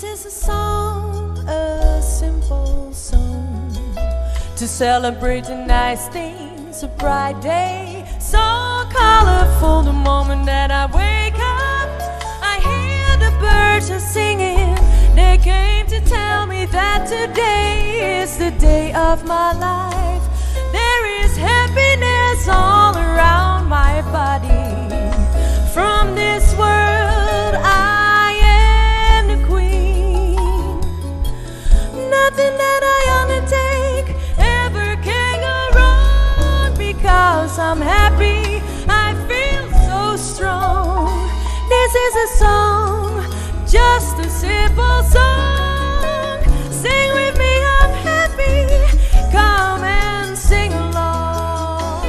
This is a song, a simple song To celebrate the nice things, a bright day So colorful the moment that I wake up I hear the birds are singing They came to tell me that today is the day of my life There is happiness all around my body From this world I am the queen Nothing that I undertake ever can go wrong Because I'm happy, I feel so strong This is a song, just a simple song Sing with me, I'm happy, come and sing along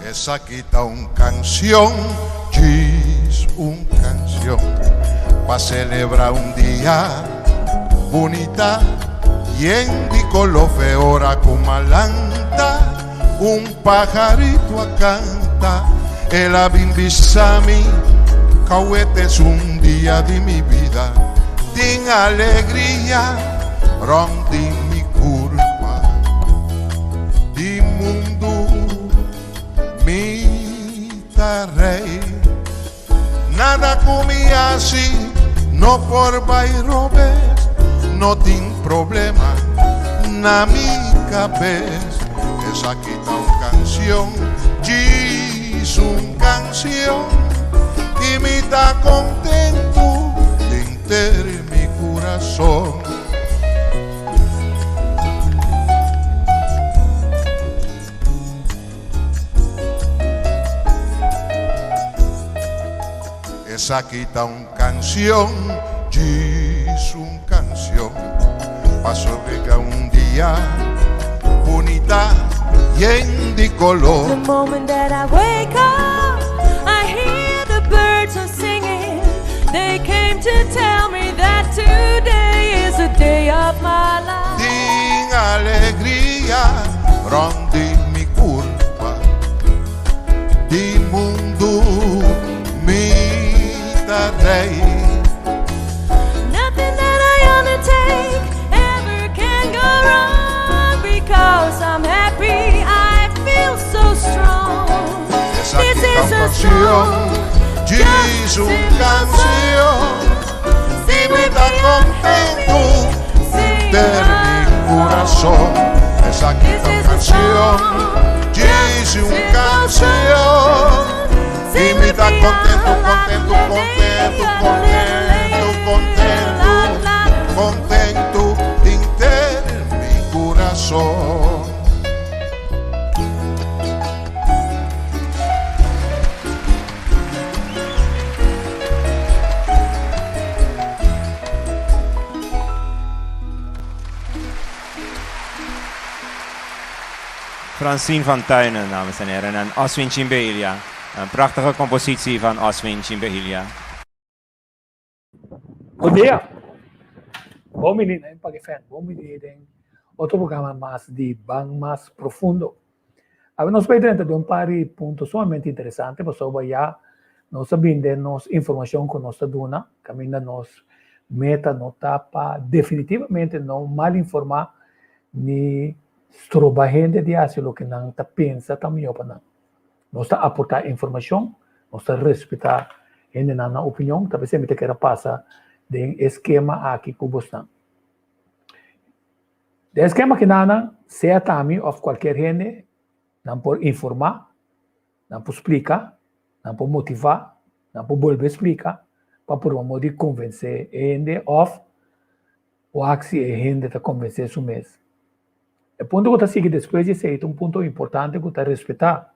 Esaki ta un canción, djis un canción Pa celebra un dia bunita Yen di color fe ora cu malanta Un pajarito a canta El a bin bisa mi Cauet es un dia di mi bida Tin alegria rond di mi curpa Di mundu mi ta rey Nada cu mi haci no por bay robes No tin problema na mi cabes Esaki ta un cancion, djis un cancion Y mi ta contento denter mi curason. Esaki ta un canción, djis un canción, pasobra un dia bunita yen di color. The moment that I wake up, I hear the birds are singing. They came to tell me that today is the day of my life. Tin alegria rond di mi curpa, di mundu mi ta rey. Nothing that I undertake ever can go wrong because I'm happy, I feel so strong. Esaki This ta is un a canción, song, djis just a un simple canción. song. Y Sing mi with ta me, I'm contento happy, sing denter mi curason. along. Esaki This ta un is a canción, song, djis just a un simple canción. song. Y Sing mi with ta me, contento, I'm contento, contento, contento, contento, contento denter mi curason. Francine van Tuinen, dames en heren, en Oswin Chimbelia. Een prachtige compositie van Oswin Chimbelia. Bon dia! Bon bini na Impact FM, bon bini den otro programa mas di Ban Mas Profundo. Awe nos bay drenta den un par di punto sumamente interesante pasobra ya nos a bin den nos informacion cu nos ta duna caminda nos meta no ta pa definitivamente no mal informa ni stroba hende di haci loke nan ta pensa ta miho pa nan. Nos ta aporta informacion, nos ta respeta hendenan nan opinion, ta pesey mi ta kere pasa den e skema aki cu bosnan. Den e skema kinanan, sea ta mi of cualkier hende, nan por informa, nan por splica, nan por motiva, nan por bolbe splica pa purba modo di convence e hende of wak si e hende ta convence su mes. E punto ku ta sigui despues di esei ta un punto importante ku ta respetá.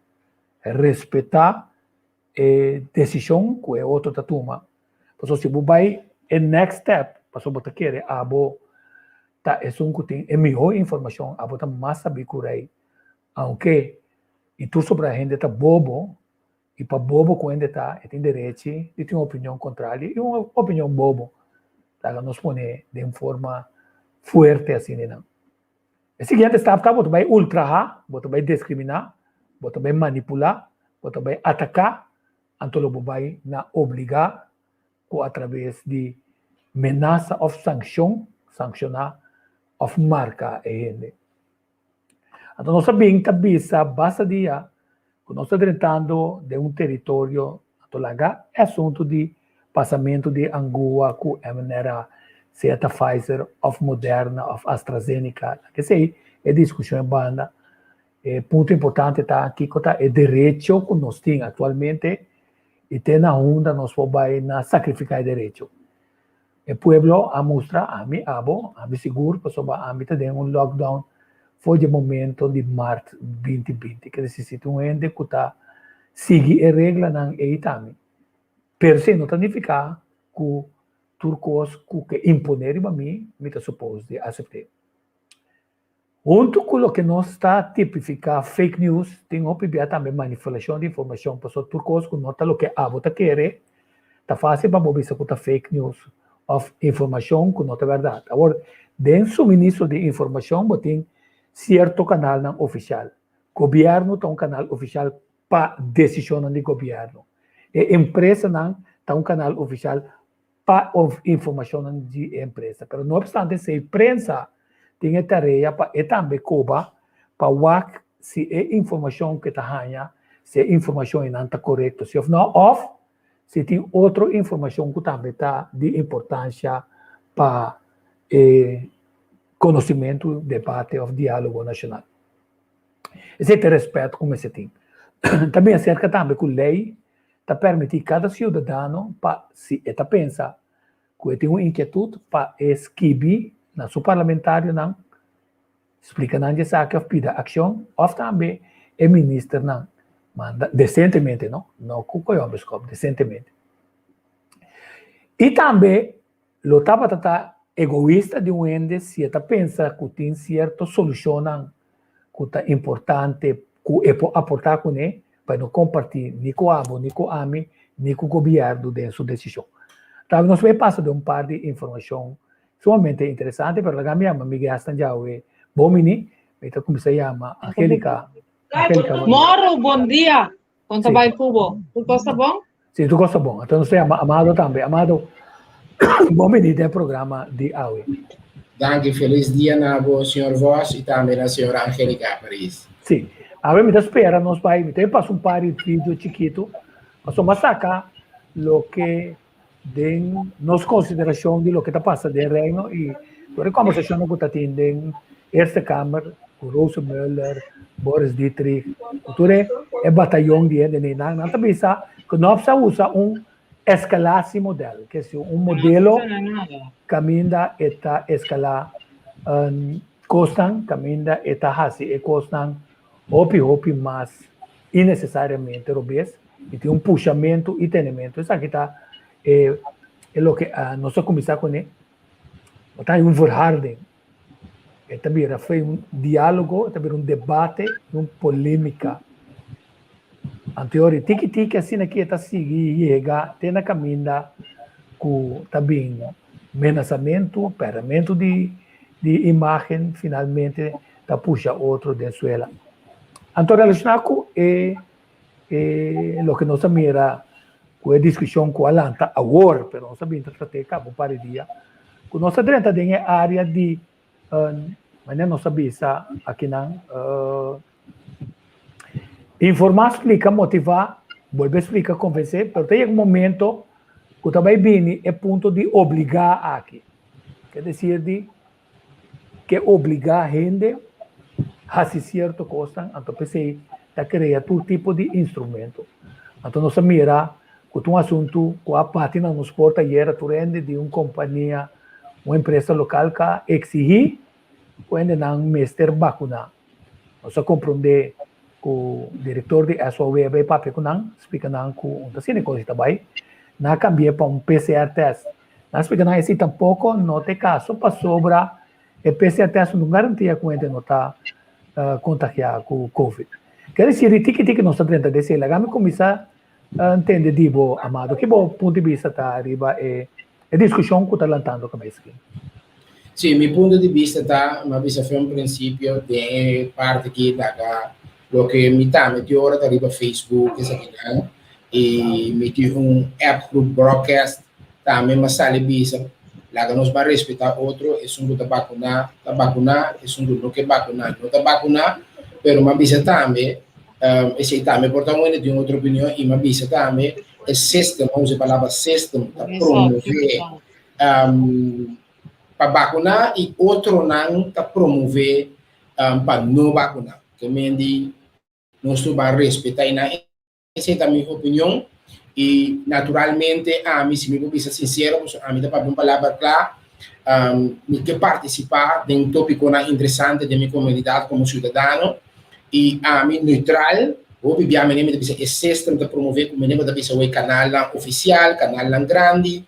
Respetá e desishon ku e otro ta tuma. Pasobra si bo bai e next step, pasobra bo ta kere abo ta esun ku tin e mihó informashon, abo ta mas sabí ku rei. Aunke i tur sobra hende ta bobo, i pa bobo ku hende ta, e tin derechi di tin un opinion kontrario i un opinion bobo. Laga nos pone den forma fuerte asina nan. E siguiente stap ta bo ta bai ultrahá, bo ta bai diskriminá, bo ta bai manipulá, bo ta bai ataká, anto lo bo bai na obligá ku atraves di menasa òf sankshon, sankshoná òf marka e hende. Anto nos a bin ta bisa basta dia ku nos ta drentando den un teritorio anto laga e asuntu di pasamentu di angua ku mRNA, sea ta Pfizer òf Moderna òf AstraZeneca, laga esei e diskushon e banda. E punto importante ta kiko ta e derecho ku nos tin aktualmente i te na unda nos por bai na sakrifiká e derecho. E pueblo a mustra ami, abo, ami sigur pasobra ami ta den un lockdown for di e momento di mart 2020. Ke desi si tin un hende ku ta sigui e reglanan ei ta ami. Pero esei no ta nifiká ku tur kos ku ke imponé riba mi, mi ta supos di asept'é. Huntu ku loke nos ta tipifiká fake news, tin hopi bia tambe manipulashon di informashon, pasobra tur kos ku no ta loke abo ta kere, ta fásil pa bo bisa ku ta fake news òf informashon ku no ta bèrdat. Awor, den suministro di informashon bo tin sierto kanalnan ofishal. Gobièrnu ta un kanal ofishal pa desishonnan di gobièrnu. E empresanan ta un kanal ofishal pa informashonnan di e empresa. Pero no opstante esei prensa tin e tarea pa e tambe koba pa wak si e informashon ku e ta haña, si e informashon einan ta korekto si òf no, òf si tin otro informashon ku tambe ta di importansha pa e konosimentu, debate òf diálogo nashonal. Esei ta e rèspèt ku mester tin. Ta bin aserka tambe ku lei ta permití kada siudadano pa, si e ta pensa ku e tin un inkietut, pa e skibi na su parlamentarionan, splika nan di esaki òf pida akshon, òf tambe e ministernan manda desentemente, no, no ku koyòmbeskòp, desentemente. I tambe lo tabata ta egoista di un hende si e ta pensa ku tin sierto solushonnan ku ta importante ku e por aportá kuné pa e no kompartí ni ku abo, ni ku ami, ni ku gobièrnu den su desishon. Tambe nos bai pasa den un par di informashon sumamente interesante, pero laga mi yama mi gèstnan djawe bon bini, mi ta kuminsá yama Angelica. Angelica, bon dia. Moro, bon dia. Kon ta bai ku bo? Tur kos ta bon? Sí, tur kos ta bon. Anto nos ta yama Amado tambe. Amado, bon bini den e programa di awe. Danki, felis dia na bo, señor Vos, i tambe na señora Angelica Paris. Sí. Awe mi ta spera nos bai, mi ta pasa un par di video chikitu, pasobra mi a saka loke den nos konsiderashon di loke ta pasa den Reino i tur e kòmbersashonnan ku ta tin den Eerste Kamer ku Rosenmöller, Boris Dietrich, ku tur e e batayon di hende nan, nan ta bisa ku nòp sa usa un eskalasiemodel, ke si un modelo kaminda e ta eskalá kosnan, kaminda e ta hasi e kosnan hopi hopi mas innesesariamente robes i tin un pushamentu i tenementu. Esaki ta e e loke nos a kuminsá kuné. Bo ta hay un verharding. E ta bira fei un diálogo, e ta bira un debate i un polémika. Anteori tiki tiki asina ki e ta sigui yega te na kaminda ku ta bin menasamentu, pèrdèmentu di di imágen, finalmente ta pusha otro den suela. Anto relashoná ku e e loke nos a mira ku e diskushon ku a lanta awor, pero nos a bin ta trat'é kaba un par di dia, ku nos a drenta den e área di manera nos a bisa akinan informá, splika, motivá, bolbe splika, konvensé, pero ta yega un momento ku ta bai bini e punto di obligá aki. Ke desir di ke obligá hende hasi sierto kosnan, anto p'esei ta krea tur tipo di instrumento. Anto nos a mira ku ta un asuntu ku a bati na nos porta ayera tur hende di un kompania, un empresa lokal ka eksihí ku hendenan mester bakuná. Nos a komprondé ku direktor di SOAW a bai papia ku nan, splika nan ku un ta asina e kos ta bai. Nan a kambi'é pa un PCR test. Nan a splika nan esei tampoko no ta e kaso pasobra e PCR test no garantia ku hende no ta kontagiá ku covid. Ker desir di tiki tiki nos ta drenta den esei. Laga mi kuminsá ntende di bo, Amado. Ki bo punto di bista ta riba e diskushon ku ta lantando kabes aki? Sí, mi punto di bista ta, mi a bisa for un prinsipio den e parti aki laga loke mi tambe tin ora ta riba Facebook esakinan i mi tin un app group broadcast tambe mi a sali bisa laga nos ban respetá otro, esun ku ta bakuná ta bakuná, esun ku no ke bakuná no ta bakuná, pero mi a bisa tambe esei tambe por ta un hende tin otro opinion i mi a bisa tambe e system, mi a usa e palabra system ta promové pa bakuná i otronan ta promové pa no bakuná. Ke men di nos tur ban respetá i nan. Esei ta mi opinion i naturalmente ami si mi por bisa sinsero pasobra ami ta papia un palabra kla, mi ke partisipá den topikonan interesante den mi komunidat komo siudadano i ami neutral hopi bia mene mi ta bisa e system ta promové ku mene bo ta bisa wei kanalnan ofisial, kanalnan grandi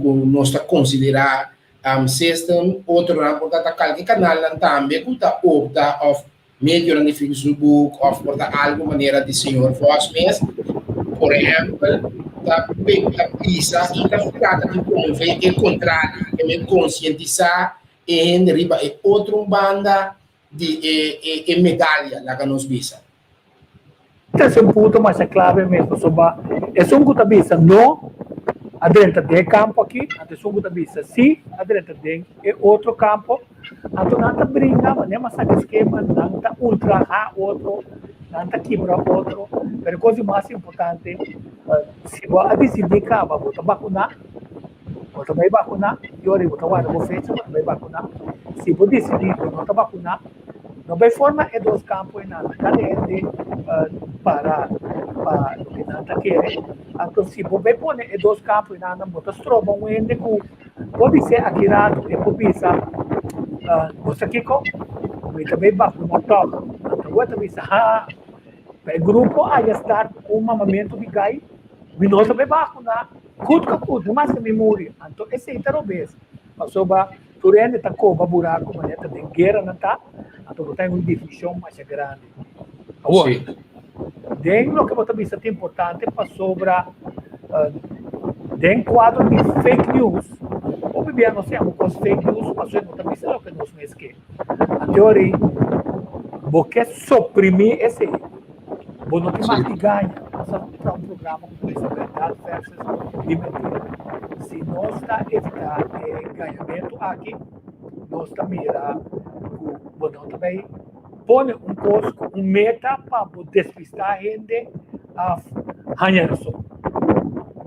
ku nos ta konsiderá system, otronan por ta ta kalke kanalnan tambe ku ta opta òf medionan di Facebook òf por ta algu manera di señor Vos mes, por ehèmpel, ta ta bisa i ta trata di promové e kontrario, ke men konsientisá e hende riba e otro banda di e e medalia, laga nos bisa. Esei un punto masha clave mes pasobra esun cu ta bisa no a drenta den e campo aki, anto esun cu ta bisa si a drenta den e otro campo, anto nan ta bringa manera mas saca esquema, nan ta ultraha otro, nan ta kibra otro, pero e cos di mas importante si bo a dicidi caba bo ta vacuna, bo ta bay vacuna y ora bo ta warda bo fecha bo ta bay vacuna, si bo dicidi bo no ta vacuna. No bay forma e dos campo einan, cada hende para pa loke nan ta kere. Anto si bo bay pone e dos campo einan, bo ta stroba un hende cu por bis'é aki rato e por bisa, bo sa kico? Mi ta bay bacuna tog. Anto bo ta bisa, ha, pa e grupo aya start un mamamento di gai, mi no ta bay bacuna, kut kaput, no maske mi muri. Anto esey ta robes, pasobra. Tur hende ta koba buraku manera ta den guera nan ta, anto bo ta den un divishon masha grandi. Awor, den loke bo ta bisa ta importante pasobra den kuadro di fake news, hopi bia nos ta yama kos fake news pasobra no ta bisa loke nos mes ke. Anto ori bo ke soprimí esei, bo no tin mas di gaña. Nos a traha un programa ku ta bisa bèrdat versus di mentira. Si nos ta evitá e gañamentu aki, nos ta mira ku bo no ta bai pone un kos ku un meta pa bo despistá hende òf haña rason.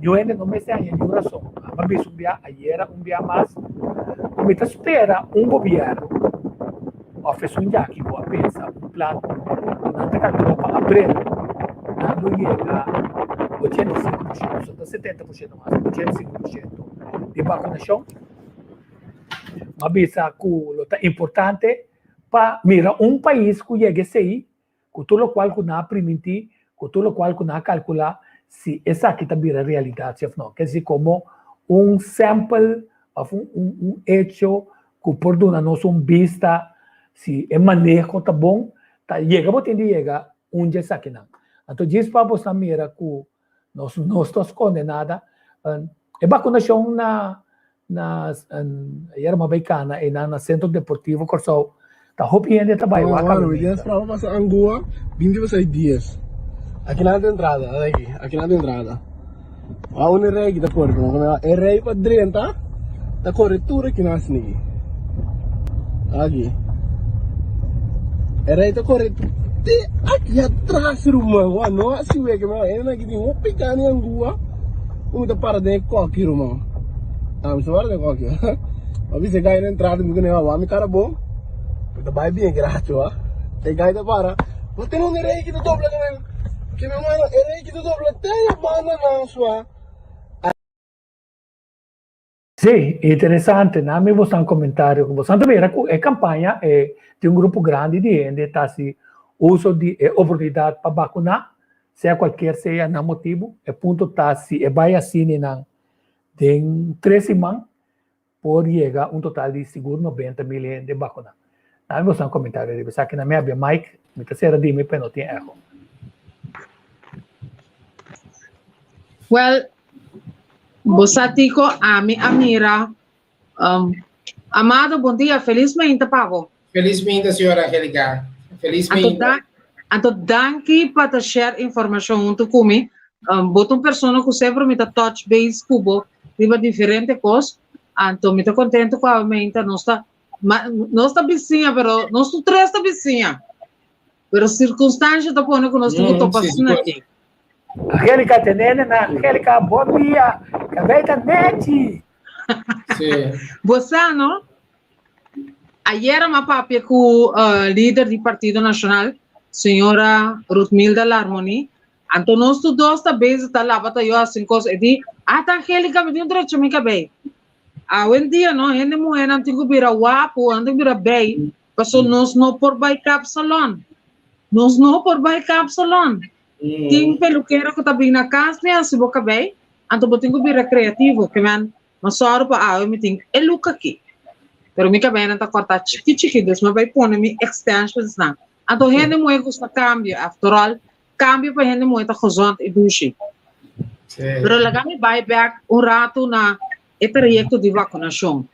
Niun hende no mester haña niun rason. Ami a bisa un bia ayera un bia mas ku mi ta spera un gobièrnu òf esun yaki ku a pensa un plan ku nan ta kalkulá pa abril nan lo yega 85 por shento, so ta 70 por shento mas, 85 por shento di bakunashon. Mi a bisa ku lo ta importante pa mira un pais ku yega esei ku tur lokual ku nan a primintí, ku tur lokual ku nan a kalkulá, si esaki ta bira realidat si òf no. Ke si komo un sample òf un un hecho ku por duna nos un bista si e maneho ta bon, ta yega bo tin di yega un dje esakinan. Anto djis pa bo sa mira ku nos no ta skonde nada. E bakunashon na na ayer mi a bai kana einan na Centro Deportivo Kòrsou ta hopi hende ta bai wak Bueno, mi dies praba pasa Angua, binti pa seis dies. Aki nan ta entrada, ata aki, aki nan ta entrada. A un rei ki ta kore, como que e rei pa drenta, ta kore tur aki nan asina aki. Aki. E rei ta kore te aki atras ruman, wa no asi weke, ma e nan aki tin hopi gana Angua. Umi ta para den e koki ruman. Ah, mi sa para den e koki. Ma bisa e gai na entrada mi kune wa mi kara bon. Mi ta bai bien gracho ah. E gai ta para. Ma ten un rei ki ta dobla ke men. Ke men mano e rei ki ta dobla te e banda nan sua. Sí, interesante. Na mi bosan comentario cu bosan ta mira cu e campaña e tin un grupo grandi di hende ta haci uso di e oportunidad pa vacuna, sea cualkier sea nan motibo. E punto ta si e bay asina nan den tres siman por yega un total di sigur 90 mil hende vacuna. Na mi bosan comentario riba esaki. Na mi habia mic, mi ta cera di mi pa e no tin echo. Well, Bo sa tiko ami a mira um, Amado, bon dia. Felis meinta pa bo. Felis meinta, señora Angelica. Felis Anto, meinta. da, anto danki pa ta share informashon huntu ku mi. Bo ta un persona ku semper mi ta touch base ku bo riba diferente kos. Anto mi ta kontento ku awe meinta nos ta ma, nos ta bisiña, pero nos tur tres ta bisiña. Pero sirkunstansha ta pone ku nos tin ku topa asina aki. Angelica tenene na Angelica, bon dia. Kabei ta nechi. Sí. Bo sa, no? Ayera m'a papia ku lider di Partido Nashonal, señora Ruthmilda Larmonie. Anto nos tur dos ta bezig ta laba ta yo hasi un kos. E di, Ata Angelica, mi tin un drecho mi kabei. Awendia, no, hende muhénan tin ku bira wapu, nan tin ku bira bei, paso nos no por bai kapsalon. Nos no por bai kapsalon. Tin pelukero ku ta bin na kas mi hasi bo kabei, anto bo tin ku bira kreativo. Ke men, mi a sòru pa awe mi tin e look aki. Pero mi kabeinan ta kòrtá chiki chiki, dus mi a bai pone mi extensionsnan. Anto hende muhé gusta kambio, after all, kambio pa hende muhé ta gezond i dushi. Pero laga mi bai bèk un ratu na e trayekto di vakunashon.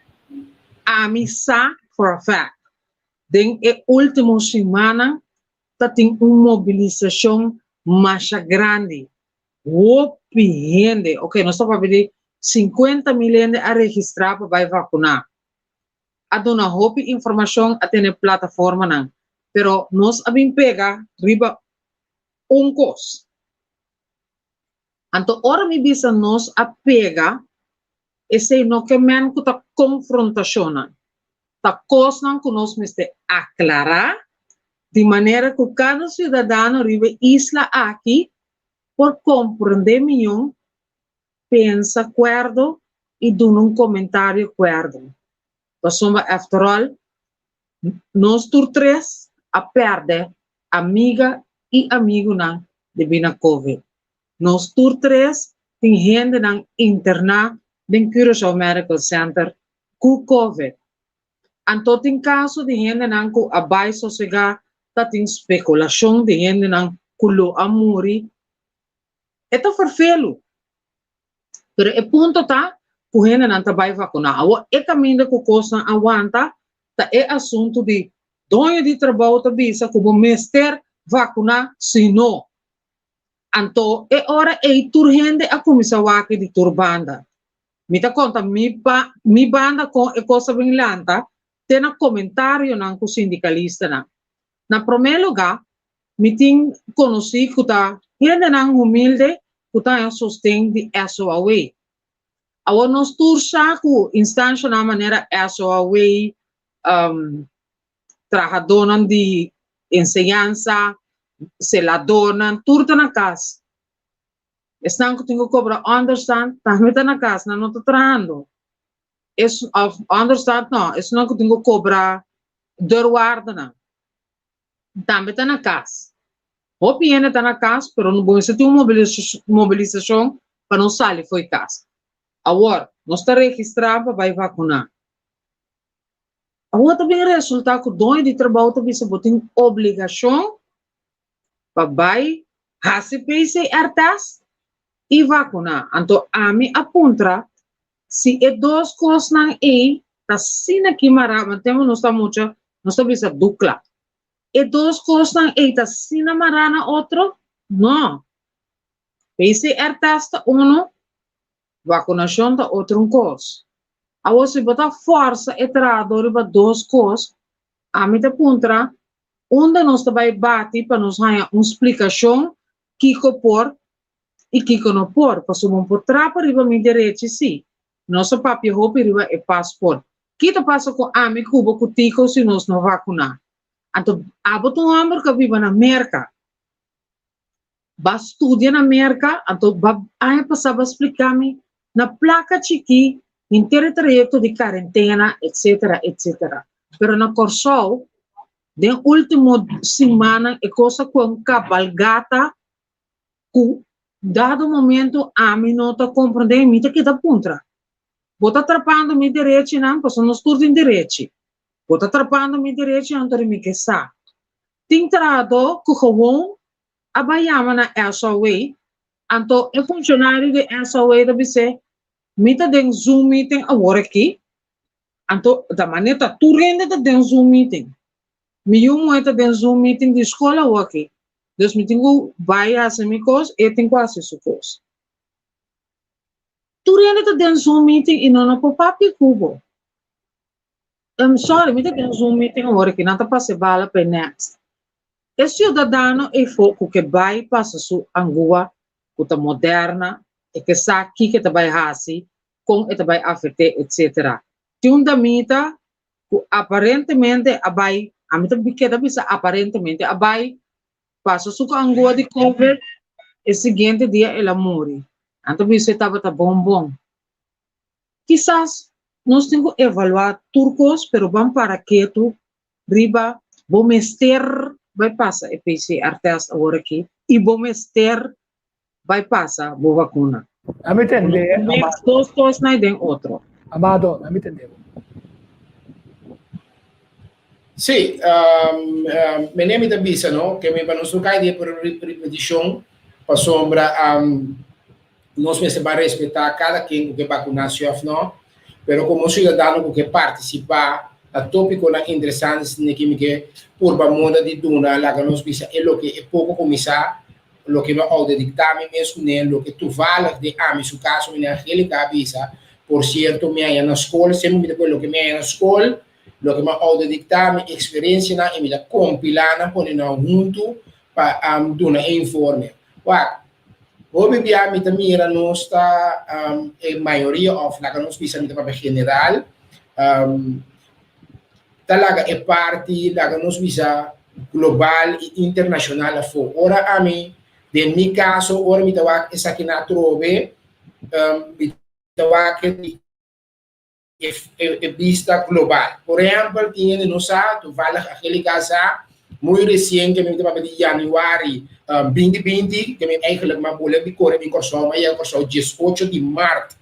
Ami sa for a fact, den e último simannan ta tin un mobilisashon masha grandi. Hopi hende, ok, nos ta papia di 50.000 hende a registrá pa bai vakuná. A duna hopi informashon, a tene plataformanan, pero nos a bin pega riba un kos. Anto ora mi bisa nos a pega, esei no ke men ku ta konfrontashonnan. Ta kosnan ku nos mester aklará di manera ku kada siudadano riba e isla aki por komprendé mion, pensa kuerdo i duna un komentario kuerdo. Pasobra after all, nos tur tres a pèrdè amiga i amigunan debí na Covid. Nos tur tres tin hendenan interná den Curaçao Medical Center ku Covid. Anto tin kaso di hendenan ku a bai sosegá, ta tin spekulashon di hendenan ku lo a muri. E ta ferfelu. Pero e punto ta ku hendenan ta bai vakuná. Awor e kaminda ku kosnan a wanta ta e asuntu di doño di trabou ta bisa ku bo mester vakuná si no. Anto e ora ei tur hende a kuminsá wak di tur banda. Mi ta konta mi pa mi banda kon e kos a bin lanta te na komentarionan ku sindikalistanan. Na promé lugá mi tin konosí ku ta hendenan humilde ku ta haña sosten di SOAW. Awor nos tur sa ku instanshanan manera SOAW, trahadónan di enseñansa, seladónan, tur ta na kas. Esnan ku tin ku kobra ònderstant tambe ta na kas, nan no ta trahando. Es, òf ònderstant no, esnan ku tin ku kobra deurwaardenan tambe ta na kas. Hopi hende ta na kas, pero bo mester tin un mobilisashon pa no sali fo'i kas. Awor, nos ta registrá pa bai vakuná. Awor ta bin resultá ku doño di trabou ta bisa bo tin obligashon pa bai hasi PCR test i vakuná. Anto ami a puntra si e dos kosnan ei ta asina ki mará, man tempu nos ta mucha nos ta bisa dukla. E dos kosnan ei ta asina mará na otro? No. PCR test ta unu, Vakunashon ta otro un kos. Awor si bo ta fòrsa e trahadó riba dos kos, ami ta puntra unda nos ta bai bati pa nos haña un splikashon kiko por i kiko no por, pasobra bo por trapa riba mi derechi si. Nos a papia hopi riba e pasport. Ki ta pasa ku ami, ku bo, ku Tico si nos no vakuná? Anto abo ta un hòmber ku a biba na Merka. Ba studia na Merka, anto ba aña pasá ba spliká mi na plaka chikí henter e trayekto di karentena, etsetera, etsetera. Pero na Kòrsou, den último simannan e kos a kue un kabalgata ku dado momento ami no ta komprendé i mi ta keda puntra, Bo ta trapando mi derechinan? Pasobra nos tur tin derechi. Bo ta trapando mi derechi anto di mi ke sa. Tin trahadó ku gewon a bai yama na SOW, anto e funshonario di SOW ta bis'é, Mi ta den Zoom meeting awor aki, Anto ta manera ta tur hende ta den Zoom meeting. Mi yu muhé ta den Zoom meeting di skol awoki. Dus mi tin ku bai hasi mi kos, e tin ku hasi su kos. Tur hende ta den Zoom meeting i no no por papia ku bo. I'm sorry, mi ta den Zoom meeting awor aki, nan ta pasa e bala pa e next. E siudadano eifo ku ke bai pasa su angua ku ta moderna, e ke sa kiko e ta bai hasi, kon e ta bai afekt'é, etsetera. Tin un damita ku aparentemente a bai, ami ta keda bisa aparentemente, a bai pasa su angua di covid, e siguiente dia el a muri. Nan ta bisa e tabata bon bon. Kisas nos tin ku evaluá tur kos, pero ban para ketu riba bo mester bai pasa e PCR test awor aki i bo mester bai pasa bo vakuna. Ami tende, No mix dos kosnan den otro. Amado, ami tende bo. Sí, meneer mi ta bisa no, ke mi pa nos no kai den repetishon, pasobra nos mester ban respetá kada ken ku ke bakuná si òf no, pero komo un siudadano ku ke partisipá na tópikonan interesante asina ke mi ke purba moda di duna laga nos bisa e loke e poko ku mi sa, loke mi a outodiktá mi mes kuné, loke tuvallig den ami su kaso meneer Angelica a bisa, por sierto mi haña na skol, semper mi ta pone loke mi haña na skol, Loke mi a outo-diktá, mi eksperensianan i mi ta kompilá nan pone nan huntu pa duna e informe. Wak, hopi bia mi ta mira nos ta e mayoria òf laga nos bisa mi ta papia general, ta laga e parti laga nos bisa global i internashonal afó. Ora ami, den mi kaso, ora mi ta wak esakinan atrobe, mi ta wak di. e bista global. Por ehempel, tin hende no sa, toevallig Angelica sa, muy recien ke mi ta papia di januari 2020, ke mi eigenlijk ma bole di kore bin Kòrsou, ma yega Kòrsou 18 di mart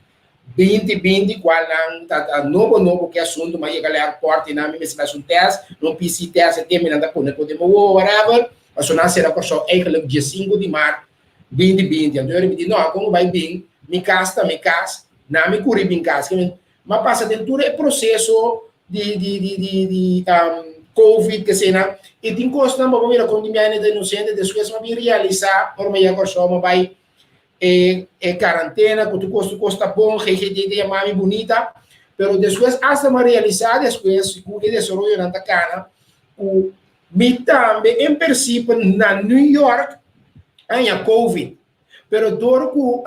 2020, kual nan ta ta nobo nobo ke asuntu, ma yega airport i nan mi mester hasi un test, no PC test e tempo nan ta pone kote mi wowo whatever, pasobra nan sera Kòrsou eigenlijk 15 di mart 2020, anto mi di no, kon bai bin, mi kas ta mi kas, Na mi kuri bin kas. Ke men, m'a pasa den tur e proseso di di di di di covid kesena i tin kosnan bo por mira kon di mi aina ta inosente despues m'a bin realisá ora m'a yega Kòrsou m'a bai e e karantena ku tur kos tur kos ta bon GGD ta yama mi bunita pero despues asta m'a realisá despues ku e desaroyonan ta kana ku mi tambe en prinsipe na New York a haña covid. Pero dor ku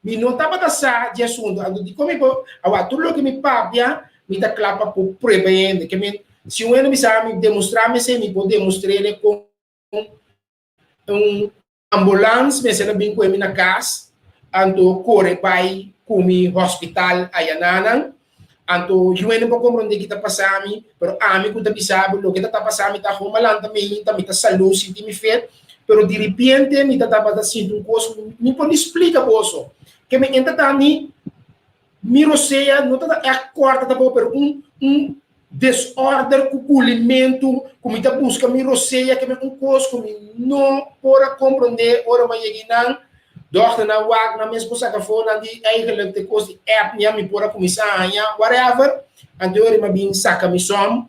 mi no tabata sa di asuntu, anto dikon mi por awa tur loke mi papia mi ta kla pa por prueba e hende. Ke men si un hende bisa mi demostrá mi esei mi por demostr'é kon un ambulans mester a bin kue mi na kas anto kore bai ku mi hospital ayananan. Anto yu hende por komprondé ki ta pasa mi, pero ami ku ta bisa bo loke ta ta pasa mi ta homa lanta meinta, mi ta salú, sinti mi fet, pero diripiente mi ta tabata sinti un kos ku mi por ni splika boso. Ke mi enta ta mi mi rosea no ta ta ègt kòrta tampoko, pero un un desorder ku gulimentu ku mi ta buska mi rosea, ke mi un kos ku mi no por a komprondé ora mi a yega einan. Dòkternan wak nan mes por saka afó nan di eigenlijk te kos di apnea mi por a kuminsá haña whatever. Anto ora mi a bin saka mi sòm,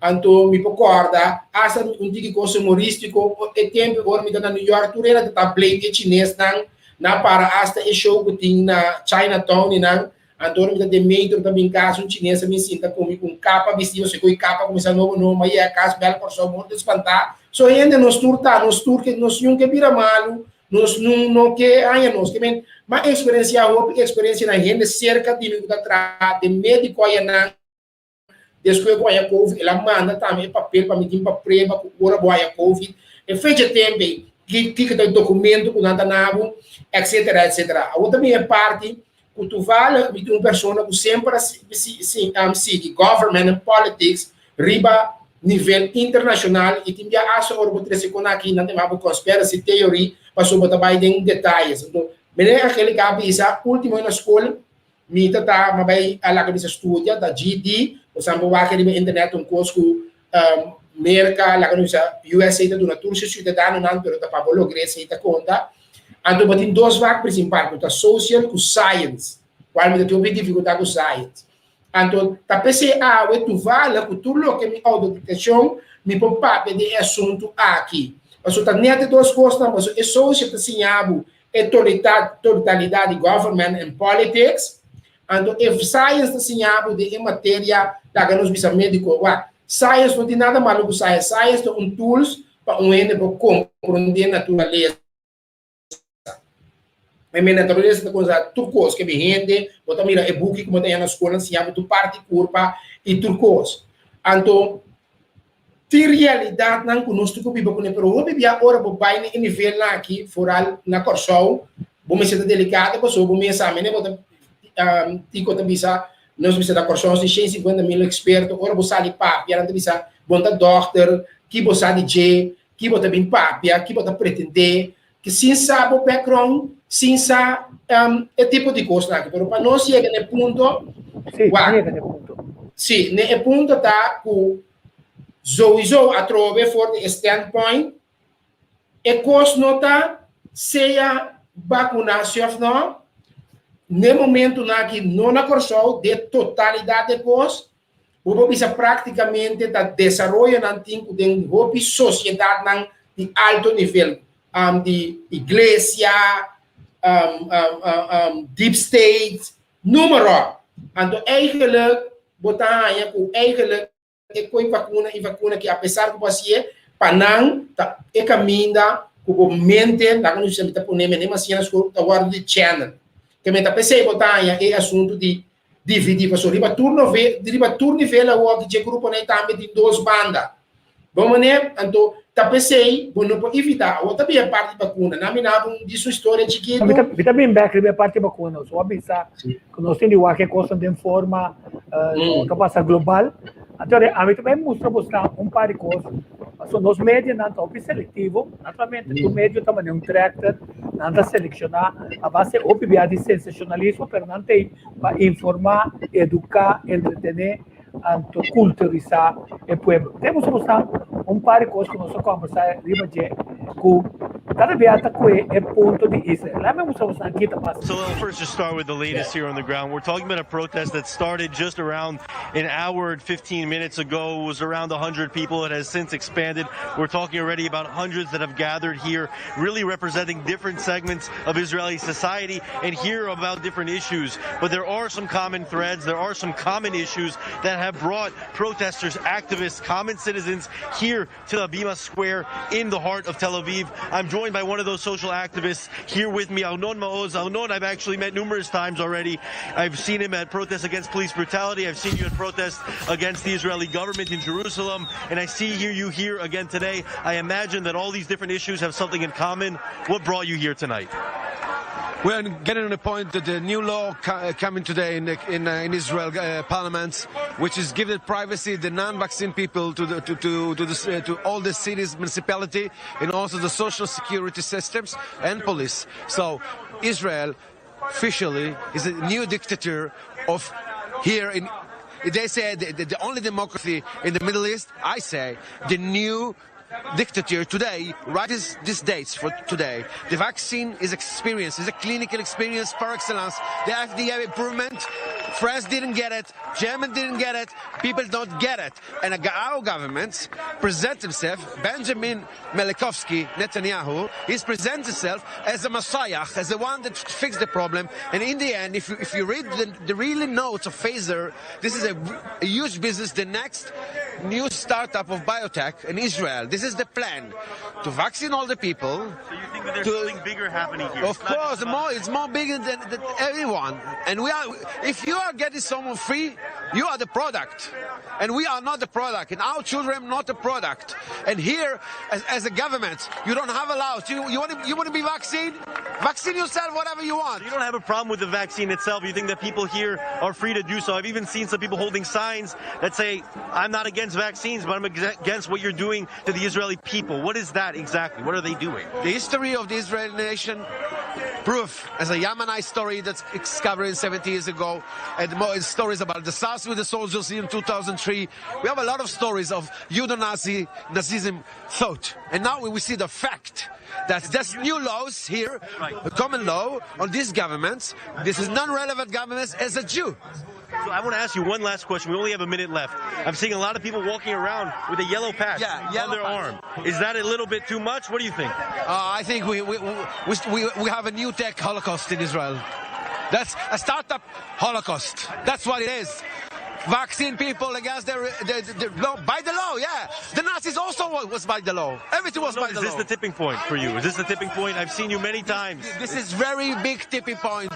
anto mi por kòrda asta un tiki kos humorístiko e tempu ora mi ta na New York tur hende ta blame e chinesnan nan a para asta e show ku tin na Chinatown i nan Anto ora mi ta den metro ta bin kas un chines a bin sinta ku mi ku un kapa bisti no se ku e kapa kuminsá nobo nobo ma yega kas bèl Kòrsou morto spantá so hende nos tur ta nos tur ke nos niun ke bira malu nos nun no ke haña nos ke men m'a eksperensiá hopi eksperensia na hende serka di mi ku ta traha den médiko ayanan. Despues ku haña covid el a manda tambe e papel pa mi tin pa prueba ku ora bo haña covid e fecha tempu ei kiko ta e dokumento ku nan ta na bo etcetera etcetera. Awor ta bin e parti ku toevallig mi tin un persona ku semper a sigui government en politics riba nivel internashonal i tin bia asta ora bo trese kon aki nan ta yama bo conspiracy theory pasobra bo ta bai den detayes. Anto meneer Angelica a bisa ultimo na skol Mi ta ta ma bai a laga bisa studia ta GD, bo sa bo wak riba internet un kos ku Merka laga nos bisa USA ta duna tur su siudadanonan pero ta pa bo logra esei ta konta. Anto bo tin dos vak prinsipal ku ta social ku science, kual mi ta tin hopi difikultat ku science. Anto ta p'esei awe tuvallig ku tur loke mi outodetekshon mi por papia di e asuntu aki. Pasobra ta nèt e dos kosnan, pasobra e social ta siña bo e totalidat di government and politics, anto e science ta siña bo den e materia laga nos bisa medico. Wak, science no tin nada malo ku science, science ta un tools pa un hende por komprondé naturalesa. Mi mira naturalesa ta kuminsá tur kos ke mi hende, bo ta mira e buki ku bo ta haña na skol nan siña bo tur parti kurpa i tur kos. Anto tin realidatnan ku nos tur ku biba kuné, pero hopi bia ora bo bai na e nivelnan aki, foral na Kòrsou, bo mester ta delikado pasobra bo mester sa mene bo ta Tico ta bisa nos bisa na Kòrsou nos tin 150 mil eksperto, ora bo sali papia nan ta bisa bo no ta dòkter, ki bo sa di dje, ki bo ta bin papia, ki bo ta pretendé, ki sin sa bo background, sin sa e tipo di kosnan aki. Pero pa nos yega na e punto, Sí, wak, yega na e punto. Sí, na e punto ta ku souiso atrobe for di e standpoint, e kos no ta sea bakuná si òf no, na e momentunan aki no na Kòrsou, den totalidat e kos, Bo por bisa práktikamente ta desaroyonan tin ku den hopi sosiedatnan di alto nivel, di iglesia, deep state, noem maar op. Anto eigenlijk bo ta haña ku eigenlijk e koi vakuna i vakuna ki apesar ku bo hasié, pa nan ta e kaminda ku bo mente, laga nos bisa mi ta pone mi na skol, ta wòrdu di channel. Ke mi ta p'esei bo ta haña e asuntu di Dividí pasobra riba tur nove, riba tur nivel awor di dje gruponan ei tambe tin dos banda. Bon manera, anto ta p'esei bo no por evitá. Awor ta bin e parti bakuna. Nan mi naba un di su historia chikitu. Mi ta mi ta bin bèk riba e parti bakuna. So a bisa ku nos tin di wak e kosnan den forma ku ta pasa global. Anto ami ta bai mustra bosnan un par di kos. Pasobra nos medianan ta hopi selektivo. Naturalmente tur medio ta manera un tractor. Nan ta selekshoná a base hopi bia di sensashonalismo, pero nan ta ei pa informá, eduká, entretené anto kulturisá e pueblo. Te nos a un par di kos ku nos a kòmbersá riba dje ku kada bia ta kue e punto di Israel. Laat mi mustra boso aki ta pasa. So let's first just start with the latest here on the ground. We're talking about a protest that started just around an hour and 15 minutes ago. It was around 100 people. It has since expanded. We're talking already about hundreds that have gathered here, really representing different segments of Israeli society and hear about different issues. But there are some common threads. There are some common issues that have brought protesters, activists, common citizens here to the Habima Square in the heart of Tel Aviv. I'm joined by one of those social activists here with me, Arnon Maoz. Arnon, I've actually met numerous times already. I've seen him at protests against police brutality. I've seen you at protests against the Israeli government in Jerusalem. And I see here you here again today. I imagine that all these different issues have something in common. What brought you here tonight? We are getting on the point that the new law coming today in the, in, uh, in Israel uh, parliament, which is giving privacy the non-vaccine people to the, to to to, the, uh, to all the cities, municipality, and also the social security systems and police. So Israel officially is a new dictator of here in. They say the, the, the only democracy in the Middle East. I say the new dictator today, right this, this dates for today. The vaccine is experience, is a clinical experience par excellence. The FDA improvement, France didn't get it, Germany didn't get it, people don't get it. And our government present himself, Benjamin Melikovsky, Netanyahu, he's present himself as a messiah, as the one that fixed the problem. And in the end, if you, if you read the, the really notes of Pfizer, this is a, a huge business. The next new startup of biotech in Israel. This is the plan to vaccine all the people. So you think that there's to, something bigger happening here? Of course, more, it's more bigger than, than everyone. And we are, if you are getting someone free, you are the product. And we are not the product. And our children not the product. And here, as, as a government, you don't have allowed. You, you, want to, you want to be vaccinated? Vaccine yourself, whatever you want. So you don't have a problem with the vaccine itself. You think that people here are free to do so. I've even seen some people holding signs that say, I'm not against vaccines, but I'm against what you're doing to the Israeli people. What is that exactly? What are they doing? The history of the Israeli nation proof as a Yamnaya story that's discovered 70 years ago, and more stories about the SARS with the soldiers in 2003. We have a lot of stories of Judo-Nazi, Nazism thought. And now we see the fact that there's new laws here, right. common law on these governments. This is non-relevant governments as a Jew. So I want to ask you one last question. We only have a minute left. I'm seeing a lot of people walking around with a yellow patch Yeah, yellow on their patch. arm. Is that a little bit too much? What do you think? I think we, we, we, we, we have a new tech holocaust in Israel. That's a startup holocaust. That's what it is. Vaccine people against their, their, their law, by the law, yeah. The Nazis also was by the law. Everything was No, by is the this law. the tipping point for you? Is this the tipping point? I've seen you many times. This is very big tipping point,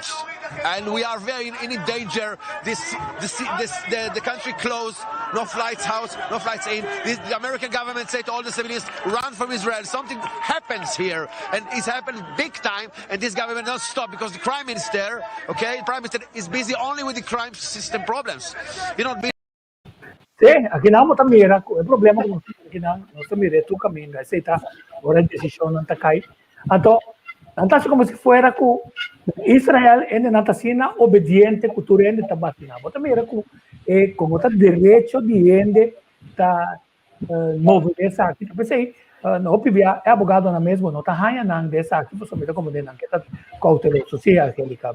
and we are very in, in danger. This, this, this, the, the country closed, no flights out, no flights in. This, the American government said to all the civilians, run from Israel. Something happens here, and it's happened big time. And this government not stop because the prime minister, okay, the prime minister is busy only with the crime system problems. You know. Sí, akinan bo ta mira ku e problema ku nos tin akinan, nos ta mira e tur kaminda, esei ta ora e desishonnan ta kai. Anto, nan ta hasi komo si fuera ku Israel hendenan ta asina obediente ku tur hende ta basiná. Bo ta mira ku e komo ta derecho di hende ta move den esaki. Ta p'esei hopi bia e abogadonan mesmo no ta haña nan den esaki pasobra mi ta komprende nan ke ta kouteloso. Sí, Angelica.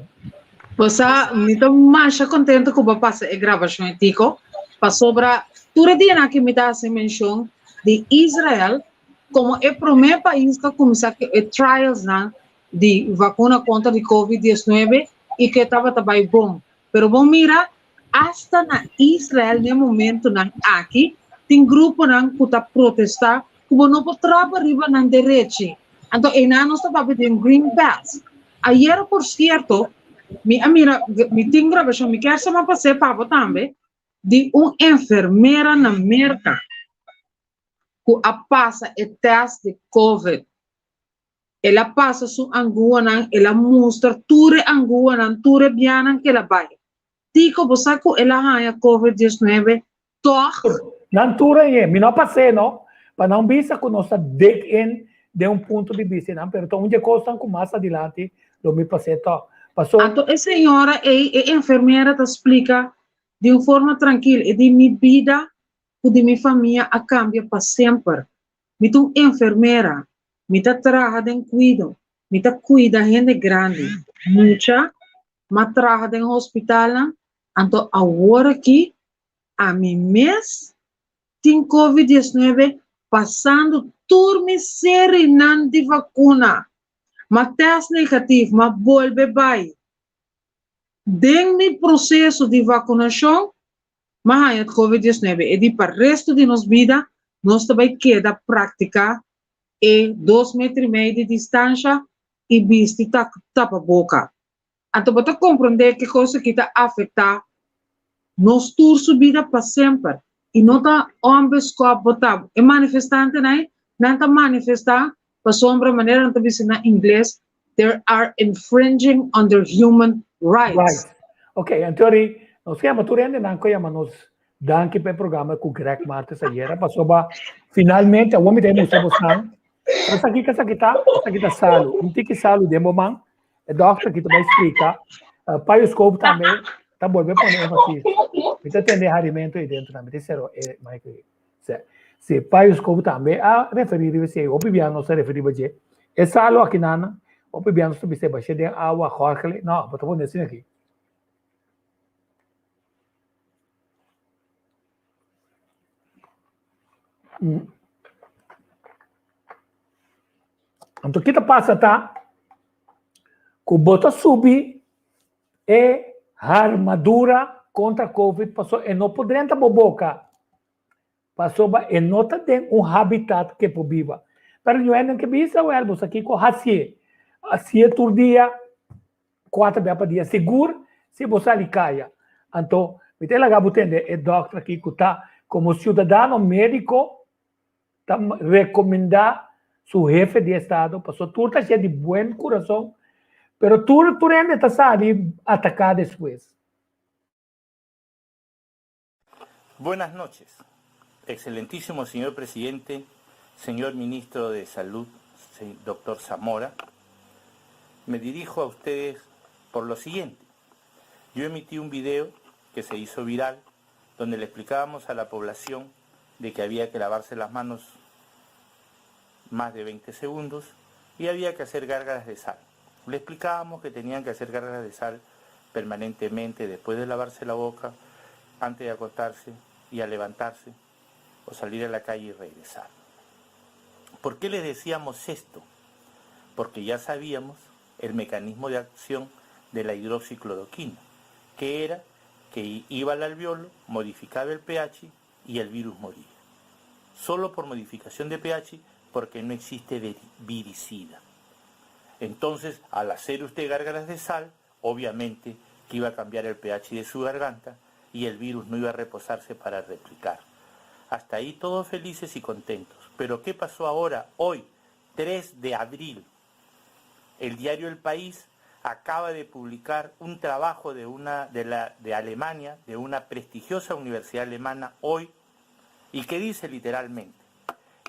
Bo sa, mi ta masha contento cu bo pasa e grabacion e Tico, pasobra tur e dianan aki mi ta haci mencion di Israel como e prome pais cu a cuminsa cu e trialsnan di vacuna contra di Covid 19 y cu e tabata bay bon. Pero bo mira, hasta na Israel n'e momentonan aki tin gruponan cu ta protesta cu bo no por trapa riba nan derechi. Anto einan nos ta papia di un green pass. Ayera por cierto, mi a mira, mi tin grabacion, mi kier sama pas'é pa bo tambe, di un enfermera na Merca cu a pasa e test di covid. El a pasa su anguanan, el a mustra tur e anguanan, tur e bianan cu el a bay. Tico, bo sa cu el a haña covid 19 tog? Nan tur a ñe. Mi no a pas'é no, pa nan bisa cu nos ta dig in den un punto di bista nan, pero ta un dje cosnan cu mas adilanti lo mi pas'é tog. Paso. Anto e señora ey, e enfermera ta splica di un forma trankil, e di mi bida cu di mi famia a cambia pa semper. Mi ta un enfermera, mi ta traha den cuido, mi ta cuida hende grandi, mucha, m'a traha den hospitalnan, anto awor aki Ami mes tin covid 19 pasando tur mi serinan di vakuna. M'a test negatief, m'a bolbe bai. Den mi proseso di vakunashon m'a haña covid 19. E di pa resto di nos bida nos ta bai keda praktiká e dos meter i mei di distansha i bisti tapaboka. Anto bo ta komprondé ke kos aki ta afektá nos tur su bida pa semper. I no ta ònbeskòp bo ta. E manifestantenan ei, nan ta manifestá pasobra, manera nan ta bisa na ingles, they are infringing on their human rights. Right. Ok, anto ri nos yama tur hendenan ku yama nos danki pa e programa ku Greg Martes ayera pasobra finalmente awor mi ta mustra bosan esaki esaki ta esaki ta salu un tiki salu den bo man E dokter aki ta bai splika. Uh, Payo Scope tambe ta bolbe pone énfasis. Mi ta tende harimento ahí dentro tambe. Te cero, eh, Michael. Se, si Payo Scope tambe a referir riba esei. Hopi bia nos a referir riba dje. E salo aki nana, hopi bia nos ta bisa bashe den awa, gorgele. No, bo ta pone asina aki. Mm. Anto ki ta pasa ta ku bo ta subi e armadura kontra covid pasobra e no por drenta bo boka pasobra e no ta den un habitat ke por biba. Pero ñu hende ke bisa wèl bo sa kiko hasié, hasié tur dia kuater bia pa dia sigur si bo sali kaya. Anto mi ta laga bo tende e dòkter aki ku ta komo siudadano médiko ta recomenda su hefe di estado paso tur ta hacié di buen curason pero tur tur hende ta sali ataca despues. Buenas noches, excelentísimo señor presidente, señor ministro de Salud, doctor Zamora. Me dirijo a ustedes por lo siguiente. Yo emití un video que se hizo viral donde le explicábamos a la población de que había que lavarse las manos más de 20 segundos y había que hacer gárgaras de sal. Le explicábamos que tenían que hacer gárgaras de sal permanentemente después de lavarse la boca, antes de acostarse y al levantarse o salir a la calle y regresar. ¿Por qué les decíamos esto? Porque ya sabíamos el mecanismo de acción de la hidroxicloroquina, que era que iba al alveolo, modificaba el pH y el virus moría. Solo por modificación de pH, porque no existe viricida. Entonces, al hacer usted gárgaras de sal, obviamente que iba a cambiar el pH de su garganta y el virus no iba a reposarse para replicar. Hasta ahí todos felices y contentos. Pero ¿qué pasó ahora? Hoy, 3 de abril, el diario El País acaba de publicar un trabajo de, una, de, la, de Alemania, de una prestigiosa universidad alemana hoy, y que dice literalmente,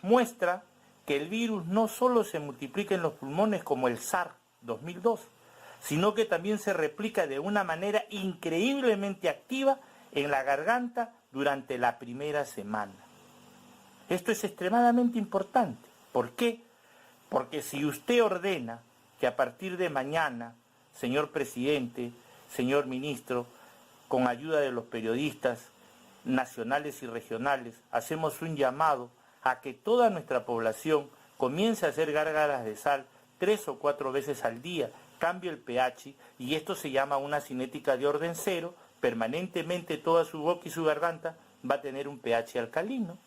muestra que el virus no solo se multiplica en los pulmones como el SARS 2002, sino que también se replica de una manera increíblemente activa en la garganta durante la primera semana. Esto es extremadamente importante. ¿Por qué? Porque si usted ordena que a partir de mañana, señor presidente, señor ministro, con ayuda de los periodistas nacionales y regionales, hacemos un llamado a que toda nuestra población comience a hacer gárgaras de sal tres o cuatro veces al día, cambie el pH y esto se llama una cinética de orden cero, permanentemente toda su boca y su garganta va a tener un pH alcalino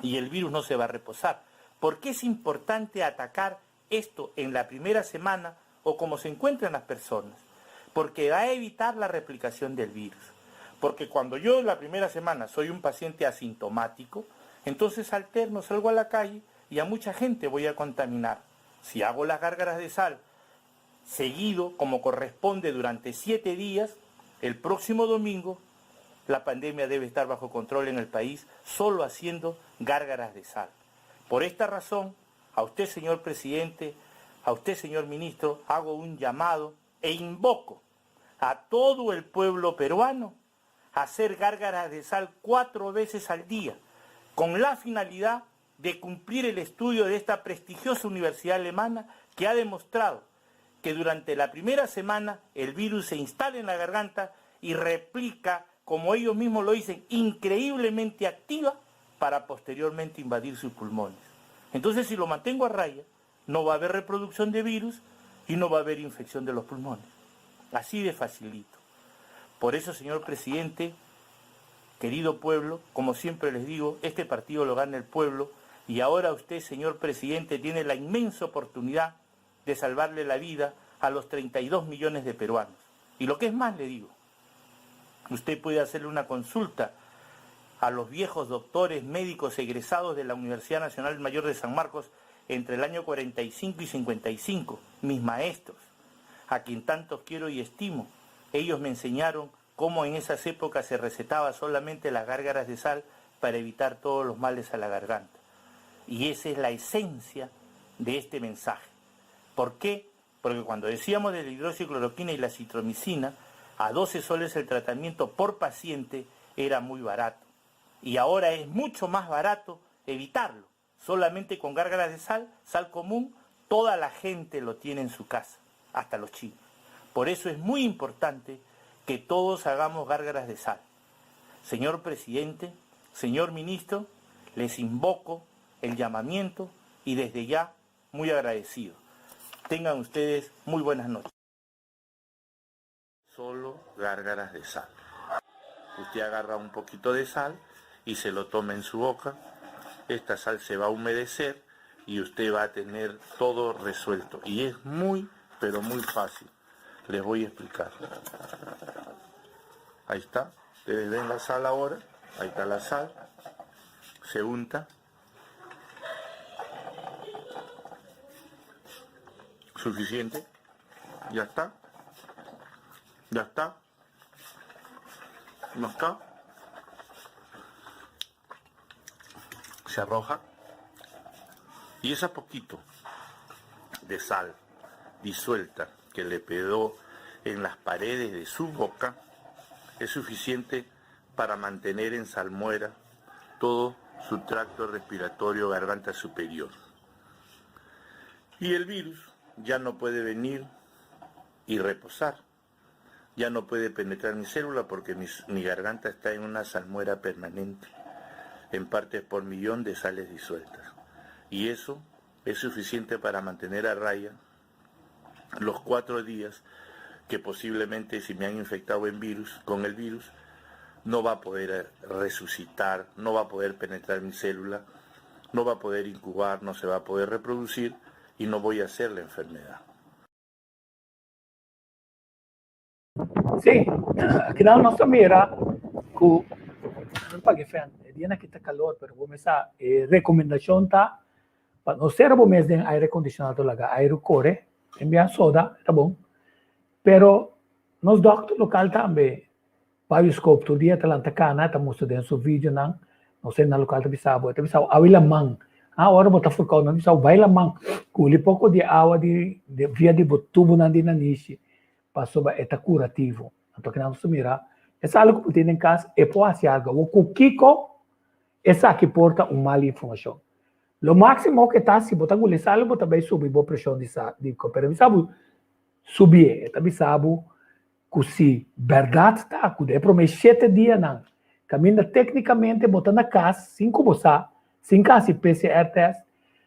y el virus no se va a reposar. ¿Por qué es importante atacar esto en la primera semana o como se encuentran las personas? Porque va a evitar la replicación del virus. Porque cuando yo en la primera semana soy un paciente asintomático, entonces alterno, salgo a la calle y a mucha gente voy a contaminar. Si hago las gárgaras de sal seguido, como corresponde durante siete días, el próximo domingo la pandemia debe estar bajo control en el país solo haciendo gárgaras de sal. Por esta razón, a usted, señor presidente, a usted, señor ministro, hago un llamado e invoco a todo el pueblo peruano a hacer gárgaras de sal cuatro veces al día, con la finalidad de cumplir el estudio de esta prestigiosa universidad alemana que ha demostrado que durante la primera semana el virus se instala en la garganta y replica, como ellos mismos lo dicen, increíblemente activa para posteriormente invadir sus pulmones. Entonces, si lo mantengo a raya, no va a haber reproducción de virus y no va a haber infección de los pulmones. Así de facilito. Por eso, señor presidente, querido pueblo, como siempre les digo, este partido lo gana el pueblo y ahora usted, señor presidente, tiene la inmensa oportunidad de salvarle la vida a los 32 millones de peruanos. Y lo que es más, le digo, usted puede hacerle una consulta a los viejos doctores médicos egresados de la Universidad Nacional Mayor de San Marcos entre el año 45 y 55, mis maestros, a quien tanto quiero y estimo. Ellos me enseñaron cómo en esas épocas se recetaba solamente las gárgaras de sal para evitar todos los males a la garganta. Y esa es la esencia de este mensaje. ¿Por qué? Porque cuando decíamos de la hidroxicloroquina y la citromicina, a 12 soles el tratamiento por paciente era muy barato. Y ahora es mucho más barato evitarlo. Solamente con gárgaras de sal, sal común, toda la gente lo tiene en su casa, hasta los chinos. Por eso es muy importante que todos hagamos gárgaras de sal. Señor presidente, señor ministro, les invoco el llamamiento y desde ya muy agradecido. Tengan ustedes muy buenas noches. Solo gárgaras de sal. Usted agarra un poquito de sal y se lo toma en su boca. Esta sal se va a humedecer y usted va a tener todo resuelto. Y es muy, pero muy fácil. Les voy a explicar. Ahí está. Ustedes ven la sal ahora. Ahí está la sal. Se unta. Suficiente. Ya está. Ya está. No está. Se arroja. Y ese poquito de sal disuelta que le quedó en las paredes de su boca es suficiente para mantener en salmuera todo su tracto respiratorio garganta superior. Y el virus ya no puede venir y reposar. Ya no puede penetrar mi célula porque mi garganta está en una salmuera permanente, en partes por millón de sales disueltas. Y eso es suficiente para mantener a raya los cuatro días que posiblemente si me han infectado en virus, con el virus, no va a poder resucitar, no va a poder penetrar mi célula, no va a poder incubar, no se va a poder reproducir y no voy a hacer la enfermedad. Sí, akinan nos ta mira ku no paga fan, e dianan aki ta kalor, pero bo mes sa e rekomendashon ta pa no sera bo mes den aire akondisionado laga airu kore, en bia soda ta bon, pero nos dòkter lokal tambe Bioscope tur dia ta lanta kana ta mustra den su videonan, nos hende lokal ta bisa bo, e ta bisa bo awa i laman, ha ora bo ta furkou nan ta bisa bo bai laman kuli poko di awa di via di bo tubunan di nanishi pasobra e ta kurativo. Anto kinan nos ta mira e sala ku bo tin den kas e por hasi algu, awor ku kiko esaki por ta un mal informashon. Lo máksimo ke ta si bo ta guli sal bo ta bai subi bo preshon di sa di pero e bisa bo subié, e ta bisa bo ku si bèrdat ta ku den e promé shete dianan kaminda téknikamente bo ta na kas sin ku bo sa, sin ka hasi PCR tèst,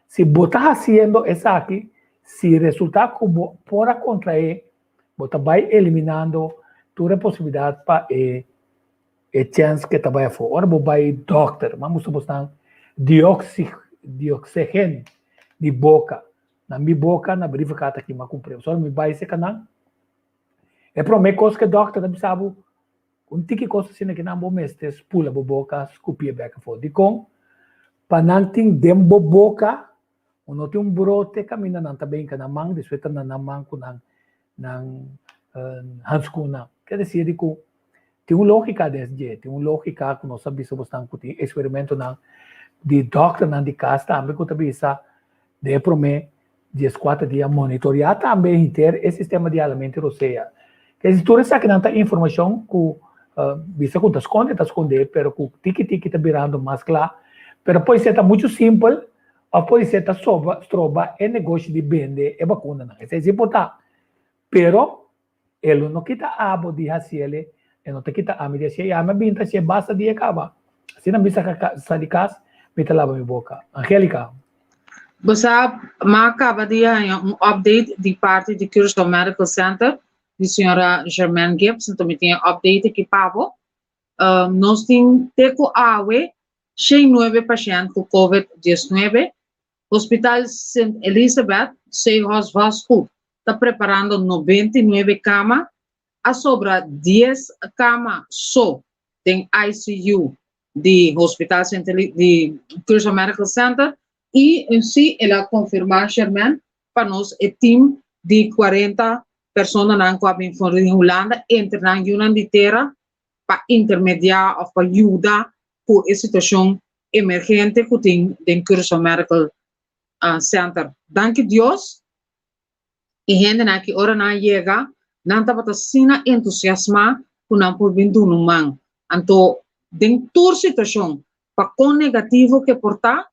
si bo ta hasiendo esaki, si resultá ku bo por a kontraé, bo ta bai eliminando tur e posibilidat pa e e chèns ku e ta bai afó. Ora bo bai dòkter, mas mustra bosnan dioxi dioxegen di boka. Na mi boka na brievenkaart aki mi a kumpr'é. Ora mi bai serka nan, E prome kos ke dòkter ta bisa bo, un tiki kos asina ke nan bo mester spula bo boka, skupi e bek afó. Dikon? Pa nan tin den bo boka, bo no tin un brote kaminda nan ta benka nan man, despues ta na nan man ku nan nan hanskuna. Ke desir di ku tin un lógika den dje, tin un lógika ku nos a bisa bosnan ku tin eksperimentonan di dòkternan di kas tambe ku ta bisa den e prome dieskuater dia monitoreá tambe henter e sistema di halamentu rosea. Kesi tur esakinan ta informashon ku bisa ku ta skonde ta skondé pero ku tiki tiki ta birando mas kla. Pero por ser ta muchu simpel òf por ser ta soba stroba e negoshi di bende e bakunanan. Esei si por ta. Pero e lo no kita abo di hasiele, e no ta kita ami di hasié. I ami a bin ta hasié basta dia kaba. Asina mi saka sa di kas, mi ta laba mi boka. Angelica. Bo sa, m'a kaba di haña un update di parti di Curaçao Medical Center di señora Germaine Gibbs, anto mi tin e update aki pa bo. Nos tin te ku awe 109 pashènt ku covid 19 Hospital Sint Elisabeth, Seahorse Vastgoed ta preparando 99 kama, a sobra dies kama so den ICU di Hospital Sint Eli di Curaçao Medical Center y si el a confirma Sherman pa nos e team di 40 personanan cu a bin for di Hulanda entre nan yunan di tera pa intermedia of pa yuda ku e situashon emergente ku tin den Curaçao Medical Center. Danki Dios e hendenan aki ora nan a yega nan tabata asina entusiasmá ku nan por bin duna un man. Anto den tur situashon pa kon negativo ke por ta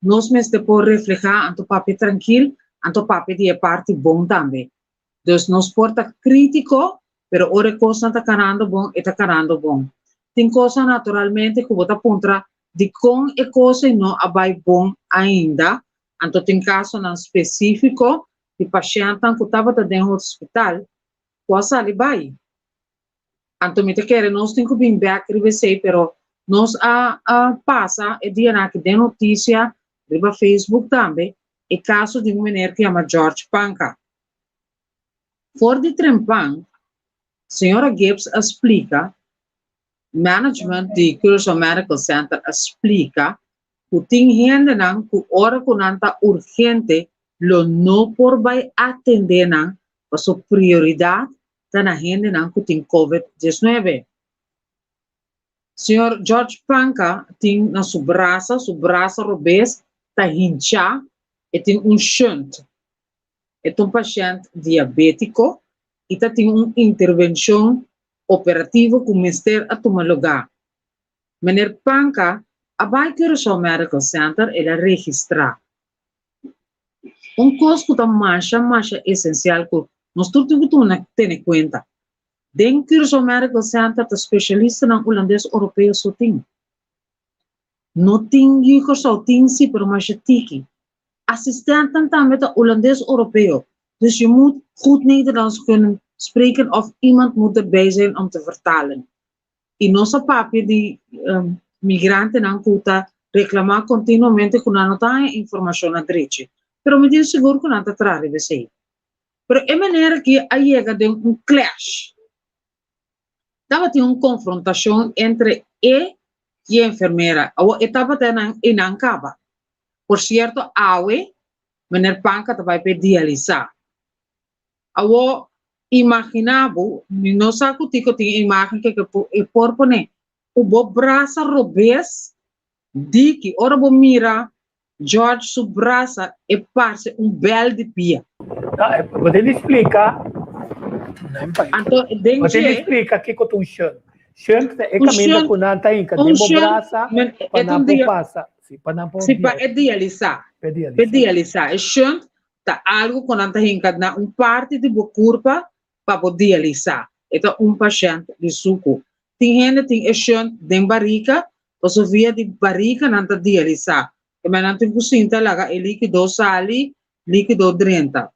nos mester por reflehá anto papia trankil anto papia di e parti bon tambe. Dus nos por ta krítiko, pero ora e kosnan ta kanando bon, e ta kanando bon. Tin kosnan naturalmente ku bo ta puntra dikon e kos ei no a bai bon ainda, anto tin kasonan spesífiko di pashèntnan ku tabata den hospital ku a sali bai. Anto mi ta kere nos tin ku bin bèk riba esei, pero nos a a pasa e dianan aki den notisia riba Facebook tambe e kaso di un meneer ku yama George Panka. For di trempan, señora Gibbs a splika, management di Curaçao Medical Center a splika ku tin hendenan ku ora ku nan ta urgente lo no por bai atendé nan paso prioridat ta na hendenan ku tin covid 19. Señor George Panka tin na su brasa, su brasa robes ta hinchá, e tin un shunt. E ta un pashènt diabétiko i ta tin un intervenshon operativo ku mester a tuma lugá. Meneer Panka a bai Curaçao Medical Center, el a registrá. Un kos ku ta masha masha esensial ku nos tur tin ku tuma tene kuenta. Den Curaçao Medical Center ta spesialistanan Hulandes Oropeo so tin. No tin yu Kòrsou, tin si pero masha tiki. Asistèntnan tambe ta Hulandes Oropeo, dus je moet goed Nederlands kunnen spreken of iemand moet erbij zijn om te vertalen. I nos a papia di migrantenan ku ta reklamá kontinuamente ku nan no ta haña informashon na drechi, pero mi tin sigur ku nan ta traha riba esei. Pero e manera ki a yega den un clash. Tabatin un konfrontashon entre e i e enfermera. Awor e tabata nan einan kaba. Por sierto awe mener Panka ta bai p'e dialisá. Awor imaginá bo, mi no sa ku tiko tin e imágen ke e por pone, ku bo brasa robes diki ora bo mira George su brasa e parse un bel di pia. Bo tin di splika. Anto den Bo tin di dje. splika kiko ta un shunt. Shunt ta e Un kaminda shunt, ku nan ta hinka un den bo shunt, brasa men pa e ta nan un por dia, pasa. Si, pa nan por si pa e dialisá. Pa e Pa e dialisá. dialisá. E shunt ta algu ku nan ta hinka na un parti di bo kurpa pa bo dialisá. E ta un pashènt di suku. Tin hende tin e shunt den barika, pasobra via di barika nan ta dialisá. E men nan tin ku sinta laga e líkido sali, líkido drenta.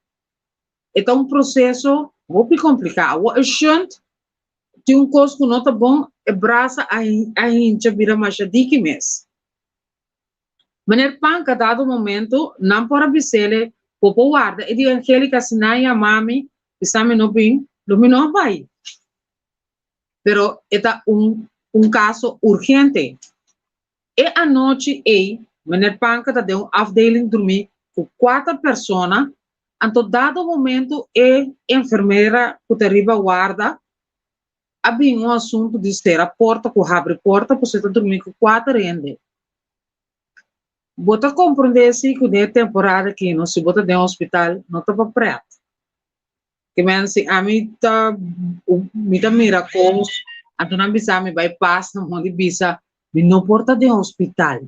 E ta un proseso hopi kompliká. Awor e shunt tin un kos ku no ta bon, e brasa a a hincha bira masha diki mes. Meneer Panka dado momento nan por a bis'ele bo por warda e di Angelica si nan yama mi bisa mi no bin lo mi no a bai. Pero e ta un un kaso urgente. E anochi ei meneer Panka ta den un afdeling drumí ku kuater persona anto dado momento e enfermera ku ta riba warda a bin un asuntu di sera porta ku habri porta pasobra e ta drumí ku kuater hende. Bo ta komprondé si ku den e temporada aki no si bo ta den hospital no ta pa prèt. Ke men si ami ta mi ta mira kos anto nan bisa mi bai pas nan mondi bisa mi no por ta den hospital.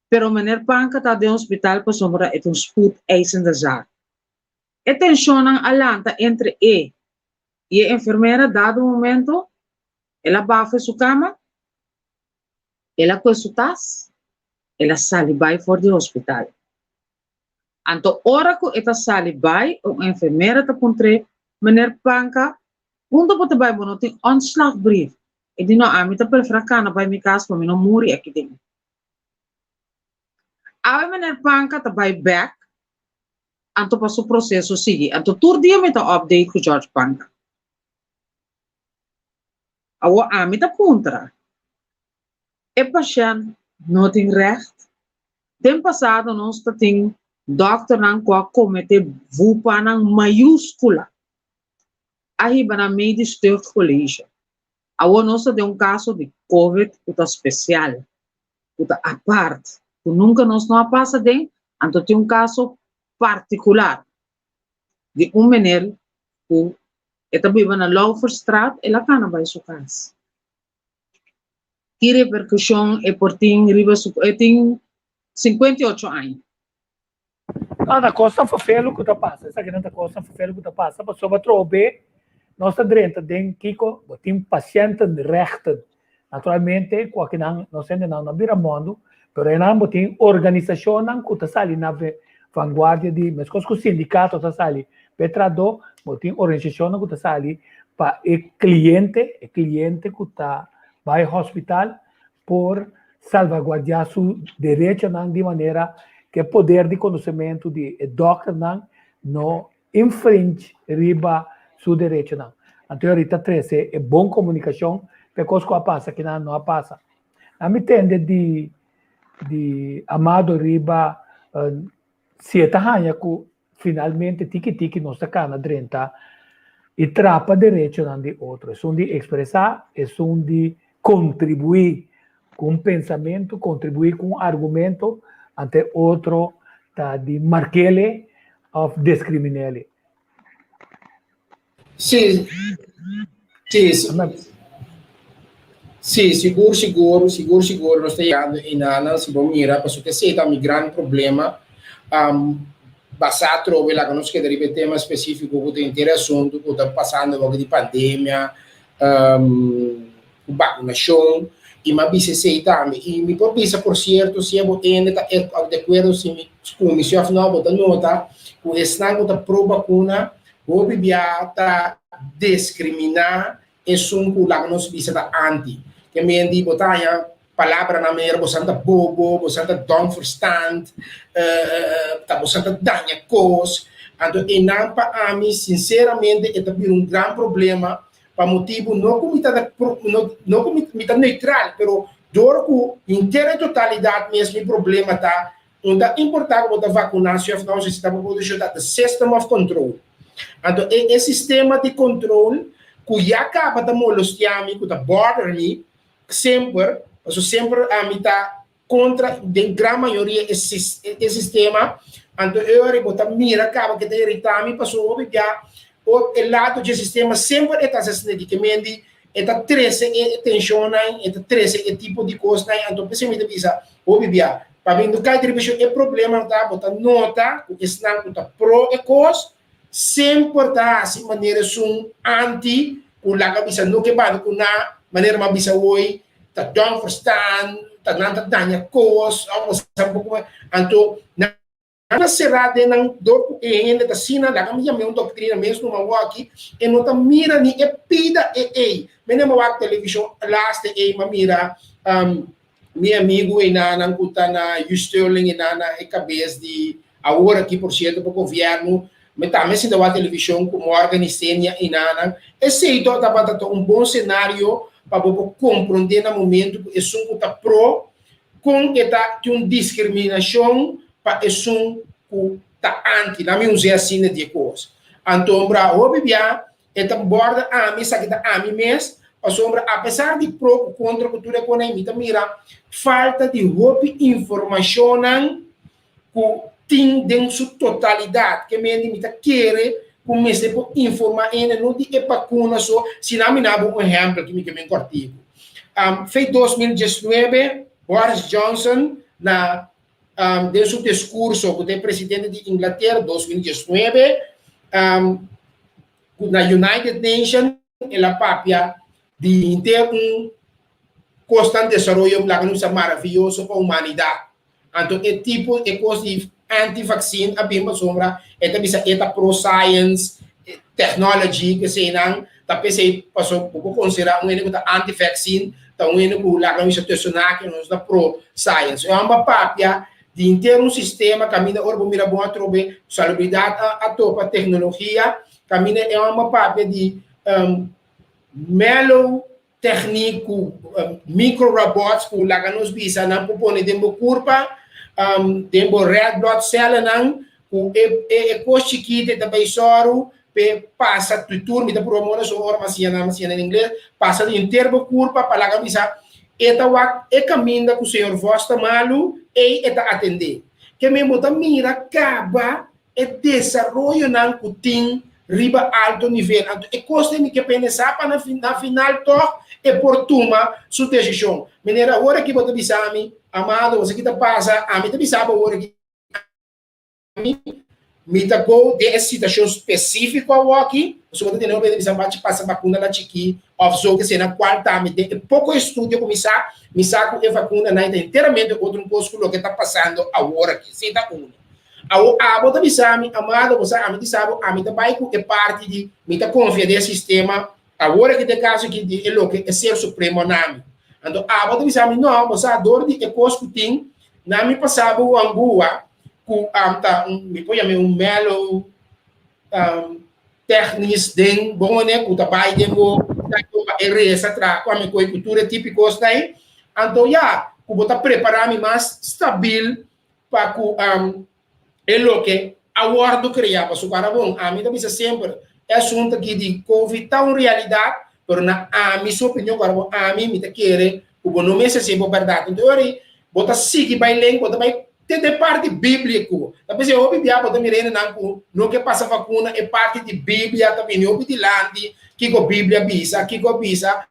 Pero meneer Panka ta den hospital pasobra e ta un spoedeisende zaak. E tenshonnan a lanta entre e i e enfermera dado momento el a bafe su kama, el a kue su tas, el a sali bai for di hospital. Anto ora ku e ta sali bai un enfermera ta puntr'é, Meneer Panka, unda bo ta bai bo no tin ontslagbrief? E di no ami ta preferá kana bai mi kas pa mi no muri aki den. Awe meneer Panka ta bai bek anto pa su proseso sigui. Anto tur dia mi ta update ku George Panka. Awor ami ta puntra, e pashènt no tin règt? Den pasado nos ta tin dòkternan ku a kometé vupanan mayúskula, a hiba nan Medisch Tuchtcollege. Awor nos ta den un kaso di covid ku ta spesial, ku ta apart, ku nunka nos no a pasa den, anto tin un kaso partikular di un meneer ku e ta biba na Lauferstraat, el a kana bai su kas. Ki reperkushon e por tin riba su, e tin 58 aña. No, ta kosnan ferfelu ku ta pasa. Esakinan ta kosnan ferfelu ku ta pasa pasobra atrobe nos ta drenta den kiko bo tin patiëntenrechten. Naturalmente ku akinan nos hendenan no a bira mundu, pero einan bo tin organisashonnan ku ta sali na vanguardia di meskos ku sindikato ta sali pa e trahadó, bo tin organisashonnan ku ta sali pa e kliente, e kliente ku ta bai hospital por salvaguardiá su derechonan di manera ku e poder di konosementu di e dòkternan no infringe riba su derechonan. Anto e ta trese e bon komunikashon pa e kos ku a pasa kinan no a pasa. Ami tende di di Amado riba si e ta haña ku finalmente tiki tiki nos ta kana drenta i trapa derechonan di otro. Esun di ekspresá, esun di kontribuí ku un pensamentu, kontribuí ku un argumento, ante otro ta di mark'ele òf deskrimin'ele. Sí, sí, sí, sigur, sigur, sigur, sigur, nos ta yegando enanan, si bo mira, pasobra esei ta mi gran problema. basá atrobe laga nos keda riba e tema spesífiko ku ta henter e asuntu ku ta pasando awor di pandemia, ku bakunashon i mi a bisa esei tambe. I mi por bisa por sierto si abo hende ta di akuerdo si mi ku mi si òf no, bo ta nota ku esnan ku ta pro bakuna hopi bia ta diskriminá esun ku laga nos bisa ta anti. Ke men di bo ta haña palabranan manera bosan ta bobo, bosan ta dom verstand, ta bosan ta daña kos. Anto einan pa ami sinseramente e ta bira un gran problema pa motibu no ku mi ta no no ku mi ta neutral pero dor ku henter e totalidat mes mi problema ta no ta importa ku bo ta vakuná si òf no si ta bo por ta the system of control anto e e sistema di control ku ya kaba ta molestia mi ku ta bother mi semper pasobra semper ami ta kontra den gran mayoria e e sistema, anto e ora bo ta mira kaba ke ta irita mi pasobra hopi bia e lado dje sistema semper e ta hasi asina di ke mendi e ta trese e tenshonnan e ta trese e tipo di kosnan anto p'esei mi ta bisa hopi bia pa mi no kai riba e problema ta bo ta nota ku esnan ku ta pro e kos semper ta hasi manera esun anti ku laga bisa no ke banda ku na manera mi a bisa hoy ta dom verstaan, ta nan ta daña kos, of bo sa bo kuma, anto nan a será den nan dor ku e hende ta asina, laga mi yam'é un doktrina mes numa wòki, e no ta mira ni e pida e ei. Mene mi wak televishon laste ei, mi a mira mi amigu einanan ku ta na Justerling einana e kabes di awor aki por sierto pa gobièrnu, mi tambe sinta wak televishon ku Morgan i Senia einanan, esei to tabata ta un bon senario pa bo por komprondé na momentu ku esun ku ta pro kon e ta tin un diskriminashon pa esun ku ta anti. Laat mi us'é asina di e kos. Antombra hopi bia e ta bòrda ami, esaki ta ami mes, pasobra apesar di pro ku kontra ku tur e konan mi ta mira falta di hopi informashonnan ku tin den su totalidat. Ke mende mi ta kere ku mester por informá hende no di e bakuna so, si nan mi na bo un ehèmpel ki mi ke men kòrtiku. Fei 2019 Boris Johnson na den su diskurso ku ta e presidente di Inglatera 2019 ku na United Nation el a papia di henter un kos tan desaroyo laga nos bisa maravioso pa humanidat. Anto e tipo e kos di anti vaccine a bin pasobra e ta bisa e ta pro science, technology keseinan ta pesei paso bo por considera un hende ku ta anti vaccine ta un hende ku laga nos bisa tussen haakjes nos ta pro science. E homber a papia di henter un sistema kaminda ora bo mira bon atrobe salubridad a topa tecnologia kaminda e homber a papia di mellow Tèknik ku micro-robots ku laga nos bisa nan por pone den bo kurpa, den bo red blood cellennan ku e e kos chikito e ta bai sòru p'e pasa tur, mi ta purba mora so ora mi a siña nan, mi a siña nan ingles, pasa den henter bo kurpa pa laga bisa e ta wak e kaminda ku señor Vos ta malu ei e ta atendé. Ke men bo ta mira kaba e desaroyonan ku tin riba alto nivel. Anto e kos den mi ke pensa pa na na final tòg e por tuma su desishon. Meneer awor aki bo ta bisa mi, Amado, bo sa ki ta pasa, ami ta bisa bo awor aki, ami mi ta go den e situashon spesífiko awoki, pasobra bo ta tene hopi hende bisa bachi pasa bakuna na chikí òf zo ke sena kual ta mi den e poko estudio ku mi sa, mi sa ku e vakuna nan ta enteramente otro kos ku loke ta pasando awor aki. Esei ta uno. Awo abo ta bisa mi, Amado, bo sa ami di sa bo, ami ta bai ku e parti di mi ta konfia den e sistema, awor aki den e kaso aki di e loke e Ser Supremo na mi. Anto abo ta bisa mi, No, bo sa dor di e kos ku tin na mi pasa bo wangua ku ta un, mi por yam'é un mellow technisch den bo hone ku ta bai den bo pa e resa tra ku ami koe ku tur e tipo kosnan ei. Anto ya, ku bo ta prepara mi mas stabil pa ku e loke a wòrdu kreá. Pasobra para bon, ami ta bisa semper, e asuntu aki di Covid ta un realidat, pero na ami su opinion, para bon, ami mi ta kere ku bo no mester hasi bo bèrdat. Enton ora ei bo ta sigui bai len, bo ta bai te den parti bíbliko. Ta p'esei hopi bia bo ta mira hendenan ku no ke pasa vakuna, e parti di Biblia ta bini hopi dilanti, kiko Biblia bisa, kiko a bisa.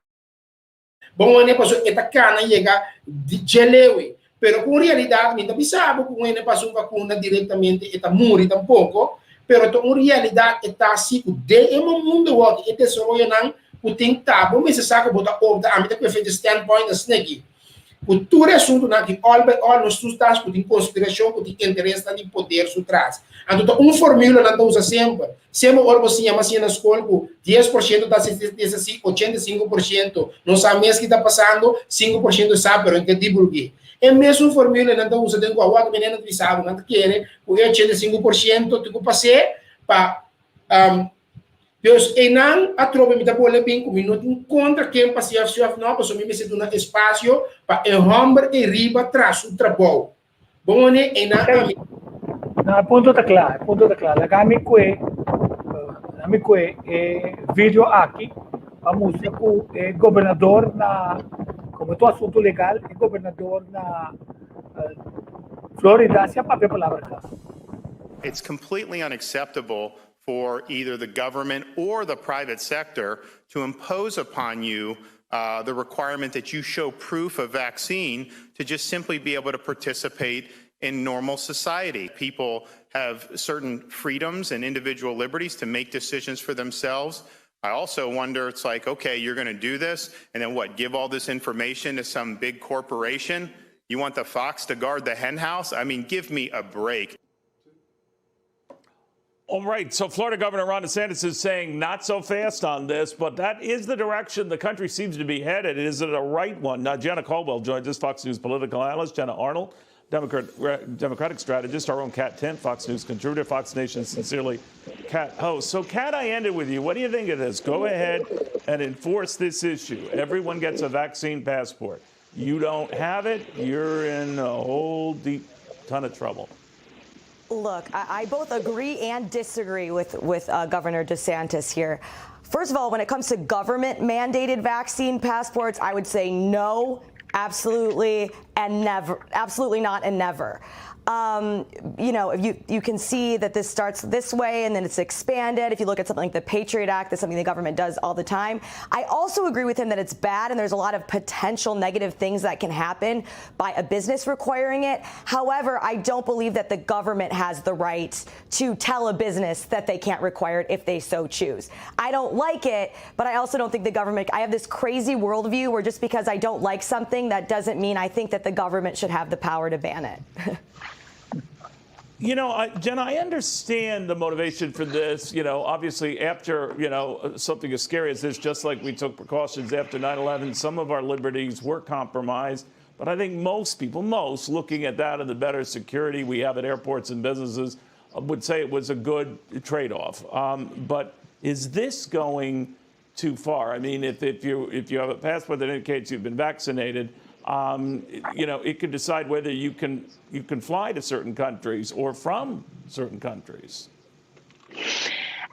Bon manera pasobra e ta kana yega di dje lewe. Pero ku un realidat mi ta bisa bo ku un hende pasa un vakuna direktamente e ta muri tampoko, pero ta un realidat e ta si ku den e mundo awor e desaroyonan ku tin ta bo mester sa ku bo ta opta ami ta prefer di standpoint asina aki ku tur e asuntunan aki all by all nos tur ta ku tin konspirashon ku tin interesnan di poder su tras. Anto ta un formula nan ta usa semper. Semper ora bo siña mas siña na skol ku 10% ta hasi des asi, 85% no sa mes ki ta pasando, 5% sa pero nan ke dibulgu'é. E mesun formula nan ta usa den ku awor tambe nan ta bisa bo, nan ta kere ku e 85% tin ku pas'é pa Dus einan atrobe mi ta bole bin ku mi no tin kontra ken pa si òf si òf no, pasobra mi mester duna espasio pa e hòmber ei riba traha su trabou. Bon hone einan ami. No, e punto ta kla, e punto ta kla. Laga mi kue, laga mi kue e video aki pa mustra ku e gobernador na, komo ta un asuntu legal, e gobernador na Florida si a papia palabra kla. It's completely unacceptable for either the government or the private sector to impose upon you uh, the requirement that you show proof of vaccine to just simply be able to participate in normal society. People have certain freedoms and individual liberties to make decisions for themselves. I also wonder, it's like, okay, you're going to do this, and then what? Give all this information to some big corporation? You want the fox to guard the henhouse? I mean, give me a break. All right. So Florida Governor Ron DeSantis is saying not so fast on this, but that is the direction the country seems to be headed. Is it a right one? Now, Jenna Caldwell joins us, Fox News political analyst, Jenna Arnold, Democrat, Democratic strategist, our own Kat Timpf, Fox News contributor, Fox Nation sincerely, Kat host. So, Kat, I ended with you. What do you think of this? Go ahead and enforce this issue. Everyone gets a vaccine passport. You don't have it, you're in a whole deep ton of trouble. Look, I, I both agree and disagree with, with uh, Governor DeSantis here. First of all, when it comes to government mandated vaccine passports, I would say no, absolutely, and never, absolutely not, and never. Um, you know, you, you can see that this starts this way and then it's expanded. If you look at something like the Patriot Act, that's something the government does all the time. I also agree with him that it's bad and there's a lot of potential negative things that can happen by a business requiring it. However, I don't believe that the government has the right to tell a business that they can't require it if they so choose. I don't like it, but I also don't think the government, I have this crazy worldview where just because I don't like something, that doesn't mean I think that the government should have the power to ban it. You know, I, Jenna, I understand the motivation for this. You know, obviously, after, you know, something as scary as this, just like we took precautions after 9 11, some of our liberties were compromised. But I think most people, most looking at that and the better security we have at airports and businesses, uh, would say it was a good trade off. Um, but is this going too far? I mean, if, if, you, if you have a passport that indicates you've been vaccinated, um, you know, it could decide whether you can you can fly to certain countries or from certain countries.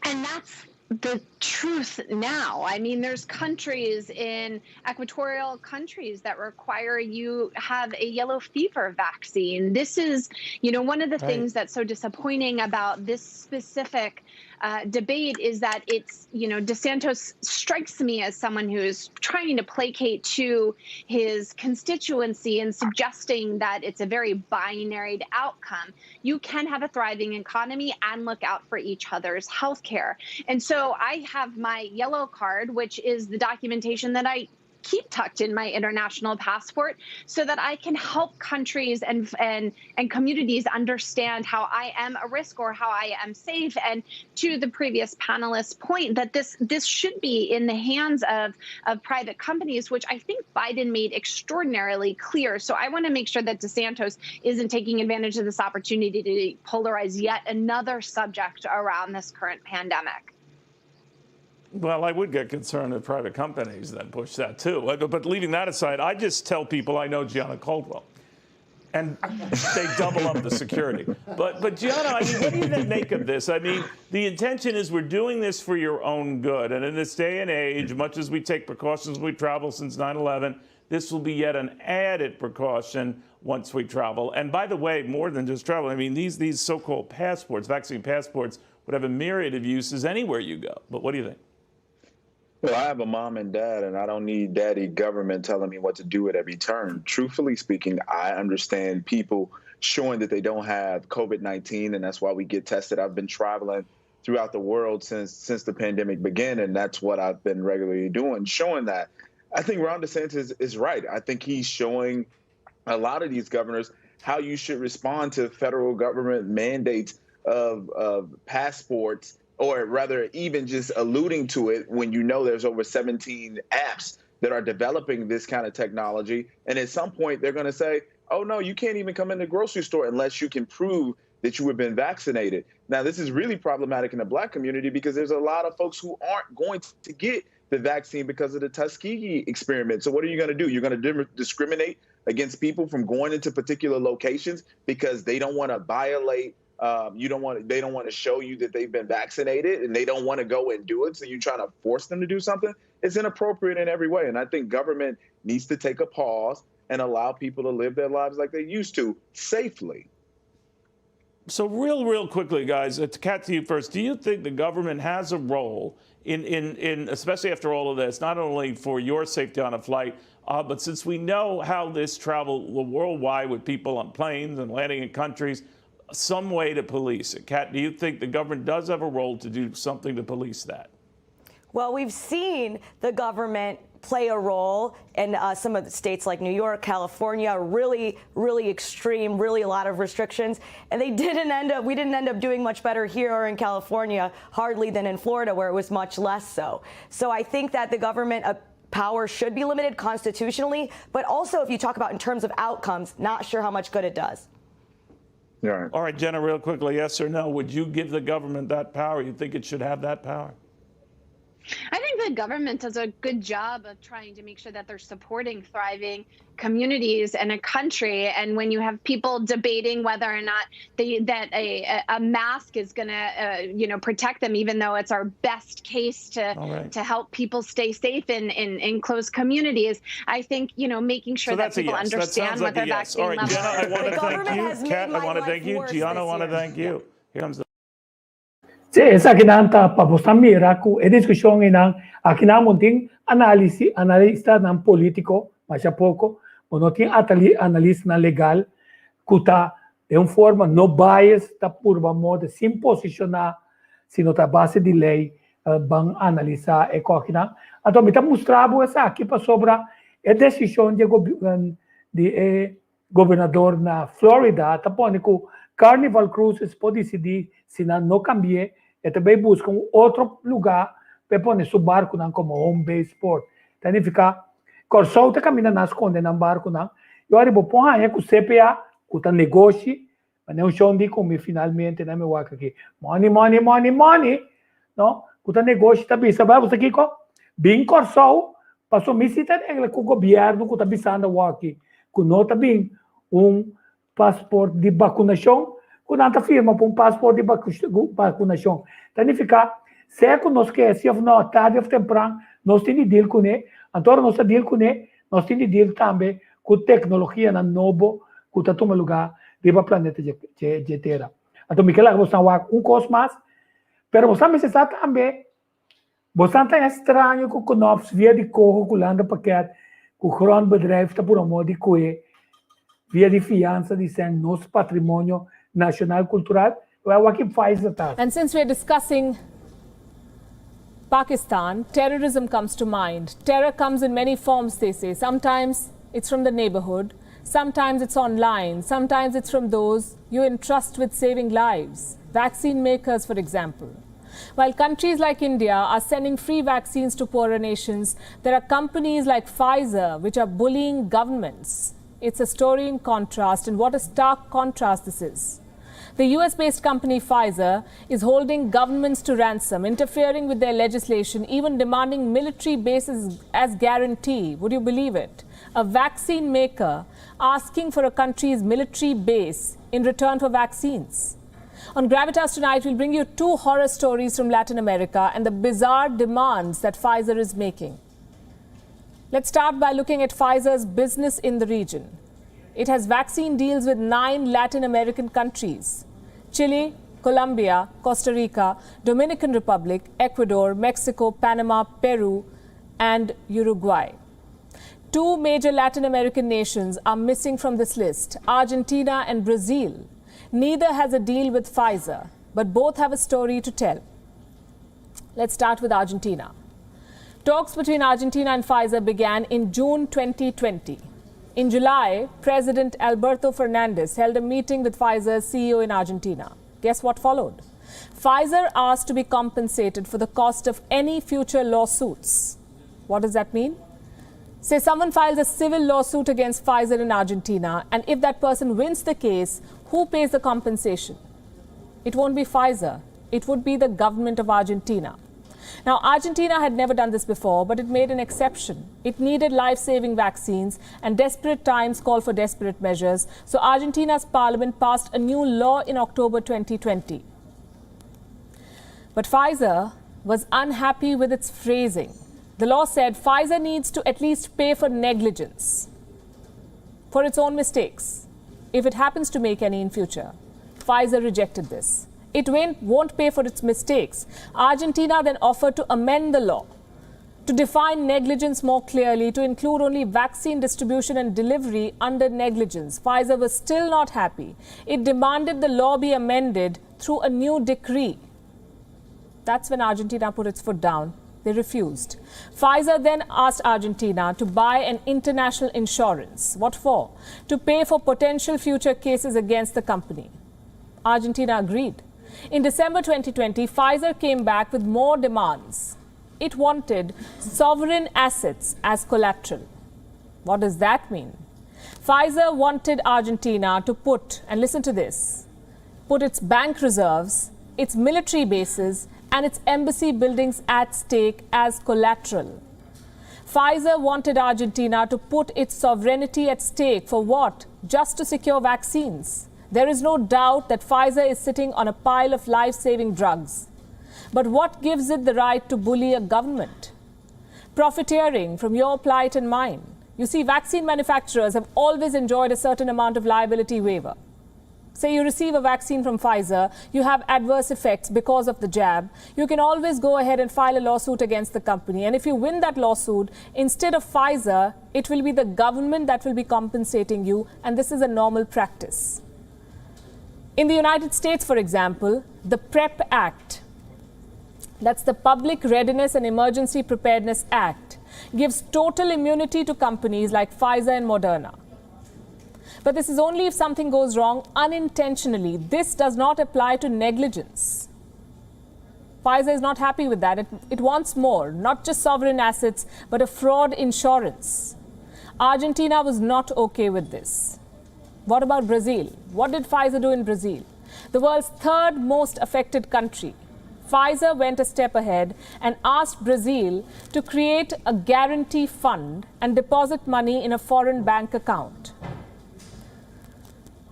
And that's the truth now. I mean, there's countries in equatorial countries that require you have a yellow fever vaccine. This is, you know, one of the right. things that's so disappointing about this specific uh, debate is that it's, you know, DeSantis strikes me as someone who is trying to placate to his constituency and suggesting that it's a very binary outcome. You can have a thriving economy and look out for each other's health care. And so I have my yellow card, which is the documentation that I keep tucked in my international passport so that I can help countries and and and communities understand how I am a risk or how I am safe. And to the previous panelist's point that this this should be in the hands of of private companies, which I think Biden made extraordinarily clear. So I want to make sure that DeSantis isn't taking advantage of this opportunity to polarize yet another subject around this current pandemic. Well, I would get concerned if private companies then push that too. But leaving that aside, I just tell people I know Gianna Caldwell. And they double up the security. But, but Gianna, I mean, what do you then make of this? I mean, the intention is we're doing this for your own good. And in this day and age, much as we take precautions when we travel since 9 11, this will be yet an added precaution once we travel. And by the way, more than just travel, I mean, these, these so called passports, vaccine passports, would have a myriad of uses anywhere you go. But what do you think? Well, I have a mom and dad, and I don't need daddy government telling me what to do at every turn. Truthfully speaking, I understand people showing that they don't have COVID 19, and that's why we get tested. I've been traveling throughout the world since since the pandemic began, and that's what I've been regularly doing, showing that. I think Ron DeSantis is right. I think he's showing a lot of these governors how you should respond to federal government mandates of, of passports, or rather, even just alluding to it when you know there's over 17 apps that are developing this kind of technology. And at some point, they're going to say, oh, no, you can't even come in the grocery store unless you can prove that you have been vaccinated. Now, this is really problematic in the black community because there's a lot of folks who aren't going to get the vaccine because of the Tuskegee experiment. So what are you going to do? You're going to discriminate against people from going into particular locations because they don't want to violate you don't want they don't want to show you that they've been vaccinated and they don't want to go and do it. So you're trying to force them to do something. It's inappropriate in every way. And I think government needs to take a pause and allow people to live their lives like they used to safely. So, real, real quickly, guys, to Kat, to you first. Do you think the government has a role in, in, in especially after all of this, not only for your safety on a flight, but since we know how this travel worldwide with people on planes and landing in countries, some way to police it? Kat, do you think the government does have a role to do something to police that? Well, we've seen the government play a role in some of the states like New York, California, really, really extreme, really a lot of restrictions. And they didn't end up, we didn't end up doing much better here in California, hardly than in Florida, where it was much less so. So I think that the government power should be limited constitutionally, but also if you talk about in terms of outcomes, not sure how much good it does. Yeah. All right, Jenna, real quickly, yes or no, would you give the government that power? You think it should have that power? I think the government does a good job of trying to make sure that they're supporting thriving communities and a country. And when you have people debating whether or not they, that a, a mask is going to, you know, protect them, even though it's our best case to right. to help people stay safe in, in, in closed communities, I think, you know, making sure so that people yes. understand that what like their yes. vaccine All right, level Jenna, I want to thank you. Kat, I want to thank you. Gianna, I want to thank you. Here comes the Sí, esakinan ta pa bo mira ku e diskushon einan akinan no tin análisis, analistanan polítiko, masha poko, no tin analistanan legal ku ta di un forma no bias, ta purba moda sin posishoná, sino ta base di lei, ban analisá e kosnan. Anto, mi ta mustra bo esaki pasobra e desishon di, di eh, gobernador na Florida, ta pone ku Carnival Cruises por disidí si nan no kambia, e tambe buska un otro lugá pa pone su barkunan komo home base port. Signifiká, Kòrsou ta kaminda nan skonde nan barkunan, i awor bo pone ku CPA, ku ta negoshi, ma no shon di komo finalmente na mi wak aki. Money, money, money, money, no? Ku ta negoshi ta bisa, bai bo kiko? Bin Kòrsou, pasó mi si ta regla ku gobièrnu ku ta bisando aki, ku no ta bin un paspòrt di vakunashon, ku nan ta firma pa un paspòrt di vakunashon. Signifiká, sea ku nos ke, si òf no, tardi òf tempran, nos tin di deal kuné, anto nos ta deal kuné, nos tin di deal tambe ku teknologianan nobo ku ta tuma lugá riba planeta di, di, di Tera. Anto, mi ke laga bo un kos mas, pero bo sa tambe, bo ta straño ku Knops via di coho ku landenpakket, ku grondbedrijf ta por amor di kue, via di fiansa di sèn nos patrimonio nashonal kultural, wak Pfizer ta. And since we're discussing Pakistan, terrorism comes to mind. Terror comes in many forms, they say. Sometimes it's from the neighborhood, sometimes it's online, sometimes it's from those you entrust with saving lives. Vaccine makers, for example. While countries like India are sending free vaccines to poorer nations, there are companies like Pfizer which are bullying governments. It's a story in contrast, and what a stark contrast this is. The US based company Pfizer is holding governments to ransom, interfering with their legislation, even demanding military bases as guarantee. Would you believe it? A vaccine maker asking for a country's military base in return for vaccines. On Gravitas tonight, we'll bring you two horror stories from Latin America and the bizarre demands that Pfizer is making. Let's start by looking at Pfizer's business in the region. It has vaccine deals with nine Latin American countries: Chile, Colombia, Costa Rica, Dominican Republic, Ecuador, Mexico, Panama, Peru, and Uruguay. Two major Latin American nations are missing from this list Argentina and Brazil. Neither has a deal with Pfizer, but both have a story to tell. Let's start with Argentina. Talks between Argentina and Pfizer began in June 2020. In July, President Alberto Fernandez held a meeting with Pfizer's CEO in Argentina. Guess what followed? Pfizer asked to be compensated for the cost of any future lawsuits. What does that mean? Say someone files a civil lawsuit against Pfizer in Argentina, and if that person wins the case, who pays the compensation? It won't be Pfizer, it would be the government of Argentina. Now, Argentina had never done this before, but it made an exception. It needed life saving vaccines, and desperate times call for desperate measures. So, Argentina's parliament passed a new law in October 2020. But Pfizer was unhappy with its phrasing. The law said Pfizer needs to at least pay for negligence, for its own mistakes, if it happens to make any in future. Pfizer rejected this. It won't pay for its mistakes. Argentina then offered to amend the law to define negligence more clearly, to include only vaccine distribution and delivery under negligence. Pfizer was still not happy. It demanded the law be amended through a new decree. That's when Argentina put its foot down. They refused. Pfizer then asked Argentina to buy an international insurance. What for? To pay for potential future cases against the company. Argentina agreed. In December 2020, Pfizer came back with more demands. It wanted sovereign assets as collateral. What does that mean? Pfizer wanted Argentina to put, and listen to this, put its bank reserves, its military bases, and its embassy buildings at stake as collateral. Pfizer wanted Argentina to put its sovereignty at stake for what? Just to secure vaccines. There is no doubt that Pfizer is sitting on a pile of life saving drugs. But what gives it the right to bully a government? Profiteering from your plight and mine. You see, vaccine manufacturers have always enjoyed a certain amount of liability waiver. Say you receive a vaccine from Pfizer, you have adverse effects because of the jab. You can always go ahead and file a lawsuit against the company. And if you win that lawsuit, instead of Pfizer, it will be the government that will be compensating you. And this is a normal practice. In the United States, for example, the PREP Act, that's the Public Readiness and Emergency Preparedness Act, gives total immunity to companies like Pfizer and Moderna. But this is only if something goes wrong unintentionally. This does not apply to negligence. Pfizer is not happy with that. It, it wants more, not just sovereign assets, but a fraud insurance. Argentina was not okay with this. What about Brazil? What did Pfizer do in Brazil? The world's third most affected country. Pfizer went a step ahead and asked Brazil to create a guarantee fund and deposit money in a foreign bank account.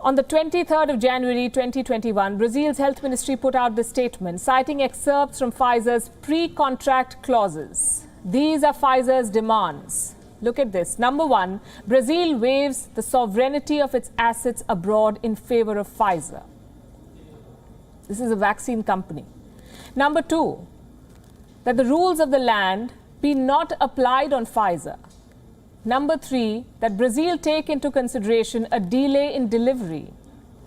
On the 23rd of January 2021, Brazil's health ministry put out this statement citing excerpts from Pfizer's pre contract clauses. These are Pfizer's demands. Look at this. Number one, Brazil waives the sovereignty of its assets abroad in favor of Pfizer. This is a vaccine company. Number two, that the rules of the land be not applied on Pfizer. Number three, that Brazil take into consideration a delay in delivery.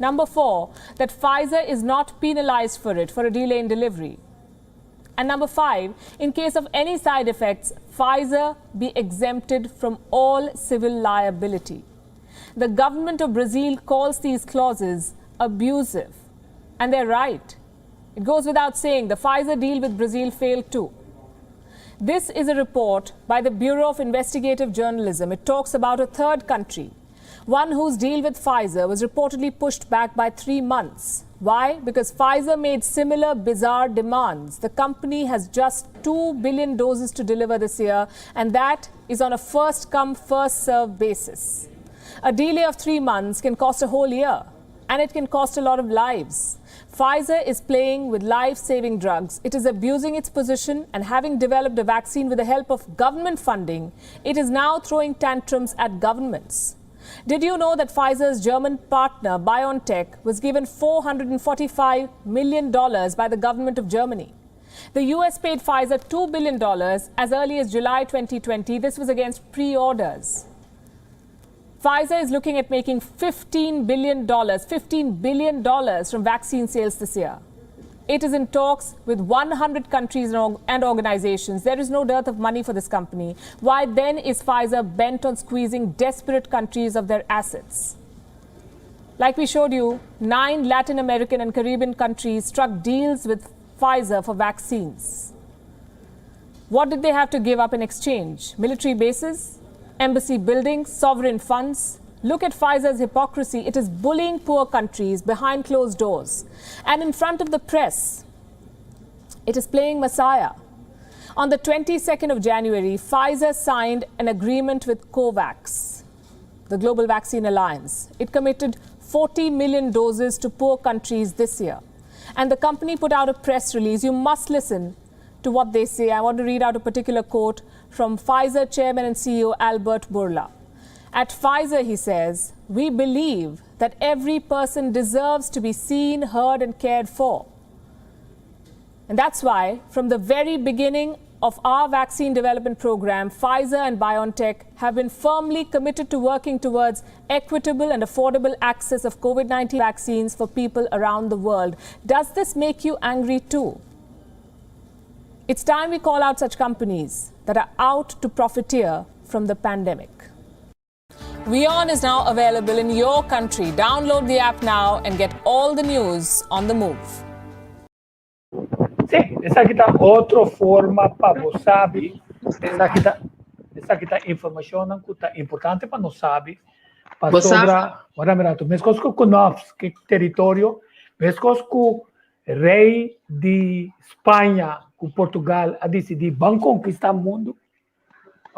Number four, that Pfizer is not penalized for it, for a delay in delivery. And number five, in case of any side effects, Pfizer be exempted from all civil liability. The government of Brazil calls these clauses abusive. And they're right. It goes without saying the Pfizer deal with Brazil failed too. This is a report by the Bureau of Investigative Journalism. It talks about a third country, one whose deal with Pfizer was reportedly pushed back by three months. Why? Because Pfizer made similar bizarre demands. The company has just 2 billion doses to deliver this year, and that is on a first come, first served basis. A delay of three months can cost a whole year, and it can cost a lot of lives. Pfizer is playing with life saving drugs. It is abusing its position and having developed a vaccine with the help of government funding, it is now throwing tantrums at governments. Did you know that Pfizer's German partner, BioNTech, was given $445 million by the government of Germany? The US paid Pfizer $2 billion as early as July 2020. This was against pre orders. Pfizer is looking at making $15 billion, $15 billion from vaccine sales this year. It is in talks with 100 countries and organizations. There is no dearth of money for this company. Why then is Pfizer bent on squeezing desperate countries of their assets? Like we showed you, nine Latin American and Caribbean countries struck deals with Pfizer for vaccines. What did they have to give up in exchange? Military bases? Embassy buildings? Sovereign funds? Look at Pfizer's hypocrisy. It is bullying poor countries behind closed doors and in front of the press. It is playing Messiah. On the 22nd of January, Pfizer signed an agreement with COVAX, the Global Vaccine Alliance. It committed 40 million doses to poor countries this year. And the company put out a press release. You must listen to what they say. I want to read out a particular quote from Pfizer chairman and CEO Albert Bourla. At Pfizer, he says, we believe that every person deserves to be seen, heard, and cared for. And that's why, from the very beginning of our vaccine development program, Pfizer and BioNTech have been firmly committed to working towards equitable and affordable access of COVID 19 vaccines for people around the world. Does this make you angry too? It's time we call out such companies that are out to profiteer from the pandemic. WION is now available in your country. Download the app now and get all the news on the move. Sí, esaki ta otro forma pa bo sabi, esaki ta esaki ta informashonnan ku ta importante pa nos sabi, pasobra, wara mi rato, meskos ku Knops, ke teritorio, meskos ku rei di Spaña ku Portugal a disidí ban konkistá mundu,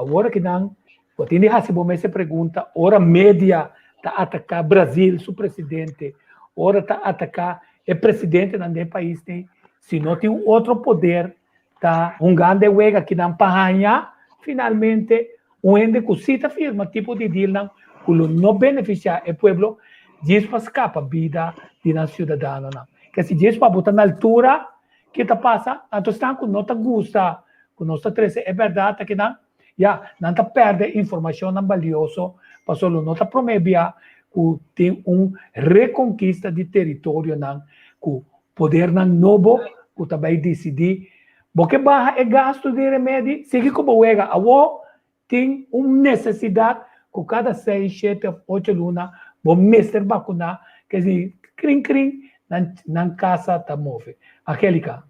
Awor aki nan bo tin di hasi bo mes e pregunta, ora media ta ataká Brazil su presidente, ora ta ataká e presidentenan den e pais ei, si no tin un otro poder ta hungando e wega akinan pa haña finalmente un hende ku si ta firma tipo di dealnan ku lo no benefisiá e pueblo djis pa skapa bida di nan siudadanonan. Kesi djis pa bo ta na altura Ke ta pasa? Anto esnan ku no ta gusta ku nos ta trese e bèrdat akinan, ya, nan ta pèrdè informashonnan balioso pasobra lo no ta promé bia ku tin un rekonkista di teritorionan ku podernan nobo ku ta bai disidí bo ke baha e gastu di remedi, sigui ku bo wega. Awor tin un nesesidat ku kada seis, shete òf ocho luna bo mester bakuná, ke si krin krin nan nan kasa ta move. Angelica,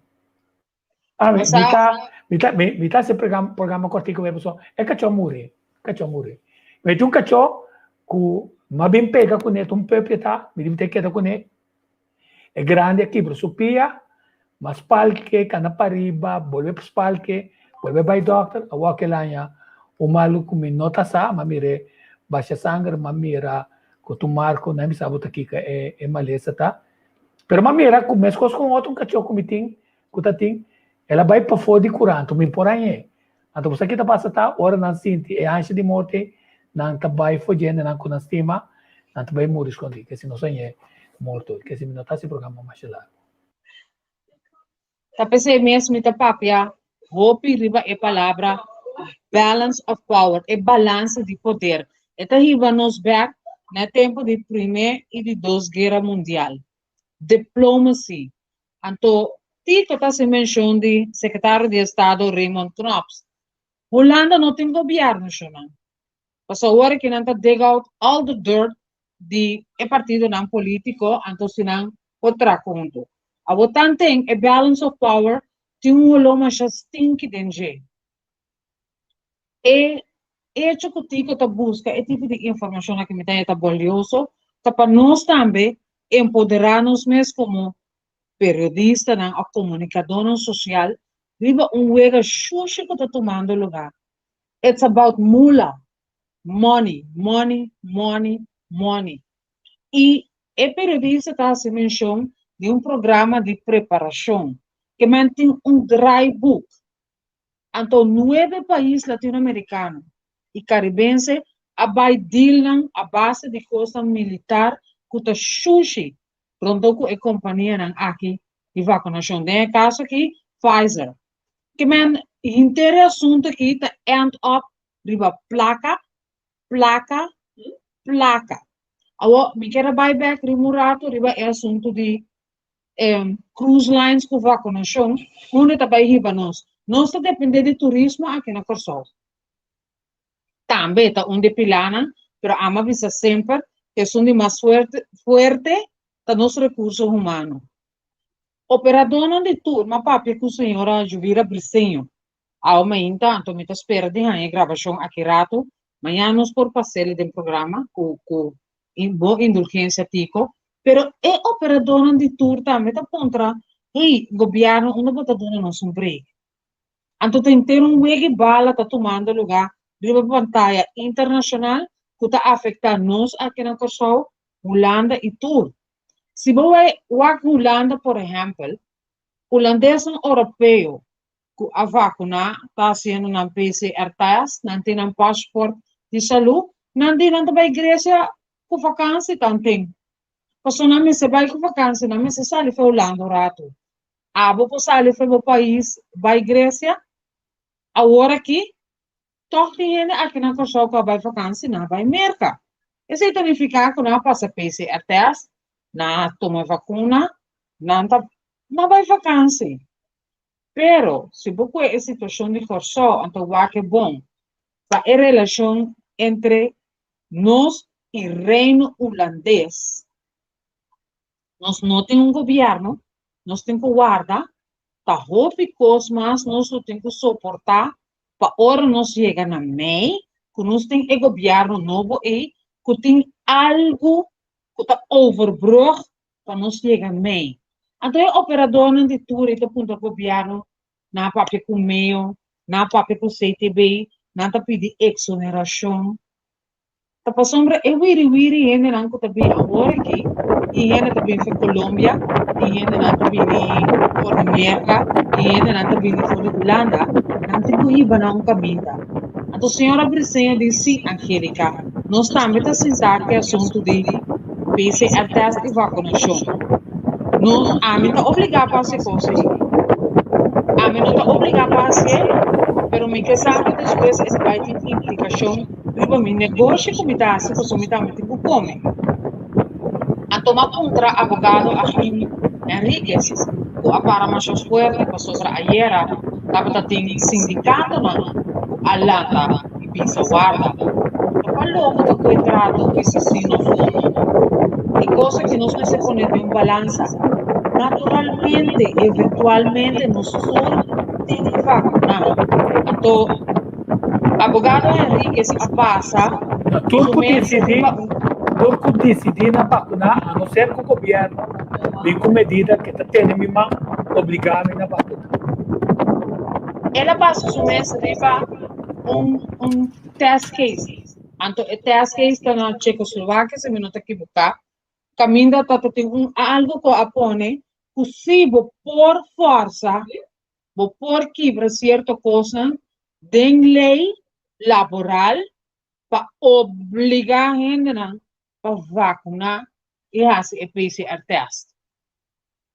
Ah, mi mi ta mi ta mi mi ta hasi programa programa kòrtiku e pasobra e kachó muri, e kachó muri. Mi tin un kachó ku mi a bin pega kuné, ta un pupje ta, mi dibi ta keda kuné. E grandi a kibra su pia, mas spalke, kana pariba, bolbe spalke, bolbe bai dòkter, awor kel aña un malu ku mi no ta sa, m'a mir'é basha sanger, m'a mira ku ta un marko, nan bisa bo ta kiko e e malesa ta. Pero m'a mira ku meskos ku un otro kachó ku mi tin, ku ta tin, el a bai pafó di kurant, mi por hañ'é. Anto bo sa ki ta pasa ta ora nan sinti e ansha di morte, nan ta bai for djende nan ku nan stima, nan ta bai muri skondí. Kesi nos a ñe morto, kesi mi no ta hasi programa masha largu. Ta p'esei mes mi ta papia hopi riba e palabra balance of power, e balansa di poder. E ta hiba nos bèk na e tempu di Promé i di Dos Guera Mundial. Diplomacy, Anto Tito ta hasi menshon di Sekretario di Estado Raymond Knops. Hulanda no tin gobièrnu shonnan. Pasobra awor aki nan ta dig out all the dirt di e partidonan polítiko anto si nan por traha huntu. Awor tanten e balance of power tin un holó masha stinky den dje. E echo ku Tito ta buska e tipo di informashon aki mi ta haña ta balioso ta pa nos tambe empoderá nos mes komo periodistanan òf komunikadónan sosial riba un wega shushi ku ta tumando lugá. It's about mula, money, money, money, money. I e periodista ta hasi menshon di un programa di preparashon ke men tin un draaiboek. Anto nuebe pais latinoamerikano i karibense A bai dealnan a base di kosnan militar ku ta shushi rondó ku e kompanianan aki di vakunashon, den e kaso aki Pfizer. Ke men henter e asuntu aki ta end up riba plaka, plaka, plaka. Awor mi kier a bai bek riba un ratu riba e asuntu di cruise lines ku vakunashon, unda ta bai hiba nos. Nos ta depende di turismo aki na Kòrsou. Tambe ta un di e pilanan, pero amo a bisa semper ku esun di mas fuerte fuerte ta nos rekurso humano. Operadónan di tur m'a papia ku señora Juvira Briceño awe mainta, anto mi ta spera di haña e grabashon aki ratu. Mañana nos por pas'el den programa ku ku bo indulgensia Tico. Pero e operadónan di tur tambe ta puntra, Hey, gobièrnu unda bo ta duna nos un break? Anto ta henter un wega i bala ta tumando lugá riba pantaya internashonal ku ta afektá nos aki na Kòrsou, Hulanda i tur. Si bo wei wak Hulanda por ehèmpel, hulandesnan oropeo ku a vakuná ta hasiendo nan PCR test, nan tin nan pashport di salú, nan di nan ta bai Gresia ku fakansi tanten. Pasobra nan mester bai ku fakansi, nan mester sali for Hulanda un ratu. Abo por sali for bo pais bai Grecia? Awor aki, tòg tin hende aki na Kòrsou ku a bai vakansi, nan a bai Merka. Esei ta nifiká ku nan a pasa PCR tèst, nan a tuma e vakuna, nan ta nan a bai vakansi. Pero, si bo kue e situashon di Kòrsou, anto wak e bon pa e relashon entre nos i Reino Hulandes. Nos no tin un gobièrnu, nos tin ku warda, ta hopi kos mas nos lo tin ku soportá pa ora nos yega na mei ku nos tin e gobièrnu nobo ei ku tin algu ku ta overbrug pa nos yega mei. Anto e operadornan di tur ei ta puntra gobièrnu, nan a papia ku meo, nan a papia ku CTB, nan ta pidi eksonerashon. Ta pasobra e wiri wiri hendenan ku ta bini awor aki, tin hende ta bini for Colombia, tin hendenan ta bini for di Merka, tin hendenan ta bini for di Hulanda, nan tin ku hiba nan un kaminda. Anto señora Briceño di si, Angelica, nos tambe ta sinta ku e asuntu di PCR test i vakunashon. No, ami ta obligá pa hasi kos ei. Ami no ta obligá pa hasié, pero mi ke sa ku despues e ta bai tin implikashon riba mi negoshi ku mi ta hasi pasobra mi tambe tin ku kome. A tuma puntra abogado Achim Henriquez ku a para masha fuerte pasobra ayera tabata tin sindikatonan ku a lanta i bisa warda. Ta pa loko ta ku e trato bisa si nos komo. E kos aki nos mester pone den un balansa. Naturalmente, eventualmente nos tur tin di vakuná. Anto abogado Henriquez a pasa Tur su ku mes disidí, riba un. tur ku disidí na vakuná, a no ser ku gobièrnu bin ku medida ke ta tene mi man obligá mi na vakuná. El a pasa su mes riba un un test case. Anto e test case ta na Checoslovakia, si mi no ta ekiboká. Kaminda ta ta tin un algu ku a pone ku si bo por fòrsa, bo por kibra sierto kosnan den lei laboral pa obligá hendenan pa vakuná i hasi e PCR test.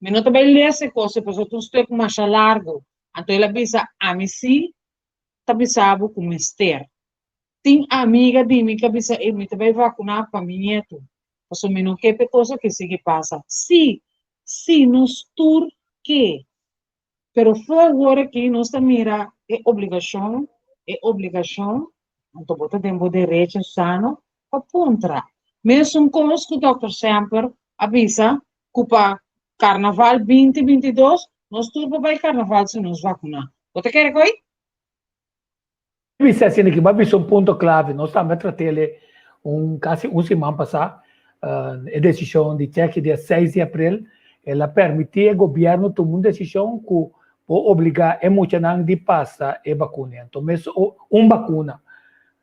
Mi no ta bai lesa e kos ei pasobra ta un stuk masha largu. Anto el a bisa, Ami sí ta bisa bo ku mester. Tin amiga di mi ku a bisa, Ey, mi ta bai vakuná pa mi nietu, pasobra mi no ke pa e kos aki sigui pasa. Sí, sí, nos tur ke. Pero for awor aki nos ta mira e obligashon, e obligashon, anto bo ta den bo derecho sano pa puntra. Mesun kos ku Dòkter Semper a bisa ku pa Karnaval binti 22 nos tur por bai karnaval si nos vakuná. Bo ta kere koe? Bisa asina ki bo a bisa un punto clave. Nos tambe a trat'el un casi un siman pasá. E decision di Chechi dia seis di april, el a permiti e gobierno tuma un decision cu por obliga e muchanan di pasa e vacuna. Anto mes un vacuna.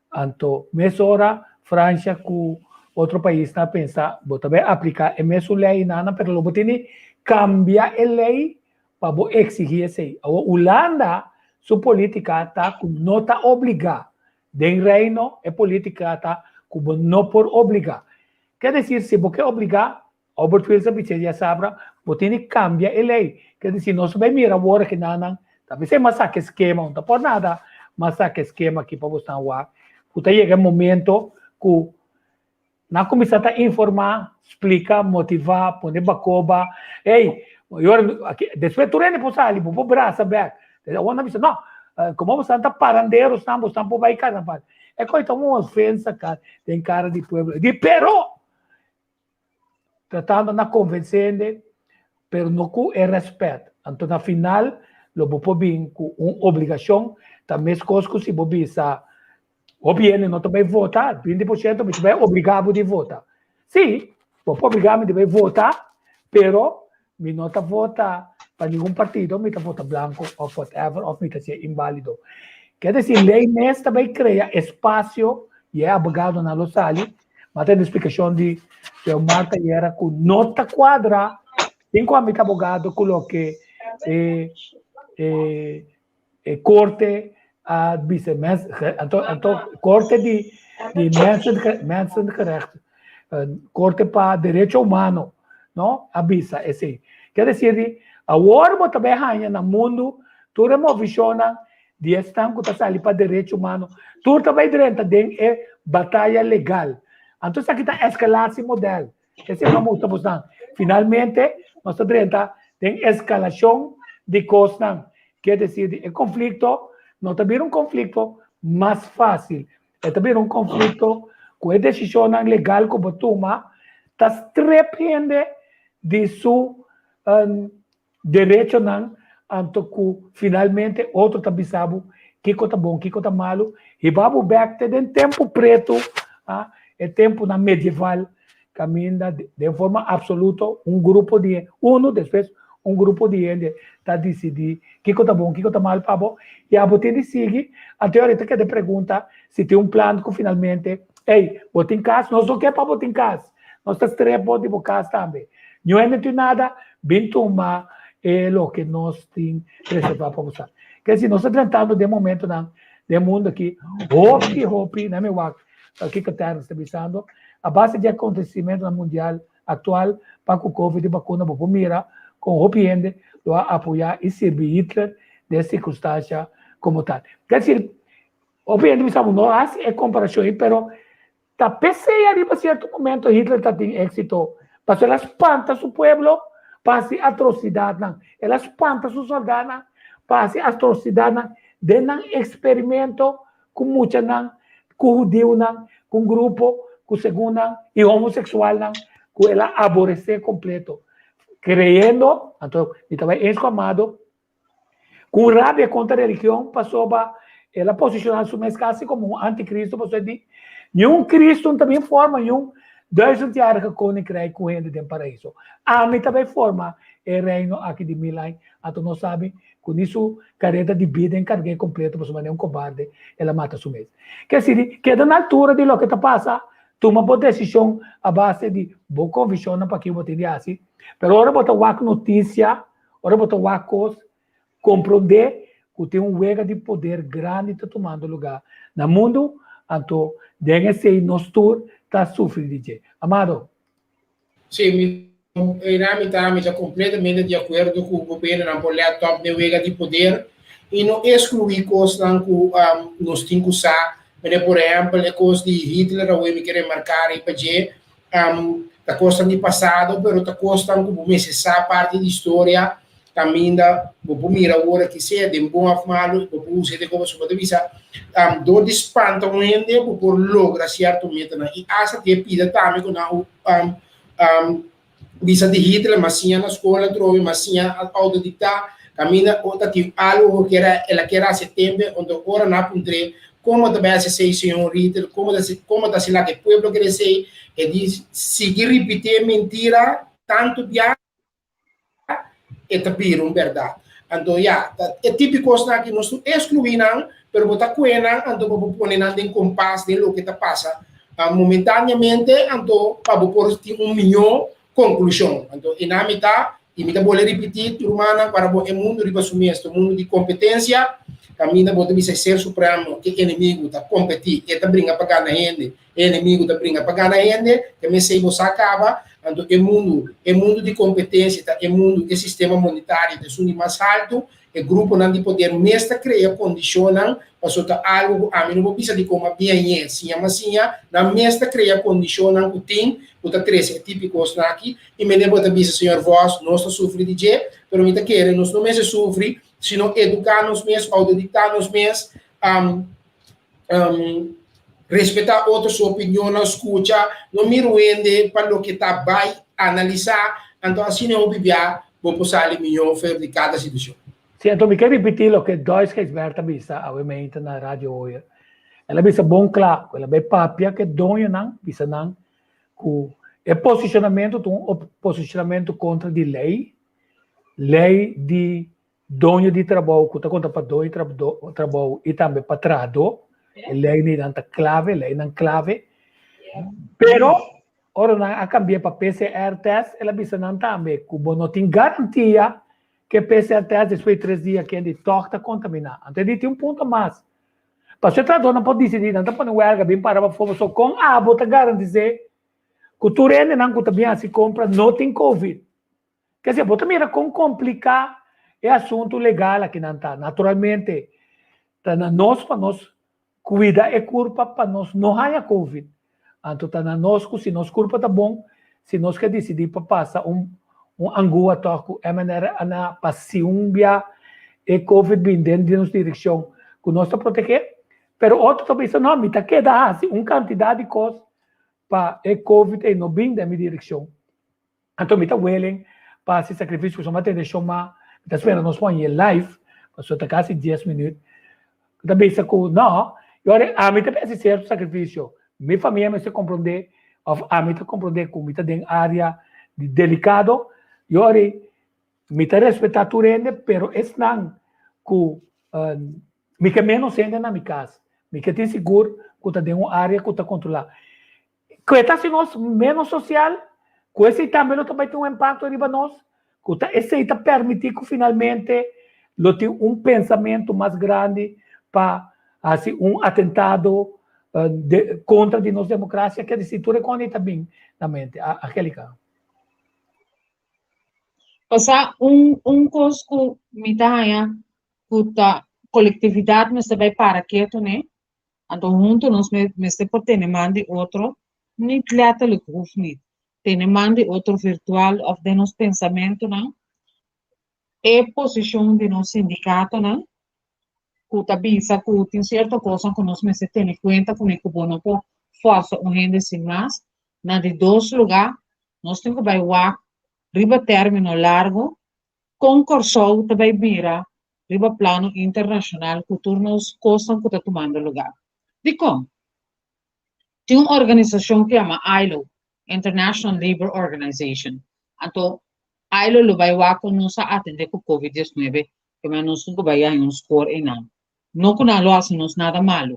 Anto mesora Francia cu otro paisnan a pensa bo ta bay aplica e mesun ley nan pero lo bo tene cambia e ley pa bo exigi esey. Awor Hulanda su politica ta cu no ta obliga. Den Reino e politica ta. ku bo no por obligá. Ke desir si bo ke obligá, Albert Wilson a bis'é diasabra, bo tin di kambia e lei. Ke desir nos bai mira awor ki nan ta bis'é mas saka e skema, no ta por nada mas saka e skema aki pa bosnan wak ku ta yega e momento ku Nan kuminsá ta informá, splika, motivá, pone bakoba. Ey, i ora aki, despues tur hende por sali, bo por brasa bèk. Awor nan bisa, no, komo boso ta paranderosnan, boso por bai karnaval. E kos ta un ofensa den kara di pueblo. Di pero, tratando na konvensé hende, pero no ku e rèspèt. Anto na final lo bo por bin ku un obligashon, ta meskos ku si bo bisa Hopi hende no ta bai vota, 20% mi ta bai obliga bo di vota. Sí, bo por obliga mi di bai vota, pero mi no ta vota pa ningun partido, mi ta vota blanco of whatever, of mi ta ser invalido. Ker desi ley mes ta bai crea espacio y e abogadonan lo sali, ma ta e explicacion di señor Marta ayera cu no ta cuadra sin cu ami ta abogado cu loke e e E korte a bisa mens, anto, anto korte di, di mensen, mensengerecht, korte pa derecho humano, no, a bisa esei. Ker desir di, awor bo ta bai haña na mundu tur e movishonnan di esnan ku ta sali pa derecho humano, tur ta bai drenta den e bataya legal. Anto esaki ta eskalatie model. Esei no gusta bosnan. Finalmente, nos ta drenta den eskalashon di kosnan. Kier desir di e konflikto no ta bira un konflikto mas fásil. E ta bira un konflikto ku e desishonnan legal ku bo tuma ta strep hende di su derechonan anto ku finalmente otro ta bisa bo kiko ta bon kiko ta malu hiba bo bek te den tempu pretu a e tempunan medieval kaminda den forma absoluto un grupo di unu despues un grupo di hende ta disidí kiko ta bon kiko ta mal pa bo i abo tin di sigui anto e ora ta keda e pregunta si tin un plan ku finalmente ey bo tin kas nos no ke pa bo tin kas nos ta strep bo di bo kas tambe Ñu hende tin nada, bin tuma e loke nos tin reservá pa boso. Ke si nos ta drentando den momentonan den mundo aki, hopi, hopi, na mi wak kiko Terence ta bisando, a base di acontecimentonan mundial actual pa cu covid y vacuna bo por mira con hopi hende lo a apoya y sirbi Hitler den circunstancia como tal. Ke si, hopi hende bisa bo no haci e comparacion ei, pero Ta p'esei ariba sierto momento Hitler ta tin éxito, pasobra el a spanta su pueblo pa hasi atrocidadnan, el a spanta su soldanan pa hasi atrocidadnan den nan experimento cu muchanan, cu hudiunan, cu un grupo cu segun nan y homosexualnan cu el a aborece completo, creyendo, anto mi ta bai eens cu Amado, Ku rabia kontra religion pasobra el a posishoná su mes kasi komo un antikristo pasobra e di, Niun Kristu no ta bin forma niun duizendjarige koninkrijk ku hende den paraiso. Ami ta bai forma e reino aki di mil aña. Anto nos sabi ku ni su kareda di bida enkarg'é kompleto pasobra manera un kobarde el a mata su mes. Ke sidi, keda na altura di loke ta pasa, tuma bo desishon a base di bo konvikshonnan pakiko bo tin di hasi, pero ora bo ta wak notisia, Ora bo ta wak kos, komprondé ku tin un wega di poder grandi ta tumando lugá na mundu, anto den esei nos tur ta sufri di dje. Amado. Sí, mi einan mi ta mi ta kompletamente di akuerdo ku gobièrnunan por lèt òp den wega di poder i no eskluí kosnan ku nos tin ku sa, manera por ehèmpel e kos di Hitler awe mi ke remarká riba dje, Ta kosnan di pasado, pero ta kosnan ku bo mester sa parti di historia kaminda bo por mira awor aki sea den bon òf malu, bo por usa e komo bo ta bisa dor di spanta un hende bo por logra sierto metanan i asta te pida tambe ku nan bisa di Hitler mas siña na skol atrobe mas siña autodikta kaminda ota tin algu ku kier el a kier hasi tempe anto ora nan a puntr'é Como ta bay haci esey, señor Ritter? Como ta como ta haci laga e pueblo kere esey? E di sigui ripiti e mentira tanto bia e ta bira un berdad. Anto ya, ta e tipo di cosnan aki nos no exclui nan, pero bo ta cue nan anto bo por pone nan den compas den loke ta pasa momentaneamente anto pa bo por tin un miho conclusion. Anto e nan mi ta, y mi ta bolbe ripiti, rumannan, para bo e mundo riba su mes ta un mundo di competencia. Kaminda bo ta bisa e ser supremo, e enemigu ta kompetí, e ta bringa pa gana hende, e enemigu ta bringa pa gana hende, te mesei bo sa kaba, anto e mundu, e mundu di kompetensia ta e mundu, e sistema monetario ta esun di mas haltu, E gruponan di poder mes ta krea kondishonnan, pasobra ta algu ku ami no por bisa di kon a biañ'é, siña mas siña, nan mes ta krea kondishonnan ku tin ku ta trese e tipo di kosnan aki, i mende bo ta bisa señor Vos, nos ta sufri di dje, pero mi ta kere nos no mester sufri, sino eduká nos mes, outodiktá nos mes, respetá otro su opinionnan, skucha, no mira un hende pa loke ta bai analisá, anto asina e hopi bia bo por sali mihó for di kada situashon. Sí, anto mi ke ripití loke Dois Gijsbert a bisa awe meinta na Radio Hoyer. El a bisa bon kla ku el a bai papia ku e doñonan, bisa nan ku e posishonamentu ta un posishonamentu kontra di lei, lei di Doño di trabou ku ta konta pa doño di trabou i tambe pa trahadó. E leinan ta klave, leinan klave. Pero ora nan a kambi'é pa PCR test, el a bisa nan tambe ku bo no tin garantia ku e PCR test despues di tres dia kende tòg ta kontaminá. Anto e di tin un punto mas. Pasobra e trahadónan por disidí, nan ta pone wèlga bin para pafó, pasobra kon abo ta garantis'é ku tur hendenan ku ta bin hasi kompra no tin covid? Kese, bo ta mira kon kompliká e asuntu legal akinan ta. Naturalmente, ta na nos pa nos kuida e kurpa pa nos no haña covid. Anto ta na nos ku si nos kurpa ta bon, si nos ke disidí pa pasa un un angua tòg ku mRNA pa si un bia e covid bin den di nos direkshon ku nos ta protegé. Pero otro ta bisa, no, mi ta keda hasi un kantidat di kos pa e covid ei no bin den mi direkshon. Anto mi ta willing pa hasi sacrificio pasobra mi a tende shon ma mi ta spera nos pon e live pasobra ta casi dies minuut mi ta bisa cu no y ora ami ta hasi cierto sacrificio mi famia mester comprende of ami ta comprende cu mi ta den area di delicado y ora mi ta respeta tur hende pero esnan cu mi ke menos hende na mi cas mi ke tin sigur cu ta den un area cu ta controla. Ku e ta hasi nos ménos sosial, ku esei tambe lo ta bai tin un impakto riba nos, ku ta esei ta permití ku finalmente lo tin un pensamentu mas grandi pa hasi un atentado kontra di nos demokrasia, ke disi tur e kos ei ta bin na mente. Angelica. Pasá un un kos ku mi ta haña ku ta kolektividat mester bai para ketu ne, Anto hunto nos mester por tene man di otro, niet letterlijk hoeft niet, tene man di otro virtual of den nos pensamentonan, e posicion di nos sindicatonan cu ta bisa cu tin cierto cosnan cu nos mester tene cuenta cune cu bo no por forsa un hende sin mas. Na di dos lugar, nos tin cu bay wak riba termino largo con Corsou ta bay bira riba plano internashonal ku tur nos kosnan ku ta tumando lugá. Dikon? Tin un organisashon ku yama ILO, International Labour Organization. Anto, ILO lo bai wak kon nos a atendé ku Covid diesnuebe, kemey nos tin ku bai haña un skor einan. No ku nan lo hasi nos nada malu.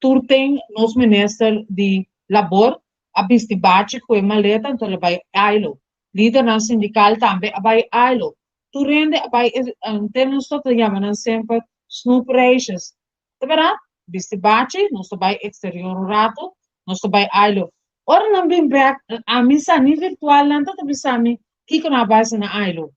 Tur ten nos minister di labor a bisti bachi ku e maleta anto el a bai ILO. Lidernan sindikal tambe a bai ILO. Tur hende a bai te nos ta yama nan semper snoepreisjes. Ta berdad? Bisti bachi, nos ta bai exterior un rato, nos ta bai ILO. Ora nan bin bek, ami sa ni virtual nan ta ta bisa mi kiko nan a bai hasi na ILO.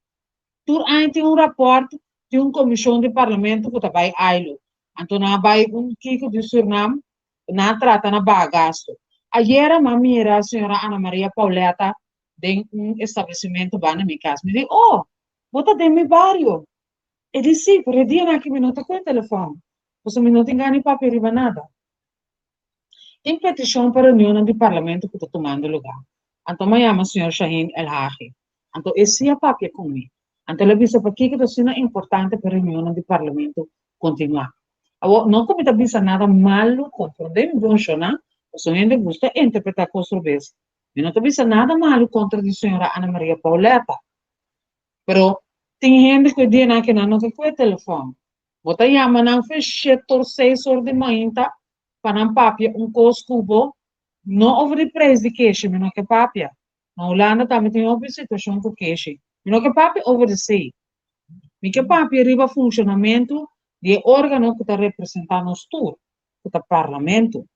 Tur aña tin un raport di un comision di parlamento cu ta bai ILO. Anto nan a bai un kiko di Surinam, nan a trata na baha gasto. Ayera mi a mira señora Ana Maria Pauletta den un establecimento banda mi cas. Mi di, oh, bo ta den mi bario. E di, sí, pero e dianan aki mi no ta cu e telefon, pasobra mi no tin gana di papia riba nada. Tin peticion pa reunionnan di parlamento cu ta tumando lugar. Anto mi a yama señor Shaheen Elhage. Anto e sí a papia cu mi. Anto el a bisa pakico ta asina importante pa e reunionnan di parlamento continua. Awor, no cu mi ta bisa nada malo, comprende mi bon, shona, pasobra hende gusta interpreta cos robes. Mi no ta bisa nada malu kontra di señora Ana Maria Pauletta. Pero tin hende ku e dianan aki nan no ke kue telefòn. Bo ta yama nan fe shet or seis or di mainta pa nan papia un kos ku bo, no over di preis di keshi, mi no ke papia. Na Hulanda tambe tin hopi situashon ku keshi. Mi no ke papia over di esei. Mi ke papia riba funshonamentu di e órgano ku ta representá nos tur, ku ta Parlamento.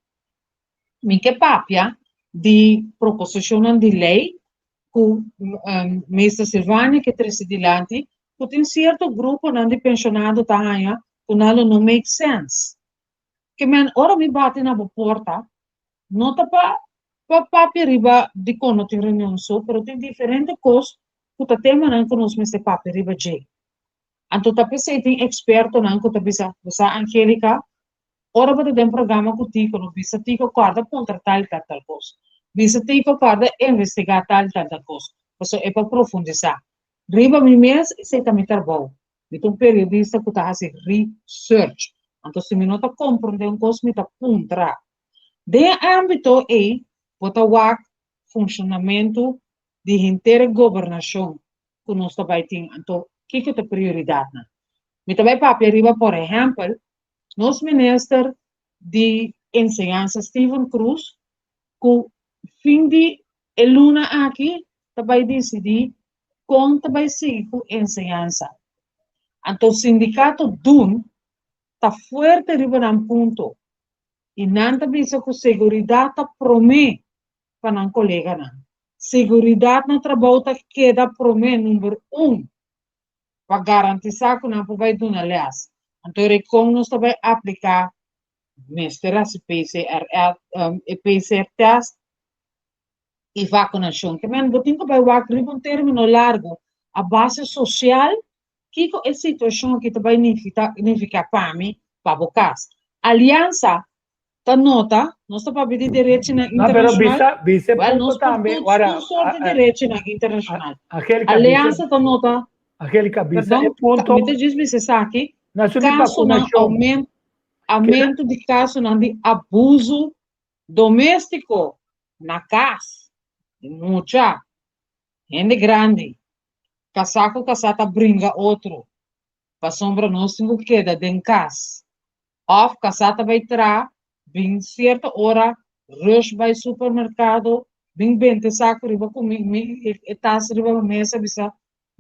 Mi ke papia di proposishonnan di lei ku Meester Silvania ke trese dilanti ku tin sierto gruponan di penshonado ta haña ku nan lo no make sense. Ke men ora mi bati na bo porta no ta pa pa papia riba dikon no tin reunion so pero tin diferente kos ku ta temanan ku nos mester papia riba dje. Anto ta p'esei tin ekspertonan ku ta bisa, bo sa Angelica, Ora bo ta den programa ku Tico no bisa Tico kòrda puntra tal i tal tal kos. Bisa Tico kòrda investigá tal i tal tal kos. Pasobra e por profundisá. Riba mi mes esei ta mi trabou. Mi ta un periodista ku ta hasi research. Anto si mi no ta komprondé un kos mi ta puntra. Den e ámbito ei bo ta wak funshonamentu di henter e gobernashon ku nos ta bai tin. Anto kiko ta prioridatnan? Mi ta bai papia riba por ehèmpel Nos minister di enseñansa Steven Cruz ku fin di e luna aki ta bai disidí kon ta bai sigui ku enseñansa. Anto sindikato dun ta fuerte riba nan punto i nan ta bisa ku seguridat ta promé pa nan koleganan. Seguridat na trabou ta keda promé number un. pa garantisá ku nan por bai duna lès. Anto e kon nos ta bai apliká mester hasi PCR, e PCR tèst i vakunashon. Ke men bo tin ku bai wak riba un término largu a base sosial kiko e situashon aki ta bai nifiká pa mi, pa bo kas. Aliansa ta nota, nos ta papia di derechinan No, pero internashonal, bisa, bisa e wèl, punto nos por tambe, tur, ora, tur sort di a- a- derechinan internashonal. Angélica, bisa, Aliansa ta nota, Angélica, bisa e perdon, ta, punto, mi ta djis bisa esaki, na su di kasonan vakunashon. aumen, Keda, aumento di kasonan di abuso doméstiko na kas, di mucha, hende grandi, kasá ku kasá ta bringa otro, pasobra nos tin ku keda den kas. Òf kasá ta bai traha, bin sierto ora rush bai supermerkado, bin bente saku riba ku mi e tas riba mesa bisa,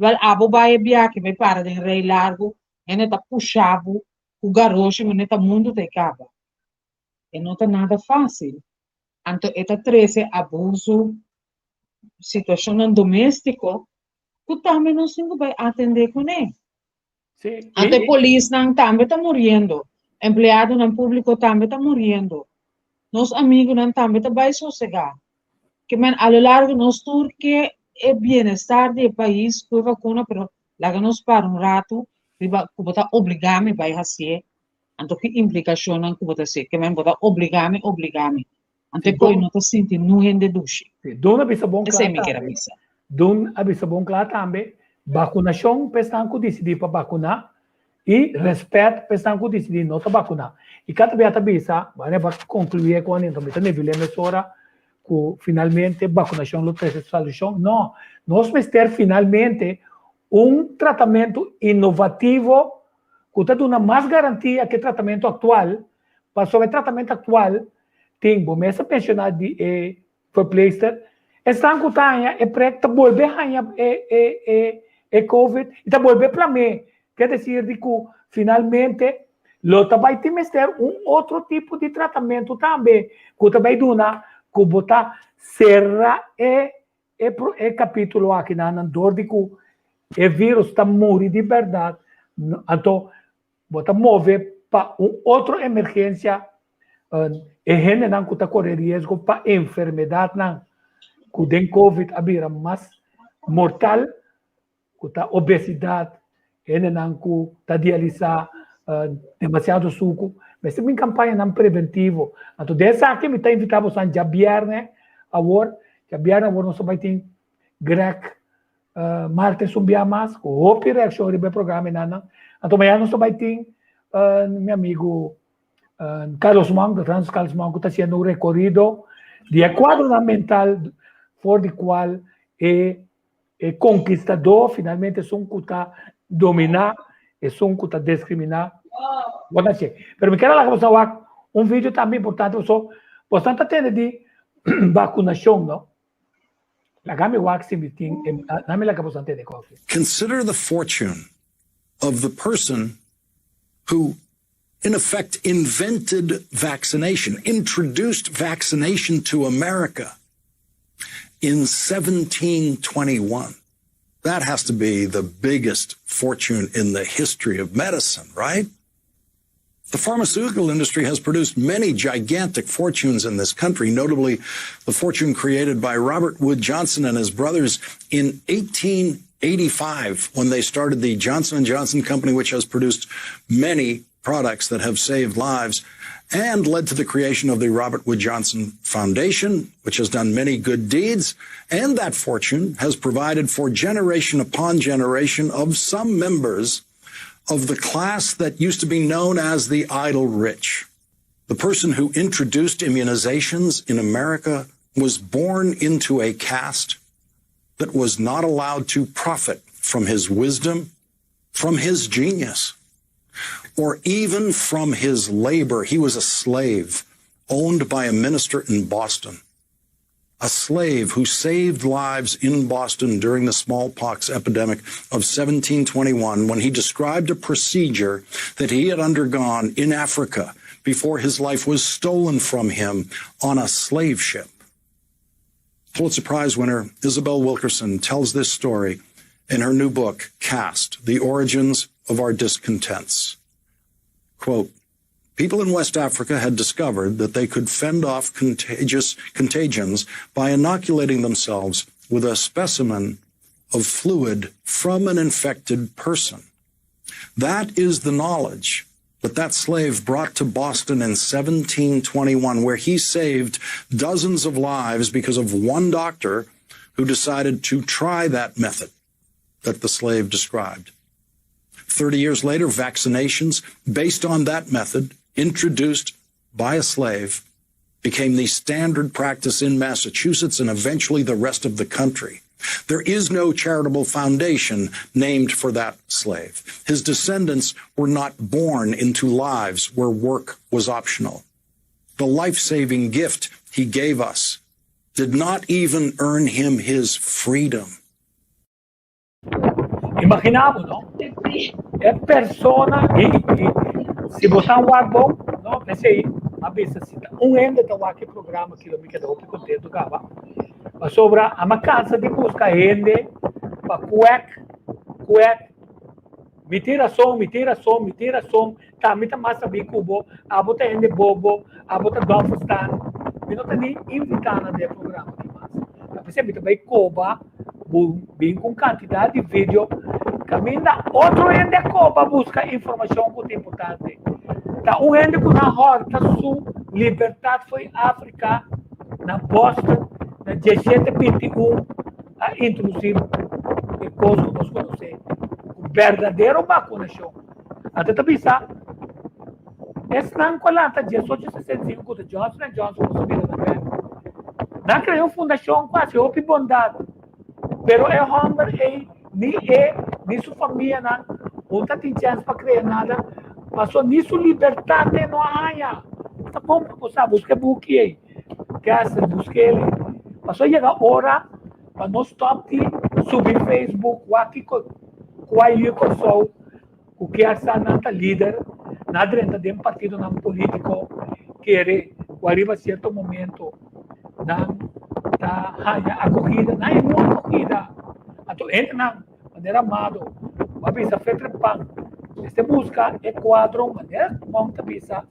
wèl abo bai e biaha bai para den rei largu, hende ta pusha bo ku garoshi manera ta mundu ta e kaba. E no ta nada fásil. Anto e ta trese abuso, situashonnan doméstiko ku tambe nos tin ku bai atendé kuné. Sí, Anto i, e polisnan tambe ta muriendo, empleadonan públiko tambe ta muriendo, nos amigunan tambe ta bai sosegá. Ke men a lo largo nos tur ke e bienestar di e pais ku e vakuna, pero laga nos para un ratu riba ku bo ta obligá mi bai hasié, anto ki implikashonnan ku bo ta hasié. Ke men bo ta obligá mi, obligá mi. Anto sí, e koi Don, no ta sinti nun hende dushi. sí, Don a bisa bon kla Esei mi kier a tambe. bisa. Don a bisa bon kla tambe, bakunashon pa esnan ku disidí pa bakuná i rèspèt pa esnan ku disidí no ta bakuná. I kada bia ta bisa, wanneer bo a konkluí e kos, mi ta nevil'é mesora ku finalmente bakunashon lo trese solushon. No, nos mester finalmente un tratamentu inovativo ku ta duna mas garantia ku e tratamentu aktual, pasobra e tratamentu aktual tin, bo mes a menshoná di e Verpleegster, Esnan ku ta haña e prek ta bolbe haña e e e e covid i ta bolbe plam'é. Ke desir di ku finalmente lo ta bai tin mester un otro tipo di tratamentu tambe ku ta bai duna ku bo ta sera e e e kapítulo aki nan dor di ku e virus ta muri di bèrdat anto Bo ta move pa un otro emergensia e hendenan ku ta kore riesgo pa enfermedatnan ku den covid a bira mas mortal, ku ta obesidat, hendenan ku ta dialisá demasiado suku. Mester bin kampañanan preventivo. Anto den esaki mi ta invitá boso djabièrnè awor, djabièrnè awor nos ta bai tin Greg Martes un bia mas ku hopi reakshon riba e programa enanan. Anto mañana nos ta bai tin mi amigu Carlos Monk, Francis Carlos Monk ku ta hasiendo un rekorido di e kuadronan mental for di kual e e konkistadó finalmente esun ku ta dominá, esun ku ta diskriminá. Bo ta hasié. Pero mi kier a laga boso wak un video tambe importante pasobra boso ta tende di bakunashon no. Laga mi wak si mi tin e na mi laga boso tende koki. Consider the fortune of the person. who, in effect, invented vaccination, introduced vaccination to America in 1721. That has to be the biggest fortune in the history of medicine, right? The pharmaceutical industry has produced many gigantic fortunes in this country, notably the fortune created by Robert Wood Johnson and his brothers in 1885 when they started the Johnson & Johnson company, which has produced many products that have saved lives and led to the creation of the Robert Wood Johnson Foundation, which has done many good deeds. And that fortune has provided for generation upon generation of some members of the class that used to be known as the idle rich. The person who introduced immunizations in America was born into a caste that was not allowed to profit from his wisdom, from his genius, or even from his labor. He was a slave owned by a minister in Boston a slave who saved lives in Boston during the smallpox epidemic of 1721 when he described a procedure that he had undergone in Africa before his life was stolen from him on a slave ship. Pulitzer Prize winner Isabel Wilkerson tells this story in her new book, Caste, The Origins of Our Discontents. Quote, People in West Africa had discovered that they could fend off contagious contagions by inoculating themselves with a specimen of fluid from an infected person. That is the knowledge that that slave brought to Boston in 1721, where he saved dozens of lives because of one doctor who decided to try that method that the slave described. 30 years later, vaccinations based on that method, introduced by a slave, became the standard practice in Massachusetts and eventually the rest of the country. There is no charitable foundation named for that slave. His descendants were not born into lives where work was optional. The life-saving gift he gave us did not even earn him his freedom. Imaginá bo, no? E persona i, i si bo ta wak bon, no, p'esei a bisa si ta un hende ta wak e programa aki lo mi keda hopi kontentu kaba. Pasobra a mi a kansa di buska hende pa kuek, kuek, mi tin rason, mi tin rason, mi tin rason, ta mi ta mas sabí ku bo, abo ta hende bobo, abo ta dòfstaan. Mi no ta ni invitá nan den e programa aki mas. Ta p'esei mi ta bai koba bo bin ku un kantidat di video kaminda otro hende a koba buska informashon ku ta importante. Ta un hende ku nan hòrta su libertat fo'i Afrika na Boston na diesshete binti un a introdusí e kos ku nos konosé ku berdadero bakunashon. Anto ta bisa, Esnan ku a lanta diesocho sesenta i sinku ku ta Johnson and Johnson ku ta bira na bèk. Nan krea un fundashon ku hasi hopi bondat, pero e hòmber ei ni e ni su famianan no ta tin chèns pa krea nada, pasobra ni su libertat e no a haña. Ta bon pa bo sa, buska e buki ei, Kester, busk'el. Pasobra yega ora pa nos stòp di subi Facebook wak kiko Kua yu Kòrsou ku kier sa nan ta lider, nan a drenta den partidonan polítiko kere ku ariba sierto momento nan ta haña akogida, nan e no akogida. Anto hendenan manera Amado ku a bisa fe trempan mester buska e kuadro manera Mong ta bisa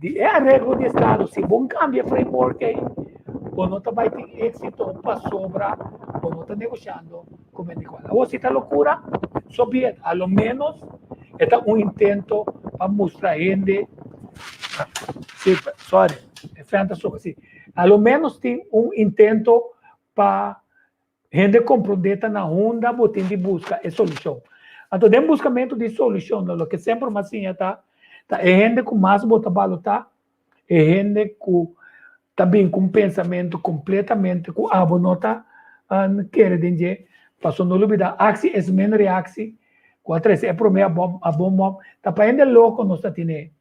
Di e areglo di estado, si bon cambia e framework ei, bo no ta bai tin éxito pasobra bo no ta negoshando ku Mendicual. Awor si ta locura, so be it. A lo menos e ta un intento pa mustra hende, si, sorry, e fan ta soba, si. A lo menos tin un intento pa Hende komprondé ta na unda bo tin di buska e solushon. Anto den buskamentu di solushon lo loke semper mi a siña ta, ta e hende ku mas bo ta balotá, e hende ku ta bin ku un pensamentu kompletamente ku abo no ta kere den dje, pasobra no lubidá aksi es men reaksi, ku a trese e promé abom ta pa hende loko nos ta tine.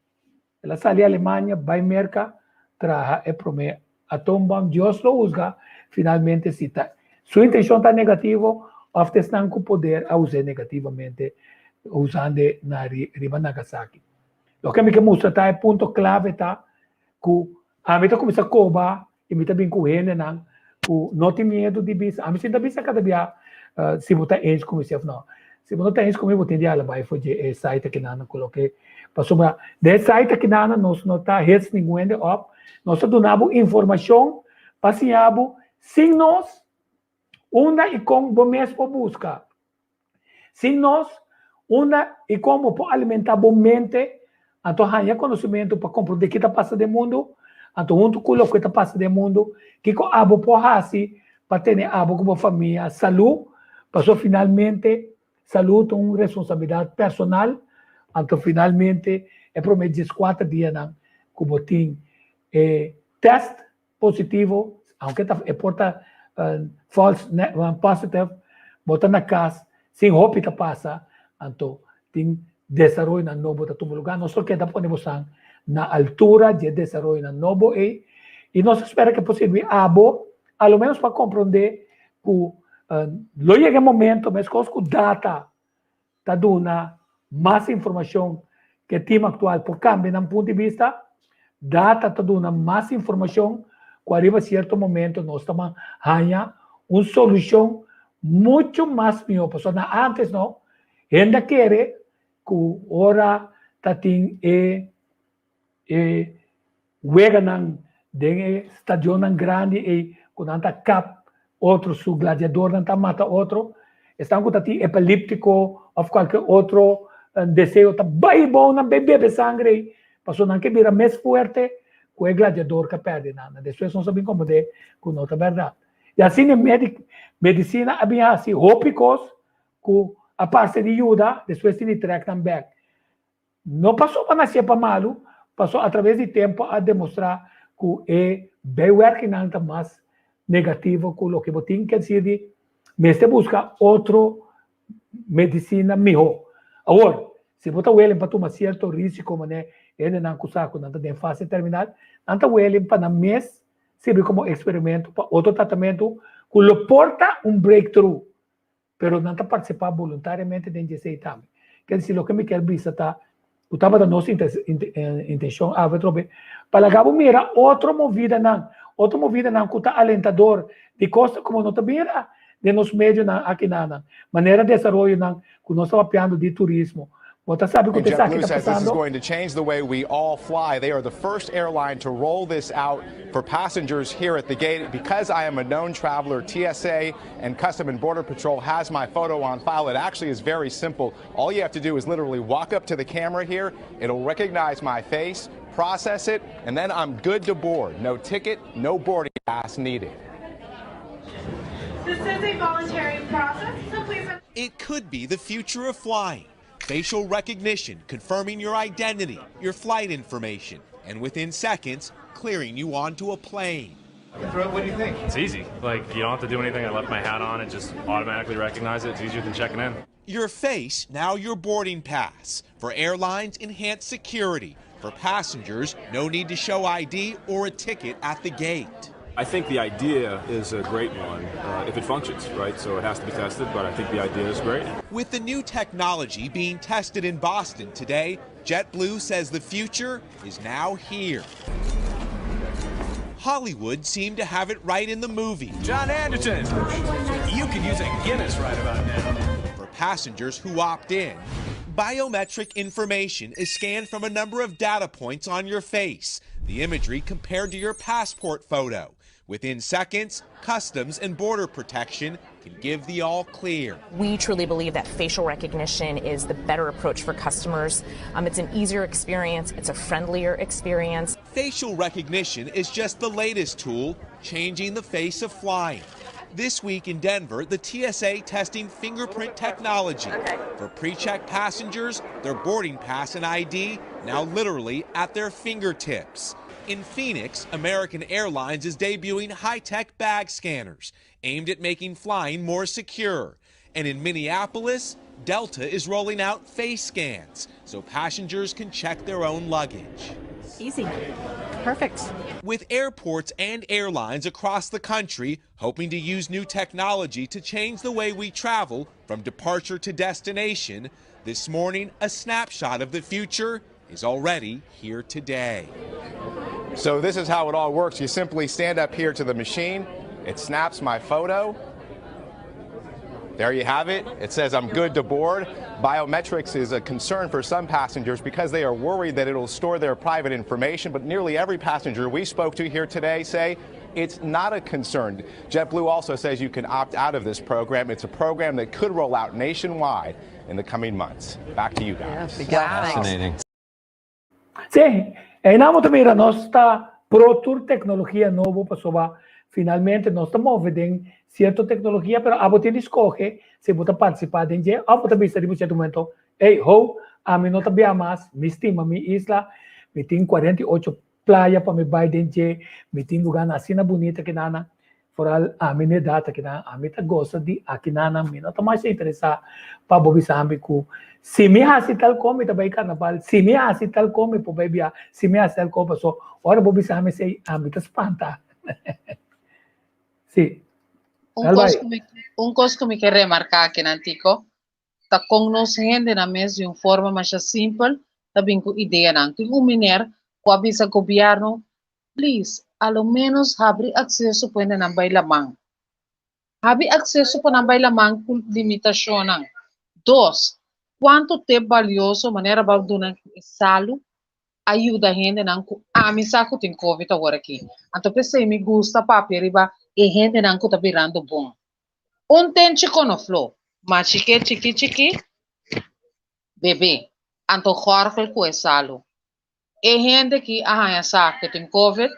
El a sali Alemania bai Merka traha e promé atoombom. Dios lo husga finalmente si ta su intenshon ta negativo òf ta esnan ku poder a us'é negativamente. Usando na riba Nagasaki. Loke mi ke mustra ta e punto klave ta ku ami ta kuminsá koba i mi ta bin ku hendenan ku no tin miedu di bisa. Ami sin ta bisa kada bia si bo ta eens ku mi si òf no. Si bo no ta eens ku mi bo tin di hala bai for dje e site akinan ku loke pasobra den e site akinan nos no ta hits ningun hende òp. Nos ta duna bo informashon pa siña bo sin nos unda i kon bo mes por buska. Sin nos, unda i kon bo por alimentá bo mente, anto haña konosementu pa komprondé ki ta pasa den mundu, anto huntu ku loke ta pasa den mundu, kiko abo por hasi pa tene abo ku bo famia salú, pasobra finalmente salú ta un responsabilidat personal, anto finalmente e promé dieskuater dianan ku bo tin e tèst positivo, aunke ta e por ta false positive, bo ta na kas sin hopi ta pasa, anto tin desaroyonan nobo ta tuma lugar. Nos lo keda pone bosan na altura di e desaroyonan nobo ei i nos ta spera ke por sirbi abo a lo menos pa komprondé ku lo yega e momento meskos ku data ta duna mas informashon ku e tim aktual por kambia nan punto di bista. Data ta duna mas informashon ku ariba sierto momento nos ta haña un solushon muchu mas mihó. Pasobra na ántes no, hende a kere ku ora ta tin e E weganan den e stadionnan grandi ei ku nan ta kap otro, su gladiadornan ta mata otro, esnan ku ta tin epiléptiko òf kualke otro deseo ta bai bou nan bai bebe sangre ei, pasobra nan ke bira mes fuerte ku e gladiador ku a pèrdè nan. Despues nos a bin komprendé ku no ta bèrdat. I asina e medisina a bin hasi hopi kos ku a parse di yuda, despues tin di trèk nan bèk. No pasobra pa nacié pa malu, pasobra atraves di tempo a demostra cu e bijwerkingnan ta mas negativo cu loke bo tin. Ker decir di mester busca otro medicina miho. Awor, si bo ta willing pa tuma cierto risico manera e hendenan cu sa cu nan ta den fase terminal, nan ta willing pa nan mes sirbi como experimento pa otro tratamento cu lo por ta un breakthrough. Pero nan ta partisipá boluntariamente den djesei tambe. Ker disi loke mi kier bisa ta ku tabata nos intenshon awe atrobe pa laga bo mira otro movidanan, otro movidanan ku ta alentador di kos komo no ta mira den nos medionan akinanan, manera desaroyonan ku nos ta papiando di turismo. Bo ta sabi ku And ta esaki JetBlue ta says this is pasando? going to change the way we all fly. They are the first airline to roll this out for passengers here at the gate. Because I am a known traveler, TSA and Custom and Border Patrol has my photo on file. It actually is very simple. All you have to do is literally walk up to the camera here. It'll recognize my face, process it, and then I'm good to board. No ticket, no boarding pass needed. This is a voluntary process, so please. It could be the future of flying. Facial recognition confirming your identity, your flight information, and within seconds, clearing you onto a plane. What do you think? It's easy. Like, you don't have to do anything. I left my hat on. It just automatically recognizes it. It's easier than checking in. Your face, now your boarding pass. For airlines, enhanced security. For passengers, no need to show ID or a ticket at the gate. I think the idea is a great one uh, if it functions, right? So it has to be tested, but I think the idea is great. With the new technology being tested in Boston today, JetBlue says the future is now here. Hollywood seemed to have it right in the movie. John Anderton, you could use a Guinness right about now. For passengers who opt in, biometric information is scanned from a number of data points on your face. The imagery compared to your passport photo. Within seconds, Customs and Border Protection can give the all clear. We truly believe that facial recognition is the better approach for customers. Um, it's an easier experience, it's a friendlier experience. Facial recognition is just the latest tool changing the face of flying. This week in Denver, the TSA testing fingerprint technology for pre check passengers, their boarding pass and ID now literally at their fingertips. In Phoenix, American Airlines is debuting high tech bag scanners aimed at making flying more secure. And in Minneapolis, Delta is rolling out face scans so passengers can check their own luggage. Easy. Perfect. With airports and airlines across the country hoping to use new technology to change the way we travel from departure to destination, this morning a snapshot of the future is already here today. So this is how it all works. You simply stand up here to the machine. It snaps my photo. There you have it. It says I'm good to board. Biometrics is a concern for some passengers because they are worried that it'll store their private information. But nearly every passenger we spoke to here today say it's not a concern. JetBlue also says you can opt out of this program. It's a program that could roll out nationwide in the coming months. Back to you guys. Yeah, Fascinating. Sí, einan bo ta mira nos ta pro tur teknologia nobo pasobra finalmente nos ta move den sierto teknologia pero abo tin di skohe si bo ta partisipá den dje òf bo ta bisa riba un sierto momento ey ho ami no ta bia mas mi stima mi isla mi tin 48 playa pa mi bai den dje mi tin lugánan asina bunita kinanan Foral ami n'e data kinan, ami ta gosa di akinanan, mi no ta masha interesá pa bo bisa mi ku si mi hasi tal kon mi ta bai karnaval, si mi hasi tal kon mi por bai biaha, si mi hasi tal kon, paso ora bo bisa mi esei ami ta spanta. Sí. Un Dal kos bai. ku mi, un kos ku mi ke remarká akinan, Tico, ta kon nos hendenan mes di un forma masha simpel ta bin ku ideanan. Tin un meneer ku a bisa gobièrnu Please, a lo menos habri akseso pa hendenan bai laman. Habri akseso pa nan bai laman ku limitashonnan. Dos, kuantu tep balioso manera bo a duna e salu a yuda hendenan ku ami sa ku tin covid awor aki. Anto p'esei mi gusta papia riba e hendenan ku ta birando bon. Un tenchi konofló, machik'é chiki chiki, bebé. Anto gòrgel ku e salu. E hende ki a haña sa ku e tin covid,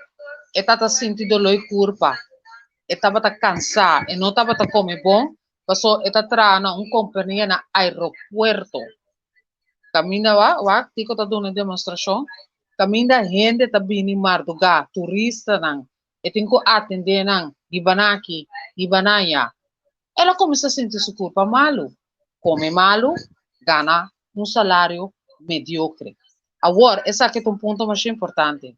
e tabata sinti doló i kurpa, e tabata kansá, e no tabata kome bon, paso e ta traha na un kompania na aeropuerto. Kaminda wak, wak, Tico ta duna e demostrashon, kaminda hende ta bini mardugá, turistanan, e tin ku atendé nan, hiba nan aki, hiba nan aya. El a kuminsá sinti su kurpa malu, kome malu, gana un salario mediocre. Awor, esaki ta un punto masha importante.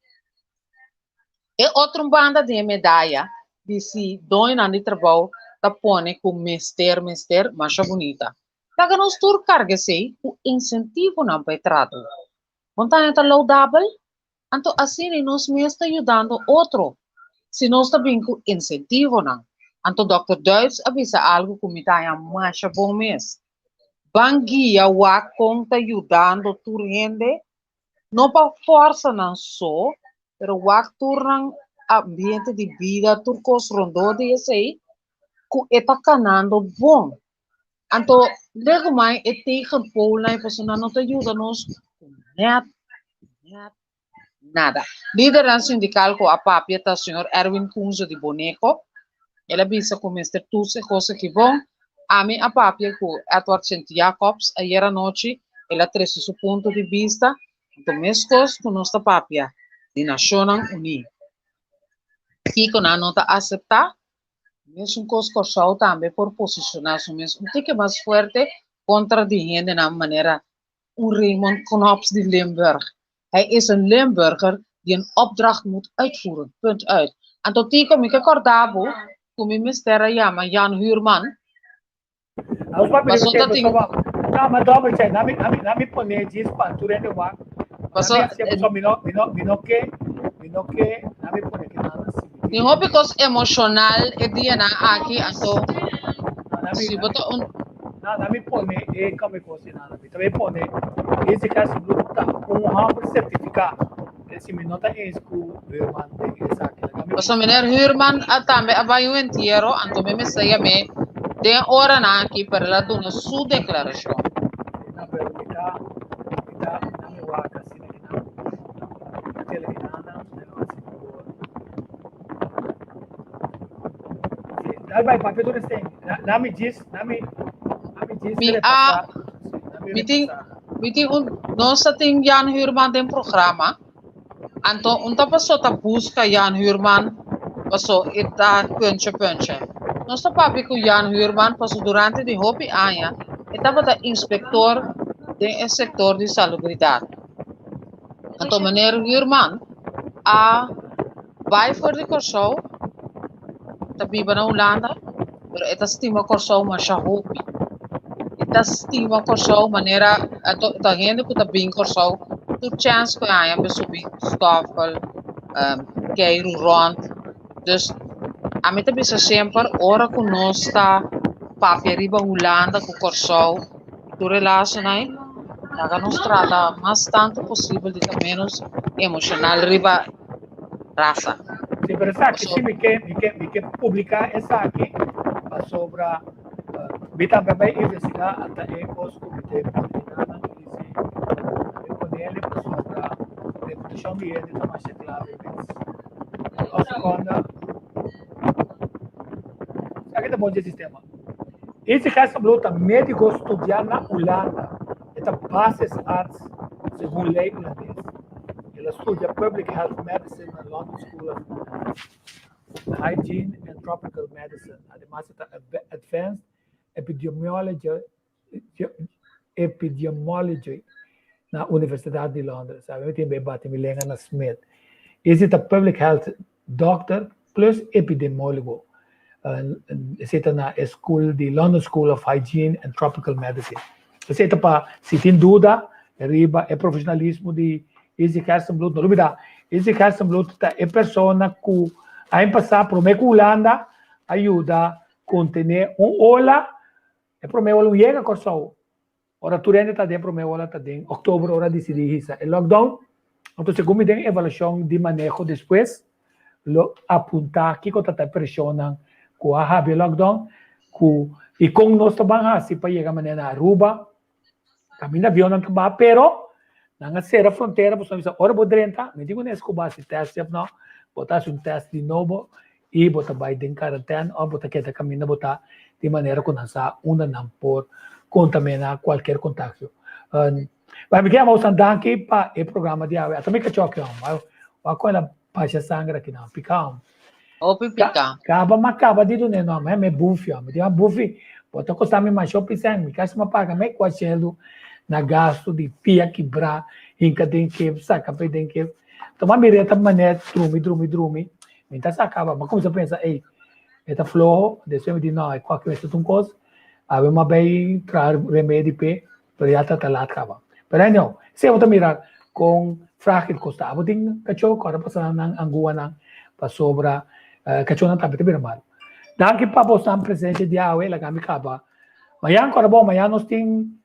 E otro banda di e medaya di si doñonan di trabou ta pone cu mester mester masha bunita. Laga nos tur carga esey cu incentivonan pa e trato. Montaña ta laudabel? Anto asina nos mes ta yudando otro si nos ta bin ku insentivonan. Anto Dòkter Duits a bisa algu ku mi ta haña masha bon mes. Ban guia wak kon ta yudando tur hende, no pa fòrsa nan so, pero wak tur nan ambiente di bida, tur kos rondó di esei, ku e ta kanando bon. Anto legumai e tegenpoolnan e pasobra nan no ta yuda nos ku nèt nèt nada. Lidernan sindikal ku a papia ta señor Erwin Kunze di Boneco. El a bisa ku mester toets e kos aki bon. Ami a papia ku Edward Sint Jacobs ayer anochi, el a trese su punto di bista. Anto meskos ku nos ta papia di Nashonnan Uní, kiko nan no ta aseptá? Mesun kos Kòrsou tambe por posishoná su mes un tiki mas fuerte kontra di hendenan manera un Raymond Knops di Limburg. Hij is een Limburger die een opdracht moet uitvoeren. Punt uit. Anto Tico mi ke kòrda bo ku mi mester a yama Jan Huurman Nos papia Paso di ta tin No, ma double check. Nami nami nami pone djis pa tur hende wak. Paso Nami hasié paso mi no mi no mi no ke mi no ke nami pone ke nada si. Tin hopi kos emoshonal e dianan aki anto si bo ta un No, nami pone e kome kos di nada. Mi tambe pone e caso blue ta un hòmber sertifiká. Si mi no ta eens ku Huurman den esaki, laga mi Pasobra meneer Huurman a tambe a bai un entiero, anto mi mester yam'é den oranan aki pa el a duna su deklarashon. No, pero mi ta, mi ta, na mi wak asina ki nan, mi tele ki nan nan, mi lo hasi por. Sí, dal bai, papia tur esei. Na, na mi djis, na mi, na mi djis Mi a, repasá. Sí, na mi mi tin, repasá. Mi tin un, nos ta tin Jan Huurman den programa, anto un ta paso ta buska Jan Huurman paso e ta puntje puntje. Nos ta papia ku Jan Huurman paso durante di hopi aña e tabata inspektor den e sektor di salubridat. Anto meneer Huurman a bai for di Kòrsou, ta biba na Hulanda, pero e ta stima Kòrsou masha hopi. E ta stima Kòrsou manera anto ta hende ku ta bin Kòrsou tur chèns ku e haña pa e subi stòfel, keiru rònt. Dus ami ta bisa semper ora ku nos ta papia riba Hulanda ku Kòrsou tur e lasonan ei, laga nos trata mas tantu posibel di ta ménos emoshonal riba rasa. Sí, pero esaki sí mi ke, mi ke, mi ke publiká esaki pasobra mi tambe a bai investigá ata e kos ku mi te pone nan i si mi ponele pasobra reputashon di hende ta masha klave mes. Seconda. Esaki ta bon dje sistema. Itzi Gerstenbluth ta médiko studiá na Hulanda. E ta basisarts segun lei hulandes. El a studia Public Health Medicine na London School of Hygiene and Tropical Medicine. Ademas e ta Advanced Epidemiology Epidemiology na Universidad di Londres. Sabe, mi tin be bati mi lenga na Smith. Ese ta public health doctor plus epidemiólogo. Esei ta na e school di London School of Hygiene and Tropical Medicine. Esei ta pa si tin duda riba e profesionalismo di Izzy Gerstenbluth, no lubida, Izzy Gerstenbluth ta e persona ku aña pasá promé ku Hulanda a yuda kontené un ola E promé ola un yega Kòrsou. Ora tur hende ta den promé ola ta den òktober ora disidí hisa e lockdown. Anto segun mi den evaluashon di maneho despues lo apuntá kiko ta ta e preshonnan ku a habri e lockdown ku i kon nos ta ban hasi pa yega manera na Aruba kaminda avionnan ta baha pero nan a sera frontera pasobra nan bisa ora bo drenta mi tin ku nes ku bo hasi tèst òf no bo ta hasi un tèst di nobo i bo ta bai den karantèn òf bo ta keda kaminda bo ta di manera ku nan sa unda nan por kontaminá kualker kontagio. Bai mi ke yama boso danki pa e programa di awe. Ata mi kachó aki hòm. Wak kon el a basha sanger aki nan. Pika hòm. Hopi pika. Kaba m'a kaba di dun'é nòm. Hé, mi bufi hòm. Mi di, bufi, bo ta kosta mi masha hopi sèn. Mi kasi m'a paga mei kuashendu na gastu di pia kibrá, hinka den kep, saka p'e den kep. Tuma mi reta manera drumi, drumi, drumi. Mi ta sa kaba, m'a kuminsá pensa, ey, e ta floho, despues mi di no, e kualke mester ta un kos, awe m'a bay traha remedi p'e, pero ya ta ta lat kaba. Pero anyhow, esei bo ta mira kon fragil kos ta. Abo tin kachó ku ora pasa nan anguanan pasobra kachónan tambe ta bira malu. Danki pa bosnan presensia di awe, laga mi kaba. Mañan kòrda bon, mañan nos tin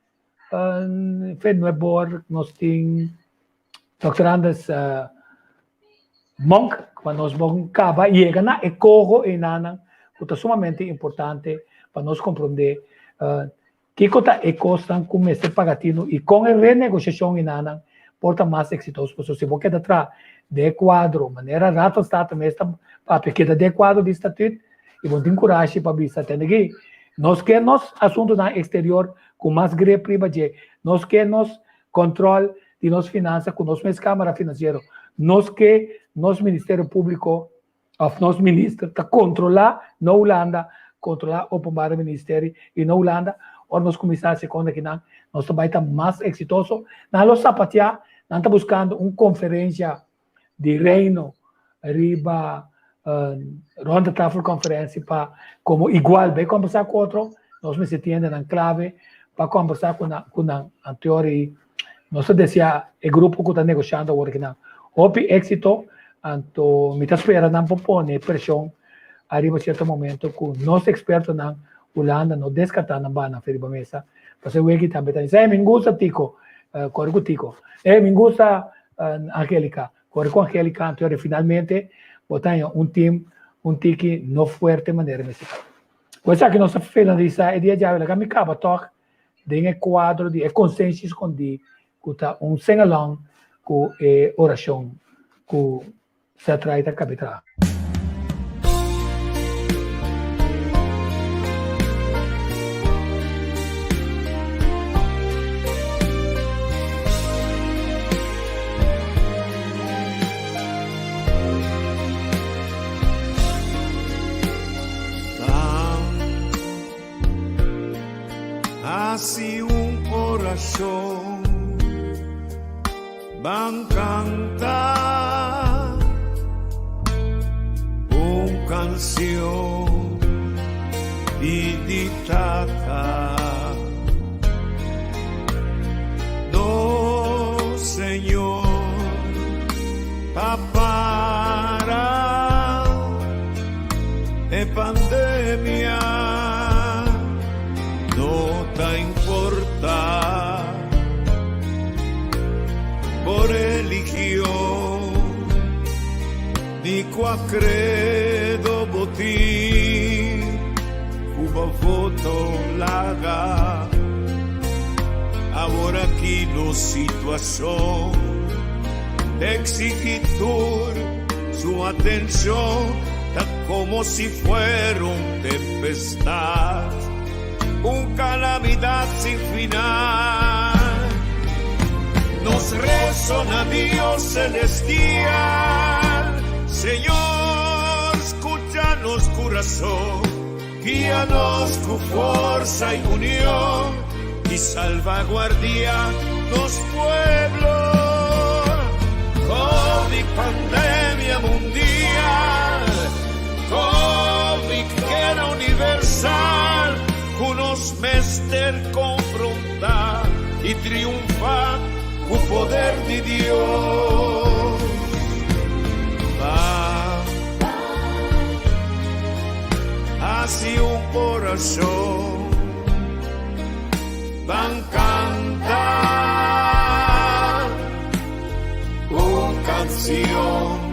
Fe Nuebor, nos tin Dòkter Anders Monk, pa nos bon kaba yega na e koho einanan ku ta sumamente importante pa nos komprondé kiko ta e kosnan ku mester paga tinu i kon e renegosiashon einanan por ta mas eksitoso. Pasobra si bo keda traha den e kuadro manera Raad van State mes ta papia, keda den e kuadro di statuut i bo no tin kurashi pa bisa tende aki nos ke nos asuntunan eksterior ku mas grip riba dje, nos ke nos Control di nos finansa cu nos mes Camara Financiero. Nos ke nos Ministerio Publico of nos Minister ta controla no Hulanda, controla Openbare Ministerie y no Hulanda. Ora nos cuminsa haci con akinan nos ta bay ta mas exitoso. Nan lo sapatea, nan ta buscando un conferencia di Reino riba ronde tafel conferencia pa como igual bay conversa cu otro, nos mester tin hendenan clave pa conversa cu nan cu nan. Anto y nos ta desea e grupo cu ta negoshando awor aki nan hopi exito, anto mi ta spera nan por pone presion ariba cierto momento cu nos expertonan Hulanda no descarta nan bana riba mesa, pasobra weki tambe ta bisa, ey mi gusta Tico, core cu Tico, ey mi gusta Angelica, Kore ku Angelica anto ora finalmente bo ta haña un team un tiki no fuerte manera mester ta. Ku esaki nos ta finalisa e dia djawe laga mi kaba tòg den e kuadro di e konsenshi skondí ku ta un sing along ku e orashon ku Seth Wright a kabi traha. Hasi un orashon. Ban kanta un kansion di Tata. Nos Señor pa para e pandemia no ta importá bo religion ni kua kredo bo tin ku bo voto laga awor aki nos situashon ta eksigi tur su atenshon ta komo si fuera un tempestat un kalamidat sin final. Nos reso na Dios celestial, Señor, scucha nos curason, guia nos cu forsa y union y salvaguardia nos pueblo. Covid pandemia mundial, Covid guera universal, cu nos mester confronta y triunfa cu poder di Dios. Ban haci un oracion, ban canta un cancion.